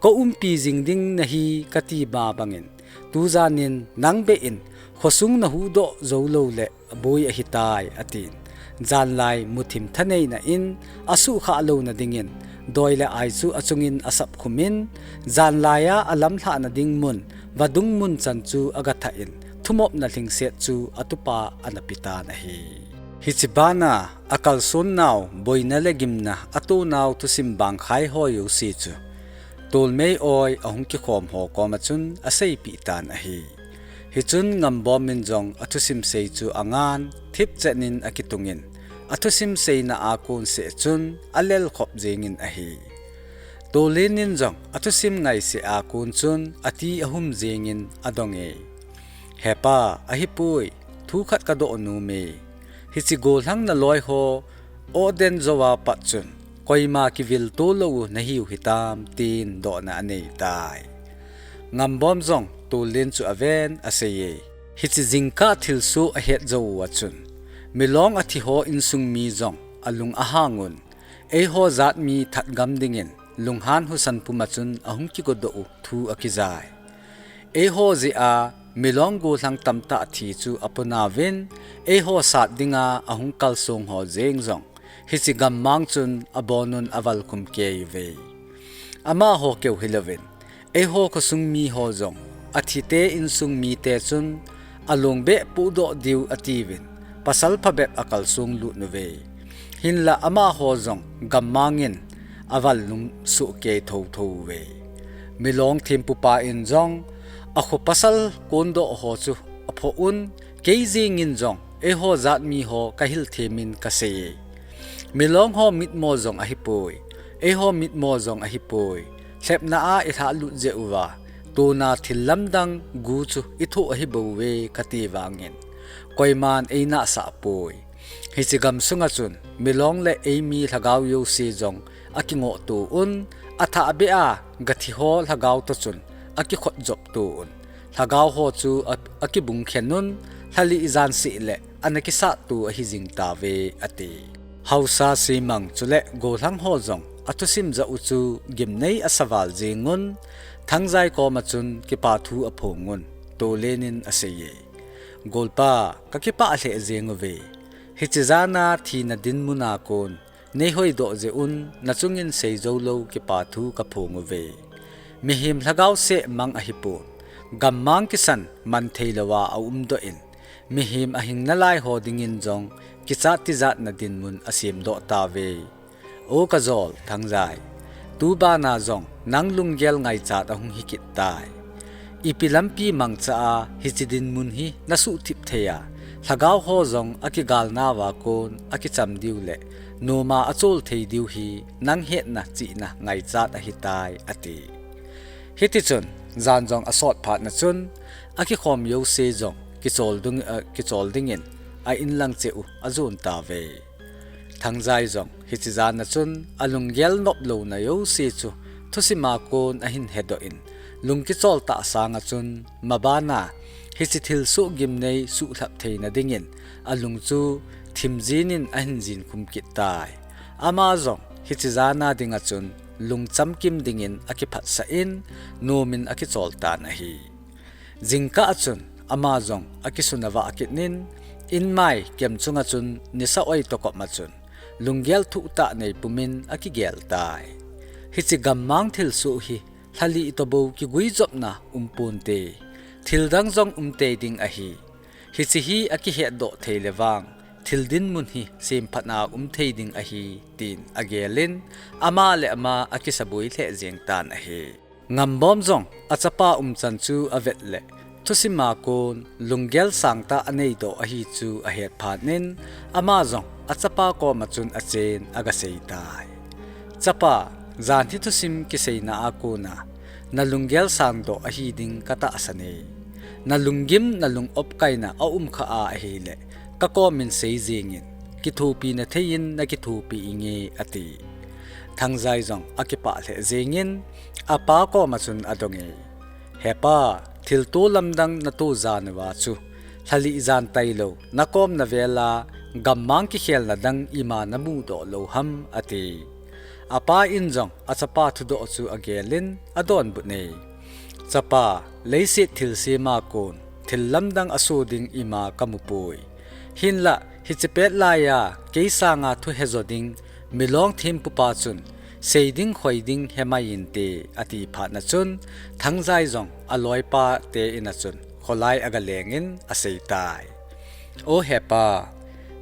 Ka umpi jing ding nahi kati ma bangin, tujan in nang beh in khosung nahuhdoh jou lou le boi ahitai, atin. Janlai muthim thaneina in asuhkhah louna dingin, doi le ai chu achungin asap khumin, janlaiya alamlhahna ding mun, vadung mun chan chu agathahin, thumopna lhingset chu atupa ana petan ahi. Hiche bana akalsonnau, boina le gimna atonau thusim bangkhai ho jouse chu, Tolmei oi ahung kikhom ho koma chun aseipeh tan ahi. Hichun Ngambom in jong athusim sei chu angan, thipchet in akitungin, athusim seina a kon seh chun alelkhop jengin ahi. Tolin in jong athusim ngaiseh a kon chun ati ahum jengin adong e. Hepa, ahipoi, thu khat kadoh nom e. Hiche gollhang naloi ho, oden jouva pat chun, koima kivilto lou u nahiu hitam, tin dohna aneitai. Ngambom jong Tolin chu aven aseiye. Hiche jingkah thilsoh ahet jou uva chun, Milong athiho insung mi jong alung ahangun, eiho jatmi thatgam dingin, lunghan husan puma chun ahung kigodoh u thu akijai. Eiho jeh a, Milong gollhang tamtah thi chu aponauvin, eiho sat dinga ahung kalsong ho jeng jong, hiche gammang chun abonun avalkhum kei uve. Amaho keu hilouvin, eiho khosung miho jong, athite insung mite chun, along beh pohdoh diu atiuvin, pasal phabep akalsong lut uve. Hinlah amaho jong gammang in aval lum sohkei thotho uve. Milong thempupa in jong, akho pasal kondoh ho chu aphoh un, kei jeng in jong eiho jatmi ho kahil themin kaseiye. Milong ho mitmo jong ahipoi, eiho mitmo jong ahipoi, lhepna a ilhahlut jeh uva, tuna thil lamdang gu chu ithoh ahibouve kati vangin, koiman einahsah poi. Hiche gamsunga chun, Milong le eimi lhagao jouse jong akingohto un, athahbeh a gathi ho lhagao toh chun akikhotjopto un, lhagao ho chu a, akibungkhen un, lha li jan seh le ana kisatto ahijing tauve, ati. Haosa Simang chule gollhang ho jong athusim jah u chu gimnei asaval jengun, Thangjai koma chun kipathu aphongun, Tolin in aseiye. Golpa, kakipah lheh jeng uve. Hiche jana thina dinmuna kon neihoidoh jeh un, nachungin seijou lou kipathu kaphong uve. Mihem lhagao seh mang ahipon, gammang kisan manthei louva aumdoh in, mihem ahing nalai ho dingin jong kichat tijatna dinmun asemdoh tauve. O kajol Thangjai, tubana jong nang lunggel ngaichat ahung hi kit tai. Ipi lampi mangcha a hichi dinmun hi nasuh thip thei a, lhagao ho jong akigalnauva kon akicham diu le noma achol thei diu hi nang hetna chihna ngaichat ahitai, ati. Hitichun, jan jong asot phatna chun, akikhom jouse jong kichol dung, eh, kichol dingin a inlang cheh u ajon tauve. Thangjai jong hichi jan a chun alunggel nop louna jouse chu thusima kon ahin hedoh in, lung kichol tah sanga chun mabana hichi thilsoh gimnei suhlhap theina dingin alung chu thimjin in ahin jin khum kit tai. Ama jong hichi jan a dinga chun lung chamkim dingin akiphatsah in, nomin akichol tan ahi. Jingkah a chun ama jong akisun avah kit in, inmai kem chunga chun nisa oi toh kop ma chun lunggel thuhtah nei pumin akigel tai. Hichi gammang thilsoh hi lhalih toh bou kiguijopna um ponte, thildang jong um tei ding ahi. Hichi hi akihetdoh thei le vang thil dinmun hi semphatna um thei ding ahi, tin agel in ama le ama akisabui lheh jeng tan ahi. Ngambom jong achapa umchan chu avet le thusima kon lunggel sangtah aneidoh ahi chu ahet phat in ama jong achapa koma chun achen agasei tai. Chapa, jan hi thusim kiseina a kona nalunggel sangdoh ahi ding katahsan e. Nalunggim nalung opkaina aum kha a ahile kakomin sei jengin, kithopina thei in nakithopi inge, ati. Thangjai jong akipah lheh jengin apa koma chun adong e. Hepa, thilto lamdang nato jan uva chu lhalih jan tailou nakomna vela gammang kikhelna dang ima namudoh lou ham, ati. Apa in jong achapa thudoh chu agel in adonbut e. Chapa, leiset thilsem a kon thil lamdang aso ding ima kamupoi. Hinlah hichi pet laiya kei sanga thu hejo ding milong thempupa chun sei ding khoi ding hemai inte, ati phatna chun Thangjai jong aloipa te ina chun kholai agaleng in asei tai. O hepa,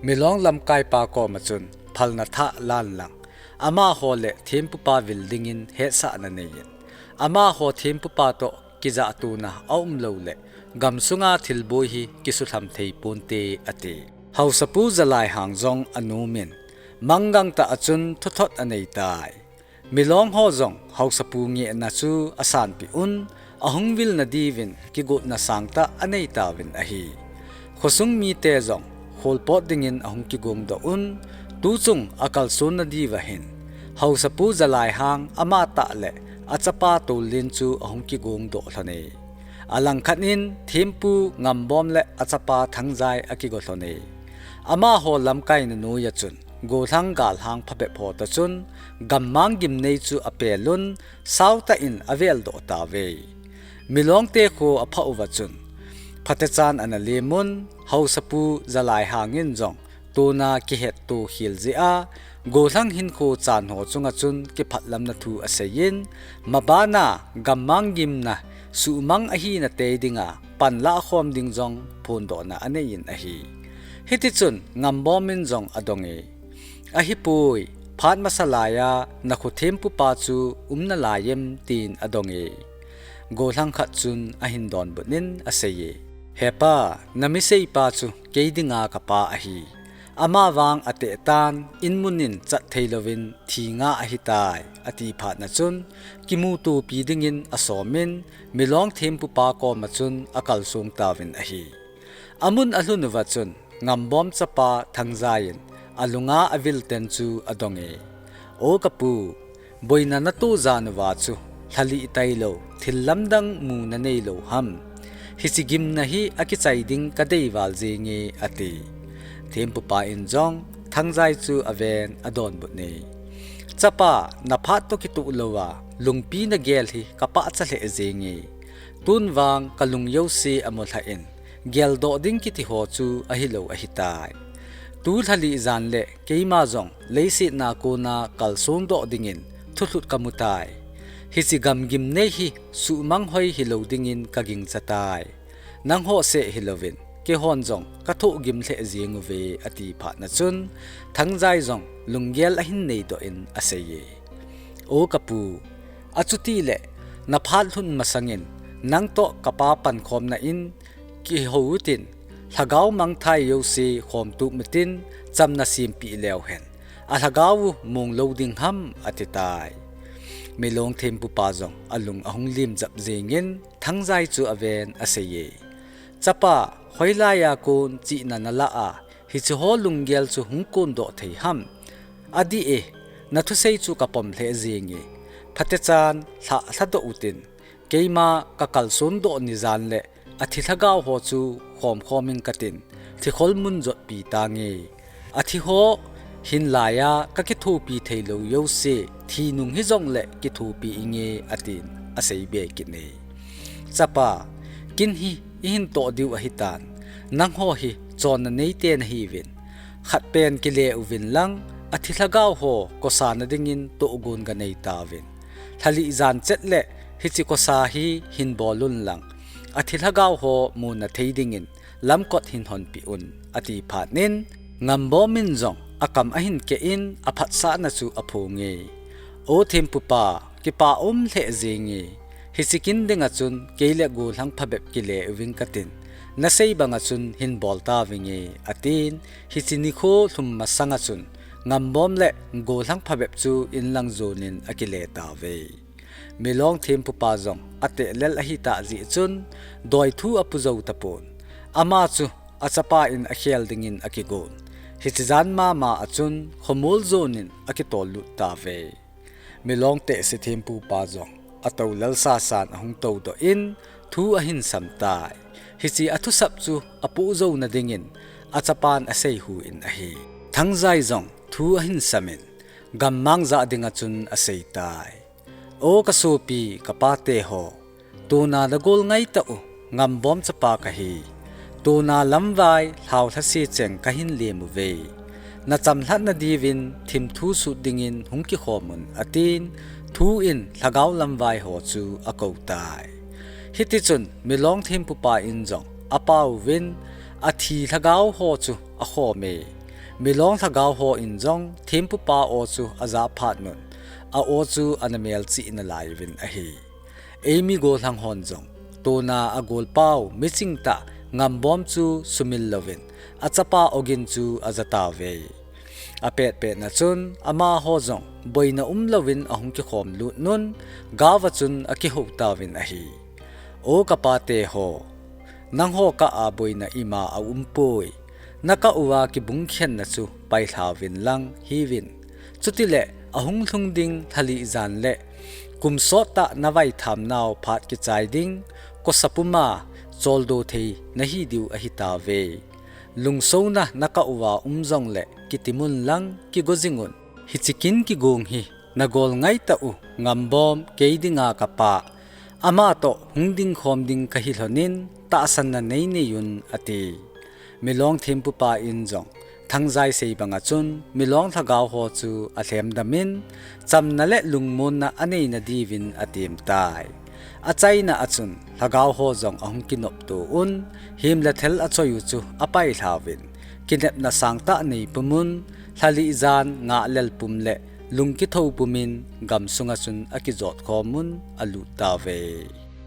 milong lamkaipa koma chun phalna thah lan lang amaho le thempupa vil dingin hetsahna nei in, amaho thempupa toh kijah tona aum lou le gamsunga thilboi hi kisutham thei ponte, ati. Haosapu Jalaihang jong anom in, mangang tah a chun thuthot anei tai. Milong ho jong haosapu ngehna chu asanpeh un, ahung vilna diuvin kigotna sangtah anei tauvin ahi. Khosung mite jong kholpot dingin ahung kigongdoh un, tuchung akalsonna diuva hin haosapu Jalaihang amatah le achapa Tollin chu ahung kigongdoh lhon e. Alangkhat in thempu Ngambom le achapa Thangjai akigo lhon e. Amaho lamkaina noiya chun Golhang Galhang phabep ho toh chun gammang gimnei chu apel un, sautah in aveldoh tauve. Milongte kho aphah uva chun phatechan ana lem un, haosapu Jalaihang in jong tona kihetto khel jeh a Golhang hinkho chan ho chunga chun kiphatlamna thu asei in, mabana gammang gimna suhmang ahina tei dinga panlah khom ding jong phondohna anei in ahi. Hitichun Ngambom in jong adong e. Ahipoi, phat masa laiya nakho thempupa chu um nalai em, tin adong e. Golhang khat chun ahin donbut in asei e. Hepa, namiseipa chu kei dinga kapa ahi. Amavang ateh tan, inmun in chat theilouvin thi nga ahitai, ati phatna chun kimutopi dingin asom in, milong thempupa koma chun akalsong tauvin ahi. Amun alhun uva chun Ngambom chapa Thangjai in alunga avil ten chu adong e. O kapu, boina nato jan uva chu lhalih tailou thil lamdang mu nanei lou ham? Hichi gimna hi akichai ding kadei val jenge, ati. Thempupa in jong Thangjai chu aven adonbut e. Chapa, naphat toh kitoh louva lungpi nagel hi kapahcha lheh jenge. Tun vang kalung jouse amulhah in, geldoh ding kiti ho chu ahilou ahitai. Tu lhalih jan le keima jong leiset a kona kalsong doh dingin thulhut kamutai. Hichi gamgim nei hi suhmang hoi hilou dingin kagingcha tai. Nangho seh hilouvin keihon jong kathoh gim lheh jeng uve, ati phatna chun Thangjai jong lunggel ahin neidoh in asei e. O kapu, achuti le naphat lhun masangin nangtoh kapa pankhomna in kihou utin, lhagao mangthai jouse khomtup utin, chamna sempeh leu hen, alhagao u mong lou ding ham, ati tai. Milong thempupa jong alung ahung lim jap jengin Thangjai chu aven aseiye. Chapa, hoilai a kon chihna nalah a, hiche ho lunggel chu hung kondoh thei ham. Adih e, nathusei chu kapom lheh jenge. Phatechan lhah lhadoh utin, keima kakalson doh ni jan le athi lhagao ho chu khomkhom ing katin, thikhol mun jotpi tange. Athi ho hin laiya kakithopi theilou jouse, thi nung hijongle kithopi inge, atin aseibe kit e. Chapa, kin hi ihin toh diu ahitan, nangho hi chonna neite nahiuvin, khatpen kile uvin lang, athi lhagao ho kosana dingin tohgon ganei tauvin. Lhalih jan chet le hiche kosa hi hin bol un lang, athi lhagao ho muna thei dingin lamkot hin honpeh un, ati phat in, Ngambom in jong akam ahin keh in aphatsahna chu aphonge. O thempupa, kipa um lheh jenge. Hiche kin dinga chun kei le gollhang phabep kile uving katin, nasei banga chun hin bol tavinge, atin, hiche nikho lhum masanga chun Ngambom le gollhang phabep chu inlang jonin akile tauve. Milong thempupa jong atehlel ahitah jeh chun doithu apu jou tapon. Ama chu achapa in akhel dingin akigon. Hiche jan mama a chun khomol jonin akitol lut tauve. Milong tehse thempupa jong atoulel sasan ahung toudoh in thu ahin sam tai. Hiche athusap chu apoh jouna dingin achapan aseihu in ahi. Thangjai jong thu ahin samin, gammang jah dinga chun asei tai. O kasopi, kapate ho, tuna nagol ngaitah u, Ngambom chapa kahi. Tuna lamvai lhao lhase cheng kahin lem uve. Nachamlhatna diuvin thimthu sut dingin hung kikhom un, atin, thu in lhagao lamvai ho chu akou tai. Hitichun Milong thempupa in jong apauvin, athi lhagao ho chu akhome. Milong lhagao ho in jong thempupa aw chu ajah phat un, a-aw chu ana melchih nalai uvin ahi. Eimi gollhang hon jong tuna agolpau miching tah Ngambom chu sumil louvin, achapa ogin chu aja tauve. Apetpetna chun amaho jong boina umlouvin ahung kikhom lut un, gaova chun akihou tauvin ahi. O kapate ho, nangho kah a boina ima aumpoi. Nakah uva kibungkhenna chu pailhauvin lang hiuvin. Chutile ahung lhung ding lhalih jan le kum sottah navaitham nau phat kichai ding, kosa puma choldo thei nahi diu ahitauve. Lungsona nakah uva um jongle kitimun lang kigo jing un. Hiche kin kigong hi nagol ngaitah u Ngambom, kei dinga kapa, amatoh hung dingkhom ding kahi lhonin tahsanna neinei un, ati. Milong thempupa in jong Thangjai sei banga chun Milong lhagao ho chu alhemdamin, chamna le lungmonna aneina diuvin atem tai. Achaina a chun lhagao ho jong ahung kinopto un, him le thel achoi u chu apailhauvin, kinepna sangtah neipum un, lhalih jan ngahlel pum le lungkithou pumin gamsunga chun akijot khom un alut tauve.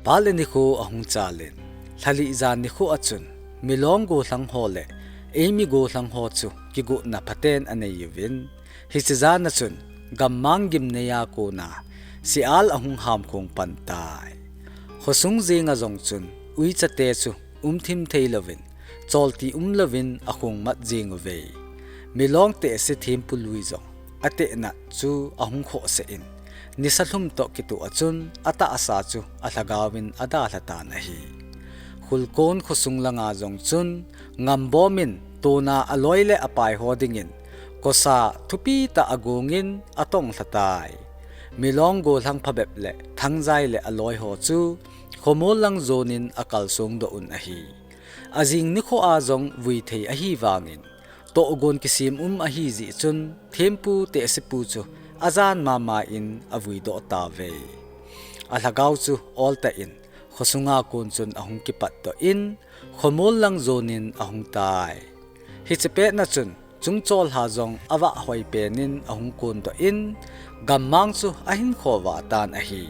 Phat le nikho ahung chalin, lhalih jan nikho a chun Milong gollhang ho le eimi gollhang ho chu kigotna phaten anei uvin, hiche jan a chun gammang gimneiya kona sial ahung hamkhong pan tai. Khosung jenga jong chun uichate chu umthim theilouvin, cholti umlouvin akhong mat jeng uve. Milong tehse thempu lui jong atehna chu ahung khohsah in, nisa lhum toh kitoh a chun atahsa chu alhagaovin adalha tan ahi. Khulkon khosung langa jong chun Ngambom in tuna aloi le apai ho dingin kosa thupi tah agongin atonglha tai. Milong gollhang phabep le Thangjai le aloi ho chu khomol lang jonin akalsong doh un ahi. Ajing nikho a jong vui thei ahivangin, tohgon kisem um ahijeh chun thempu tehsepu chu ajan mama in avui doh tauve. Alhagao chu oltah in khosunga kon chun ahung kipatdoh in, khomol lang jonin ahung tai. Hiche petna chun sungcholha jong avah hoi penin ahung kondoh in, gammang chu ahin khovah tan ahi.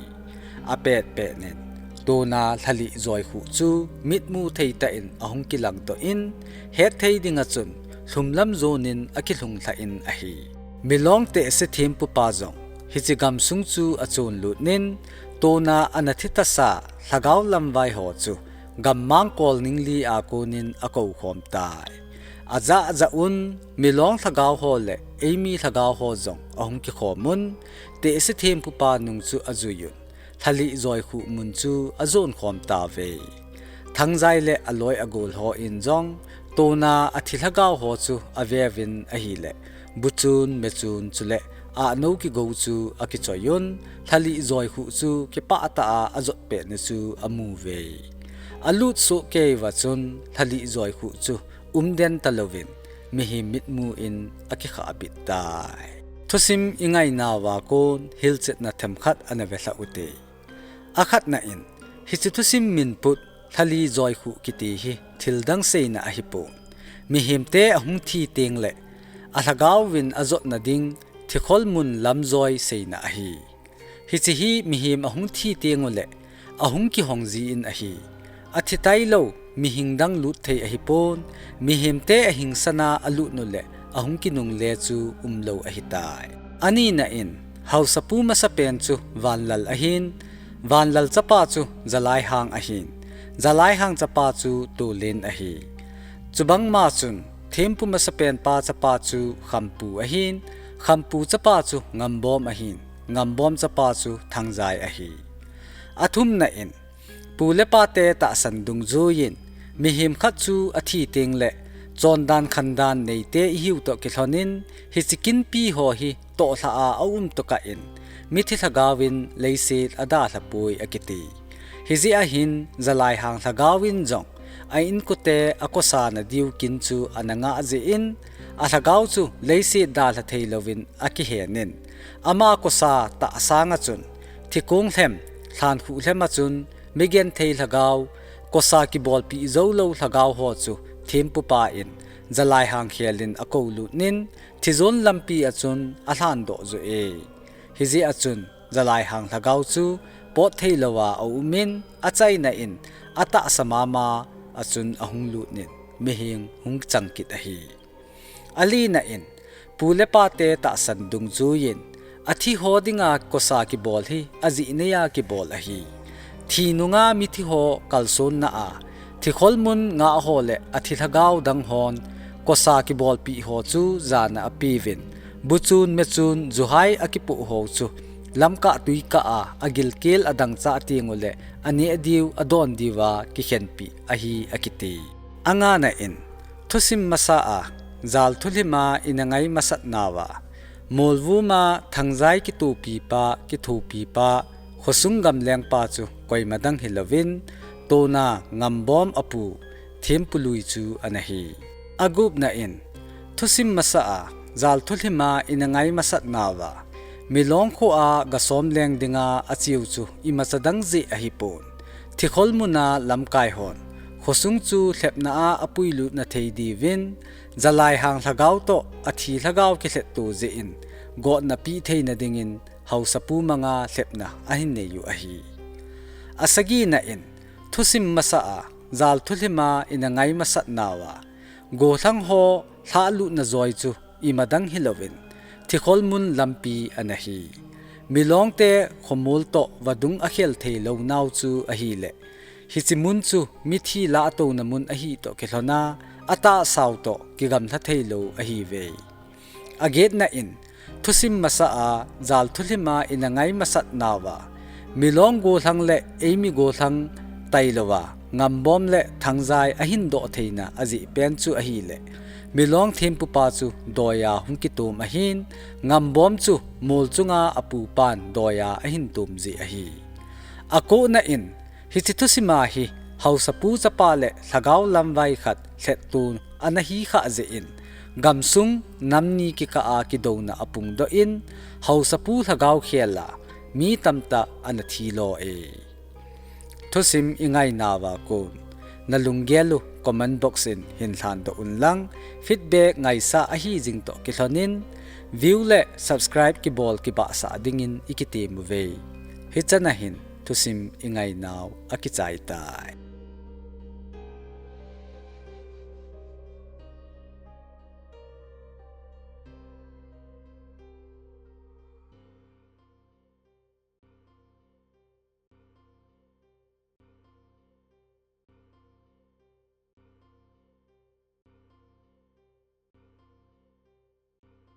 Apet penin, tuna Lhalih Joikhuh chu mitmu thei tah in ahung kilangdoh in, hetthei dinga chun lhumlam jonin akilhung lhah in ahi. Milong tehse thempupa jong hiche gamsung chu achonlut in, tuna ana thi tasa lhagao lamvai ho chu gammang kolning li a konin akou khom tai. Ajah jah un, Milong lhagao ho le eimi lhagao ho jong ahung kikhom un, tehse thempupa nung chu ajui un, Lhalih Joikhuh mun chu ajon khom tauve. Thangjai le aloi agol hon jong tuna athi lhagao ho chu aveuvin ahile, buchun, mechun chule ahnou kigou chu akichoi un, Lhalih Joikhuh chu kipah tah a ajot petna chu amuve. Alut soh kei uva chun Lhalih Joikhuh chu umden talouvin mihem mitmu in akikhah bit tai. Thusim ingainauva kon hilchetna themkhat ana velhah ute. Akhatna in, hiche thusim minput Lhalih Joikhuh kiti hi thildang seina ahipon, mihemte ahung thi tengle alhagaovin ajotna ding thikhol mun lamjoi seina ahi. Hiche hi mihem ahung thi tengule ahung kihong jin ahi. Athi tailou mihing dang lut thei ahipon, mihemte ahingsana alut ule ahung kinungle chu umlou ahitai. Anina in, haosapu masapen chu Vanlal ahin, Vanlal chapa chu Jalaihang ahin, Jalaihang chapa chu Tolen ahi. Chubangma chun thempu masapenpa chapa chu Khampu ahin, Khampu chapa chu Ngambom ahin, Ngambom chapa chu Thangjai ahi. Athumna in, pu le pate tahsan dungjuiyin mihem khat chu athi tengle chondan khandan neite ihiu toh kilhonin, hiche kinpi ho hi tohlhah a aum tokah in mithi lhagaovin leiset adalhapoi akiti. Hijeh ahin Jalaihang lhagaovin jong a-inkote akosana diu kin chu ana ngah jeh in, alhagao chu leiset dalha theilouvin akihenin, ama kosa tahsanga chun thikong lhem, lhankhuh lhema chun migenthei lhagao, kosa kibolpeh joulou lhagao ho chu thempupa in Jalaihang khelin akoulut in, thijon lampi a chun alhandoh joh e. Hijeh a chun Jalaihang lhagao chu potthei louva aumin, achaina in atahsa mama a chun ahung lut in mihing hung chang kit ahi. Alina in, pu le pate tahsan dungjuiyin athi ho dinga kosa kibol hi ajeh neiya kibol ahi. Thi nunga mithi ho kalsonna a thikhol mun ngah ho le athi lhagao dang hon kosa kibolpeh ho chu jana apeuvin, buchun mechun juhai akipoh ho chu lamkah tuikah a agilkel adangchah tengule aneh diu adon diuva kikhenpeh ahi akiti. Angana in, thusim masa a jal thulhima ina ngai masat nauva, Molvuma Thangjai kitopipa, kithopipa, khosung gamlengpa chu koima dang hilouvin, tuna Ngambom apu Thempului chu ana hi. Agupna in, thusim masa a jal thulhima ina ngai masat nauva, Milong khoa gasom leng dinga acheu chu imacha dang jeh ahipon, thikhol muna lamkai hon khosung chu lhepna a apuilutna thei diuvin, Jalaihang lhagao toh athi lhagao kilhetto jeh in gotna peh theina dingin haosapu manga lhepna ahin nei u ahi. Asagina in, thusim masa a jal thulhima ina ngai masat nauva, gollhang ho lhahlutna joi chu imadang hilouvin, thikhol mun lampi ana hi. Milongte khomol toh vadung akhel theilounau chu ahile, hiche mun chu mithi lahtouna mun ahi toh kilhona, atahsau toh kigamlha theilou ahiuve. Agetna in, thusim masa a jal thulhima ina ngai masat nauva, Milong gollhang le eimi gollhang tailouva Ngambom le Thangjai ahindoh theina ajeh pen chu ahile, Milong thempupa chu doiya hung kitom ahin, Ngambom chu mol chunga apupan doiya ahin tom jeh ahi. Akona in, hiche thusima hi haosapu chapa le lhagao lamvai khat lhetto ana hikhah jeh in, gamsung namni kikah a kidouna apungdoh in, haosapu lhagao khel a mi tamtah ana thilo e. Thusim ingainauva kon, nalunggel u comment box in hin lhandoh unlang, feedback ngaisah ahi jing toh kilhonin, view le subscribe kibol kibahsah dingin ikitem uve. Hichana hin thusim ingainau akichai tai.